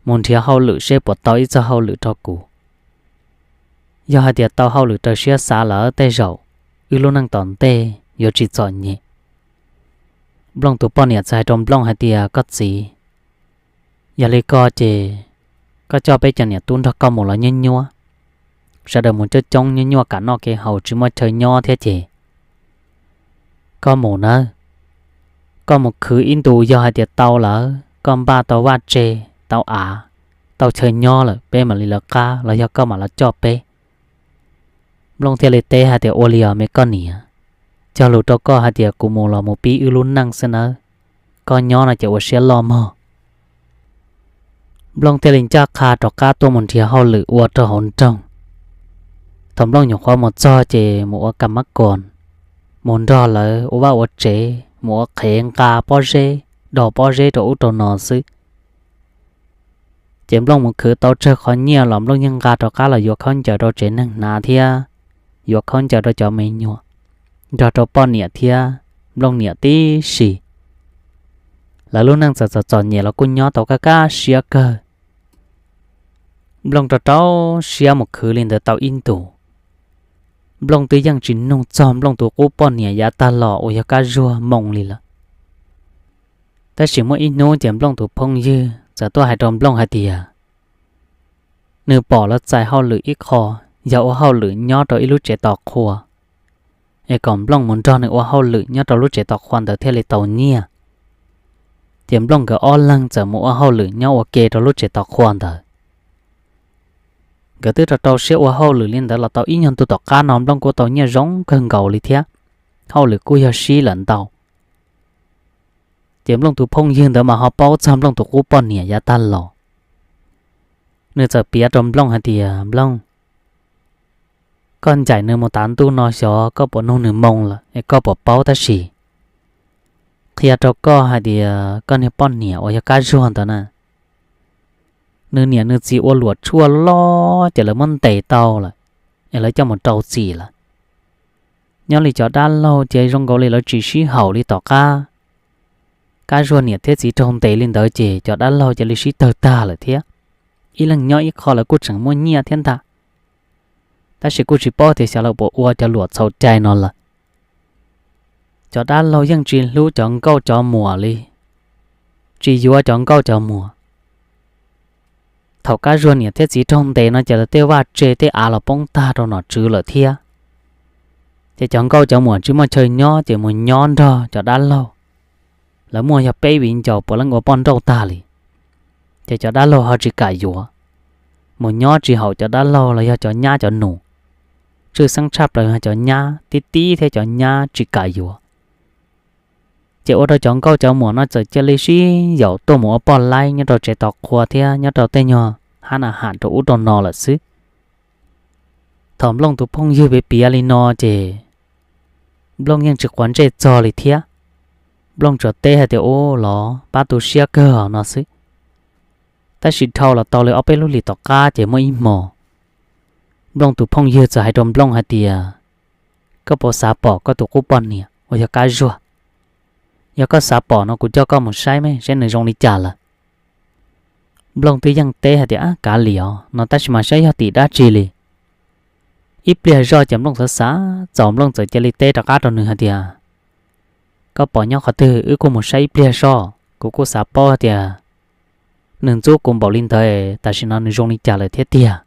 mus nrhiav hauj lwm seb puas tau ib txoj hauj lwm rau kuv. Yog hais tias tau hauj lwm raws siab xav lawm tej zaum wb lub neej tom ntej yuav tsis txom nyem. Nplooj tus poj niam txawm hais rau Nplooj hais tias, koj txiv, yog li ko ces koj coj peb cov niam tub nrog koj mus los nyuaj nyuaj, sawv daws mus coob coob nyuaj nyuaj kam noj kev haus tsis muaj chaw nyob thiab ces koj mus nawb. Koj mus khwv ib ntus yog hais tias tau lawm, koj npaj tau vaj tse, tau av, tau chaw nyob lawm peb mam li lawv qab los yog koj mam los coj peb. Nplooj thiaj li teb hais tias, ua li os me koj niam, cog lus rau koj hais tias kuv mus los mus pib wb lub neej xwb nawb, koj nyob no ces ua siab loj mog. Nplooj thiaj li ncaj qha rov qab tuaj mus nrhiav hauj lwm ua rau hauv nroog. Thaum Nplooj nyuam qhuav mus txog ces mus ua kam mab koos, mus nrog lawv ua vaj ua tsev, mus ua qhev nqa pob zeb, do pob zeb rau ub rau no xwb. Ces Nplooj mus khwv tau tsawg qhov nyiaj los Nplooj yeej nqa rov qab los yuav khaub ncaws rau tsev neeg hnav thiab yuav khaub ncaws rau cov me nyuam, nrog rau poj niam thiab Nplooj niam tib si. Lawv lub neej txawm txom txom nyem los kuj nyob tau kaj kaj siab kawg. Nplooj rau rau siab mus khwv li ntawd tau ib ntus. Nplooj twb yeej tsis nug txog Nplooj tus qub poj niam yav tag los uas yog Kab Zuag moo li lawm. Tab sis muaj ib hnub ces Nplooj tus phooj ywg txawm tuaj hais rau Nplooj hais tias, nws pom lawv txais hauj lwm ib qho, yog ua hauj lwm nyob rau ib lub tsev tos qhua, es kom Nplooj mus nrog nws ua hauj lwm nyob rau lub tsev tos qhua ntawd thiaj li tau nyiaj. Ces Nplooj nkawd ob leeg txawm mus ua hauj lwm nyob ua ke rau lub tsev tos qhua ntawd. Nkawd twb rau rau siab ua hauj lwm li ntawd los tau ib nyuag ntu tom qab no Nplooj kuj tau nyiaj zoo kawg nkaus li thiab, hauj lwm kuj yog sib lawm ntau. Ces Nplooj tus phooj ywg ntawd mas ho paub txog Nplooj tus qub poj niam yav tag los. Nws txawm piav rau Nplooj hais tias, Nplooj, koj ncaim nws mus tav ntuj no xyov koj puas nug nws moo lawm es koj puas paub, tab sis qhia rau koj hais tias koj niag poj niam uas yog Kab Zuag ntawd na, nws niam nws txiv ua luam tshuaj loj ces lawv muab ntes tau lawm, es lawv coj mus rau txim lawm. Nyob li cov dab laug ces zoo nkaus li lawv tsis sib haum li tom qab. Kab Zuag niam thiab txiv raug ntes li ntawd ces cov dab laug cia li sib tawg tag lawm thiab. Ib leeg nyob ib qho lawv kuj tseem muaj nyiaj thiab ntag, tab sis kuj tsis paub tias xyov lawv puas ua cov luam txhaum cai no lawm. Cov dab laug yeej tsis hlub cov nkauj cov muam li, tsis yuav cov nkauj cov muam. Thaum Kab Zuag niam thiab txiv raug ntes no ces lawv tej vaj tse tej av los poob tag rau nom tswv lawm thiab. Ces cov nkauj cov muam tsis muaj chaw nyob ces mus nyob nrog cov dab laug. Lawv muaj yog peb viv ncaus puav leej ua poj nrauj tag li. Ces cov dab laug ho tsis kam yuav, mus nyob tsis haum cov dab laug los yog cov nyab cov nus. Tshwj xeeb tshaj plaws cov nyab tib tib thiab cov nyab tsis kam yuav. Ces ua rau cov nkauj cov muam no txawm cia li sib yaum tuaj mus ua poj laib nyob rau tsev tos qhua thiab nyob rau tej nyuag hab na ham rau ub rau no lawm xwb. Thaum Nplooj tus phooj ywg piav piav li no ces Nplooj yeej tsis quav ntsej txog li thiab. Nplooj tsuas teb hais tias, Ub, los pab tu siab kawg no xwb. Tab sis dhau los tau li ob peb lub hlis tom qab ces muaj ib hmo, Nplooj tus phooj ywg txawm hais rau Nplooj hais tias, Koj puas xav pom koj tus qub poj niam uas yog Kab Zuag? Yog koj xav pom no kuv coj koj mus saib me saib nws zoo li cas lawm. Nplooj twb yeej teb hais tias, Ab, kav liam os no tab sis mas saib yog tim dab tsi li. Ib pliag zoj ces Nplooj xav xav txaus Nplooj txawm cia li teb rov qab rau nws hais tias, Koj pom nyob qhov twg wb kuj mus saib ib pliag soj, kuv kuj xav paub hais tias nws ntxub kuv npaum li ntawd tam sim no nws zoo li cas lawm thiab tiag.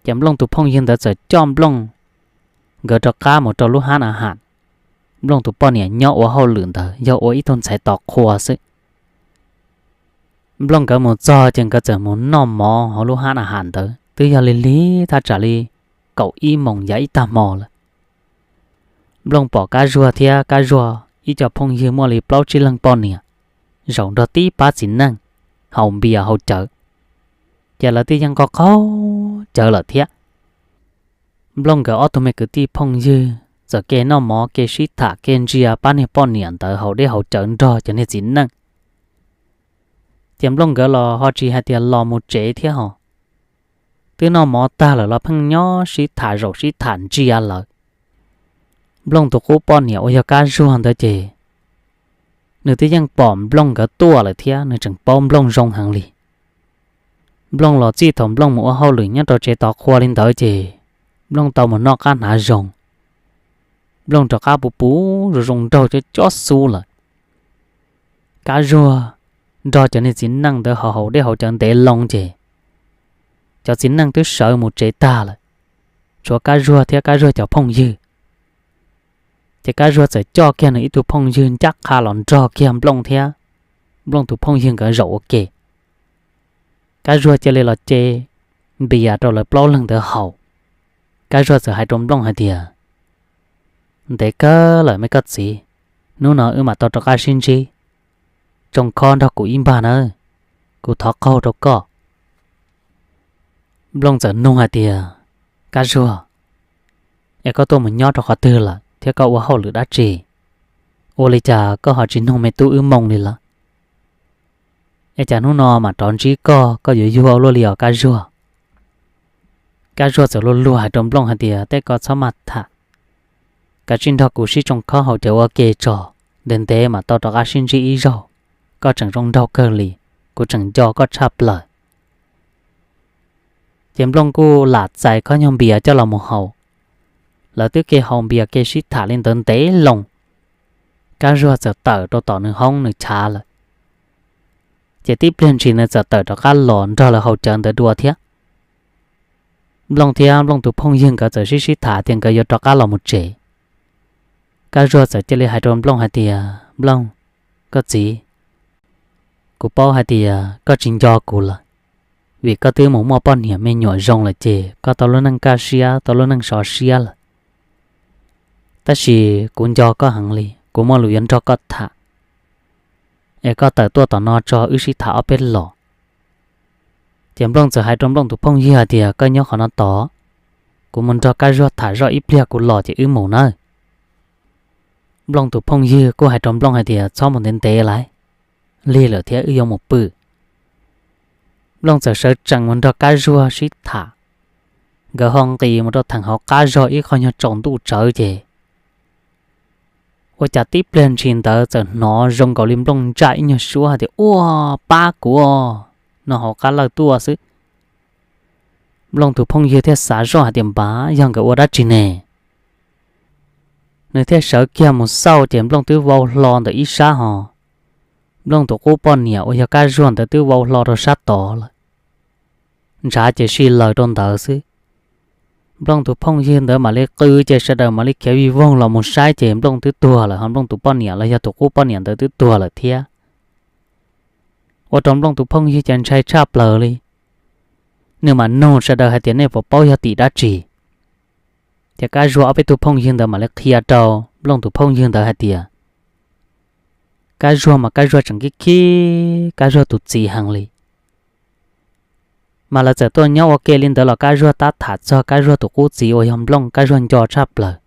Ces Nplooj tus phooj ywg ntawd txawm coj Nplooj nkawd rov qab mus rau lub hab na ham. Nplooj tus poj niam nyob ua hauj lwm ntawd yog ua ib tug ntxhais tos qhua xwb. Nplooj nkawd mus txog ces nkawd txawm mus noj mov hauv lub hab na ham ntawd twb yog lig lig thaj tsam li kaum ib moos yav ib tag hmo lawm. Nplooj pom Kab Zuag thiab Kab Zuag ib co phooj ywg muaj li plaub tsib leeg poj niam zaum nrog tib pab txiv neej haus npias haus cawv, ces lawv twb yeej qaug qaug cawv lawm thiab. Nplooj nkawd ob tug me kwv tij phooj ywg txawm ke noj mov ke sib tham ke ntsia pab niag poj niam ntawd haus dej haus cawv nrog cov niag txiv neej. Ces Nplooj nkawd los ho tsis hais tias los mus tsev thiab ho, twb noj mov tag lawm los pheej nyob sib tham zaum sib tham ntsia lawm. Nplooj tus qub poj niam uas yog Kab Zuag ntawd ces nws twb yeej pom Nplooj nkawd tuaj lawm thiab nws tseem paub Nplooj zoo heev li. Nplooj los txij thaum Nplooj mus ua hauj lwm nyob rau tsev tos qhua li ntawd ces Nplooj tau mus noj qab hnav zoo. Nplooj rov qab puv puv zoo zoo nraug cob cob xub lawm. Kab Zuag nrog cov niag txiv neej ntawd haus haus dej haus cawv ntev loo ces cov txiv neej twb sawv mus tsev tag lawm, tshuav Kab Zuag thiab Kab Zuag cov phooj ywg. Ces Kab Zuag txawm coj kiag nws ib tug phooj ywg ncaj qha los nrog kiag Nplooj thiab Nplooj tus phooj ywg nkawd zaum ua ke. Kab Zuag cia li los ce npias rau lawv plaub leeg ntawd haus. Kab Zuag txawm hais rau Nplooj hais tias, Ntev kawg lawm me koj txiv, hnub no wb mam tau rov qab sib ntsib. Tsoo khob nrog kuv ib npag nawb, kuv thov qaug rau koj. Nplooj txawm nug hais tias, Kab Zuag, es koj tuaj mus nyob rau qhov twg lawm thiab koj ua hauj lwm dab tsi? Ua li cas koj ho tsis nug me tub wb moo li lawm? Es cas hnub no mam rov ntsib koj, koj yuav yuag ua luaj li os Kab Zuag? Kab Zuag txawm luag luag hais rau Nplooj hais tias, Tej ko txhob maj tham, kav tsij nrog kuv sib tsoo khob haus cawv ua ke tso, ntev ntev mam tau rov qab sib ntsib ib zaug. Koj tseem zoo nraug kawg li, kuv tseem nco koj tshaj plaws. Ces Nplooj kuj lam txais khob nyuag npias coj los mus haus. Lawv twb ke haus npias ke sib tham li ntawd ntev loo, Kab Zuag txawm tawm rau tom nws hoob nws chav lawm. Ces tib pliag ntshis nws txawm tawm rov qab los nrog lawv haus cawv ntawd dua thiab. Nplooj thiab Nplooj tus phooj ywg nkawd txawm sib sib tham tias nkawd yuav rov qab los mus tsev. Kab Zuag txawm cia li hais rau Nplooj hais tias, Nplooj, koj txiv, kuv paub hais tias koj tsis nco kuv lawm, vim koj twb mus muaj poj niam me nyuam zoo lawm ces koj tau lub neej kaj siab tau lub neej sov siab lawm. Tab sis kuv nco koj heev li, kuv muaj lus yuav nrog koj tham. Es koj tawm tuaj tom no tso wb sib tham ob peb los. Ces Nplooj txawm hais rau Nplooj tus phooj ywg hais tias, Koj nyob qhov no tos, kuv mus nrog Kab Zuag tham zoj ib pliag kuv los ces wb mus nawb. Nplooj tus phooj ywg kuj hais rau Nplooj hais tias, Txhob mus ntev ntev lawm, lig lawm thiab wb yuav mus pw. Nplooj txawm sawv tsees mus nrog Kab Zuag sib tham. Nkawd ho nqis mus rau theem hauv qab zog ib qho nyuag tsaus ntuj tsawv ces ua cas tib pliag ntshis ntawd txawm hnov zoo nkaus li Nplooj ntsaj ib nyuag suab hais tias, Ua, pab kuv no hauv qab lawj tuaj xwb. Nplooj tus phooj ywg thiaj xav zoj hais tias, Npam, yog nkawd ua dab tsi ne? Nws thiaj sawv kiag mus xauj ces Nplooj twb vau hlo ntawm ib sab ho Nplooj tus qub poj niam uas yog Kab Zuag ntawd twb vau hlo rau sab tod lawm. Ntshav ces sij laws rau ntawd xwb. Nplooj tus phooj ywg ntawd mam li qw ces sawv daws mam li khiav vij voog los mus saib ces Nplooj twb tuag lawm, ho Nplooj tus poj niam los yog tus qub poj niam ntawd twb tuag lawm thiab. Ua rau Nplooj tus phooj ywg ces ntshai tshaj plaws li. Nws mam nug sawv daws hais tias nej puas paub yog tim dab tsi. Ces Kab Zuag ob peb tug phooj ywg ntawd mam li qhia rau Nplooj tus phooj ywg ntawd hais tias Kab Zuag mas Kab Zuag tseem khib khib Kab Zuag tus txiv heev li. Mas lawv txawm tuaj nyob ua ke li ntawd los Kab Zuag tab tham txog Kab Zuag tus qub txiv uas yog Nplooj, Kab Zuag nco tshaj plaws.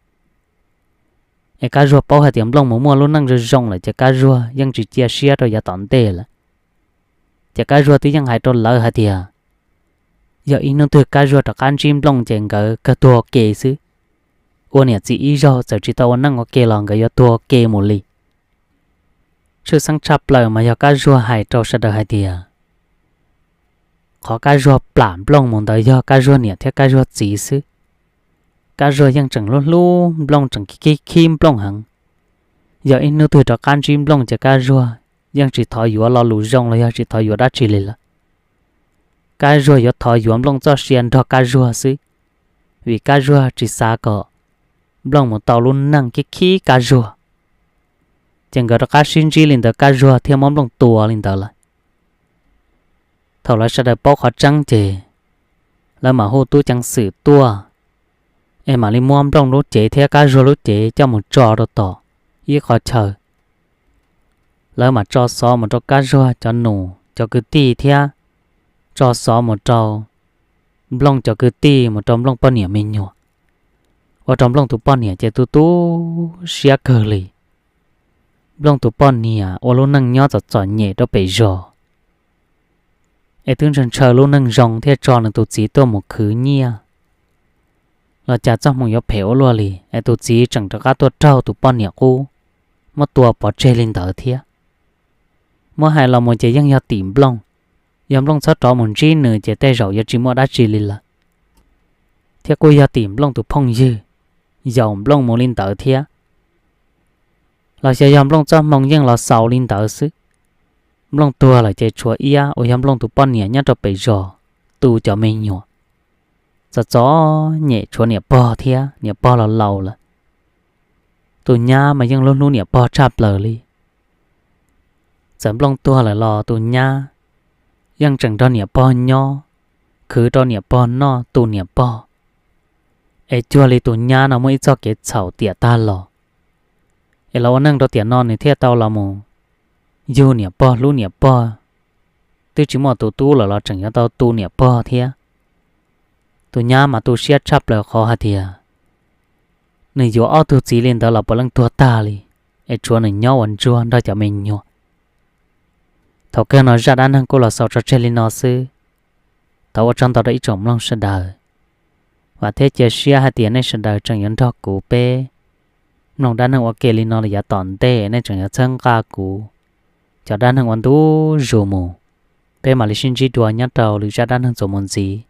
Es Kab Zuag paub hais tias Nplooj mus muaj lub neej zoo zoo lawm ces Kab Zuag yeej tsis cia siab rau yav tom ntej lawm. Ces Kab Zuag twb yeej hais rau lawv hais tias yog ib hnub twg Kab Zuag rov qab ntsib Nplooj ces nkawd kawg tuag ua ke xwb. Ua niam txiv ib zaug txawm tsis tau ua neej ua ke los nkawd yuav tuag ua ke mus li. Tshwj xeeb tshaj plaws mas yog Kab Zuag hais rau sawv daws hais tias qhov Kab Zuag plam Nplooj mus ntawd yog Kab Zuag niam thiab Kab Zuag txiv xwb. Kab Zuag yeej tseem hlub hlub Nplooj, tseem khib khib Nplooj heev. Yog ib hnub twg rov qab ntsib Nplooj ces Kab Zuag yeej tsis thov yuav lo lus zoo los yog tsis thov yuav dab tsi li lawm. Kab Zuag yuav thov yuav Nplooj txoj sia nrog Kab Zuag xwb, vim Kab Zuag tsis xav kom Nplooj mus tau lub neej khib khib Kab Zuag. Ces nkawd rov qab sib ntsib li ntawd Kab Zuag thiaj muab Nplooj tua li ntawd lawm. Thaum lawv sawv daws paub qhov tseeb ces lawv mam hu tub ceev xwm tuaj, es mam li muab Nplooj lub cev thiab Kab Zuag lub cev coj mus tso rau tom ib qho chaw. Lawv mam tso xov mus rau Kab Zuag cov nus cov kwv tij thiab tso xov mus rau Nplooj cov kwv tij, mus rau Nplooj poj niam me nyuam. Ua rau Nplooj tus poj niam ces tu tu siab kawg li. Nplooj tus poj niam ua lub neej nyob txom txom nyem rau pem zos, es twb ntshaw ntshaw lub neej zoo thiaj tso nws tus txiv tuaj mus khwv nyiaj los cas txoj hmoo yuav phem ua luaj li, es tus txiv tseem rov qab tuaj raug tus poj niam qub, muab tua pov tseg li ntawd thiab. Muab hais los mus ces yeej yog tim Nplooj, yog Nplooj txhob rov mus ntsib nws ces tej zaum yuav tsis muaj dab tsi li lawm. Thiab kuj yog tim Nplooj tus phooj ywg yaum Nplooj mus li ntawd thiab. Los xyov yog Nplooj txoj hmoo yeej los xaus li ntawd xwb. Nplooj tuag lawm ces tshuav Iab uas yog Nplooj tus poj niam nyob rau pem zos tu cov me nyuam. Txom txom nyem tshuav niam pog thiab, niam pog los laus lawm. Tus nyab mas yeej hlub hlub niam pog tshaj plaws li. Txawm Nplooj tuag lawm los tus nyab yeej tseem nrog niam pog nyob, khwv rau niam pog noj, tu niam pog. Es cuag li tus nyab no muaj ib txoj kev txhaum tiam tag los, es los ua neej rau tiam no nws thiaj tau los mus yug niam pog hlub niam pog, twb tsis muaj tus tub lawm los tseem yuav tau tu niam pog thiab. Tus nyab mas tu siab tshaj plaws qhov hais tias nws yuav ob tug txiv li ntawd los puav leej tuag tag li, es tshuav nws nyob ua ntsuag nrog cov me nyuam. Thaum kawg no zaj dab neeg kuj los xaus tso tseg li no xwb. Thov ua tsaug ntau rau ib tsoom mloog sawv daws. Vam thiab cia siab hais tias nej sawv daws tseem yuav nrog kuv peb mloog dab neeg ua ke li no los yav tom ntej, nej tseem yuav txhawb nqa kuv cov dab neeg ua ntu zus mus. Peb mam li sib ntsib dua nyob rau lwm zaj dab neeg txuas mus ntxiv.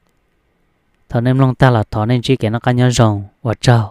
Thaum nej mloog tag los thov nej ntsib kev noj qab nyob zoo, ua tsaug.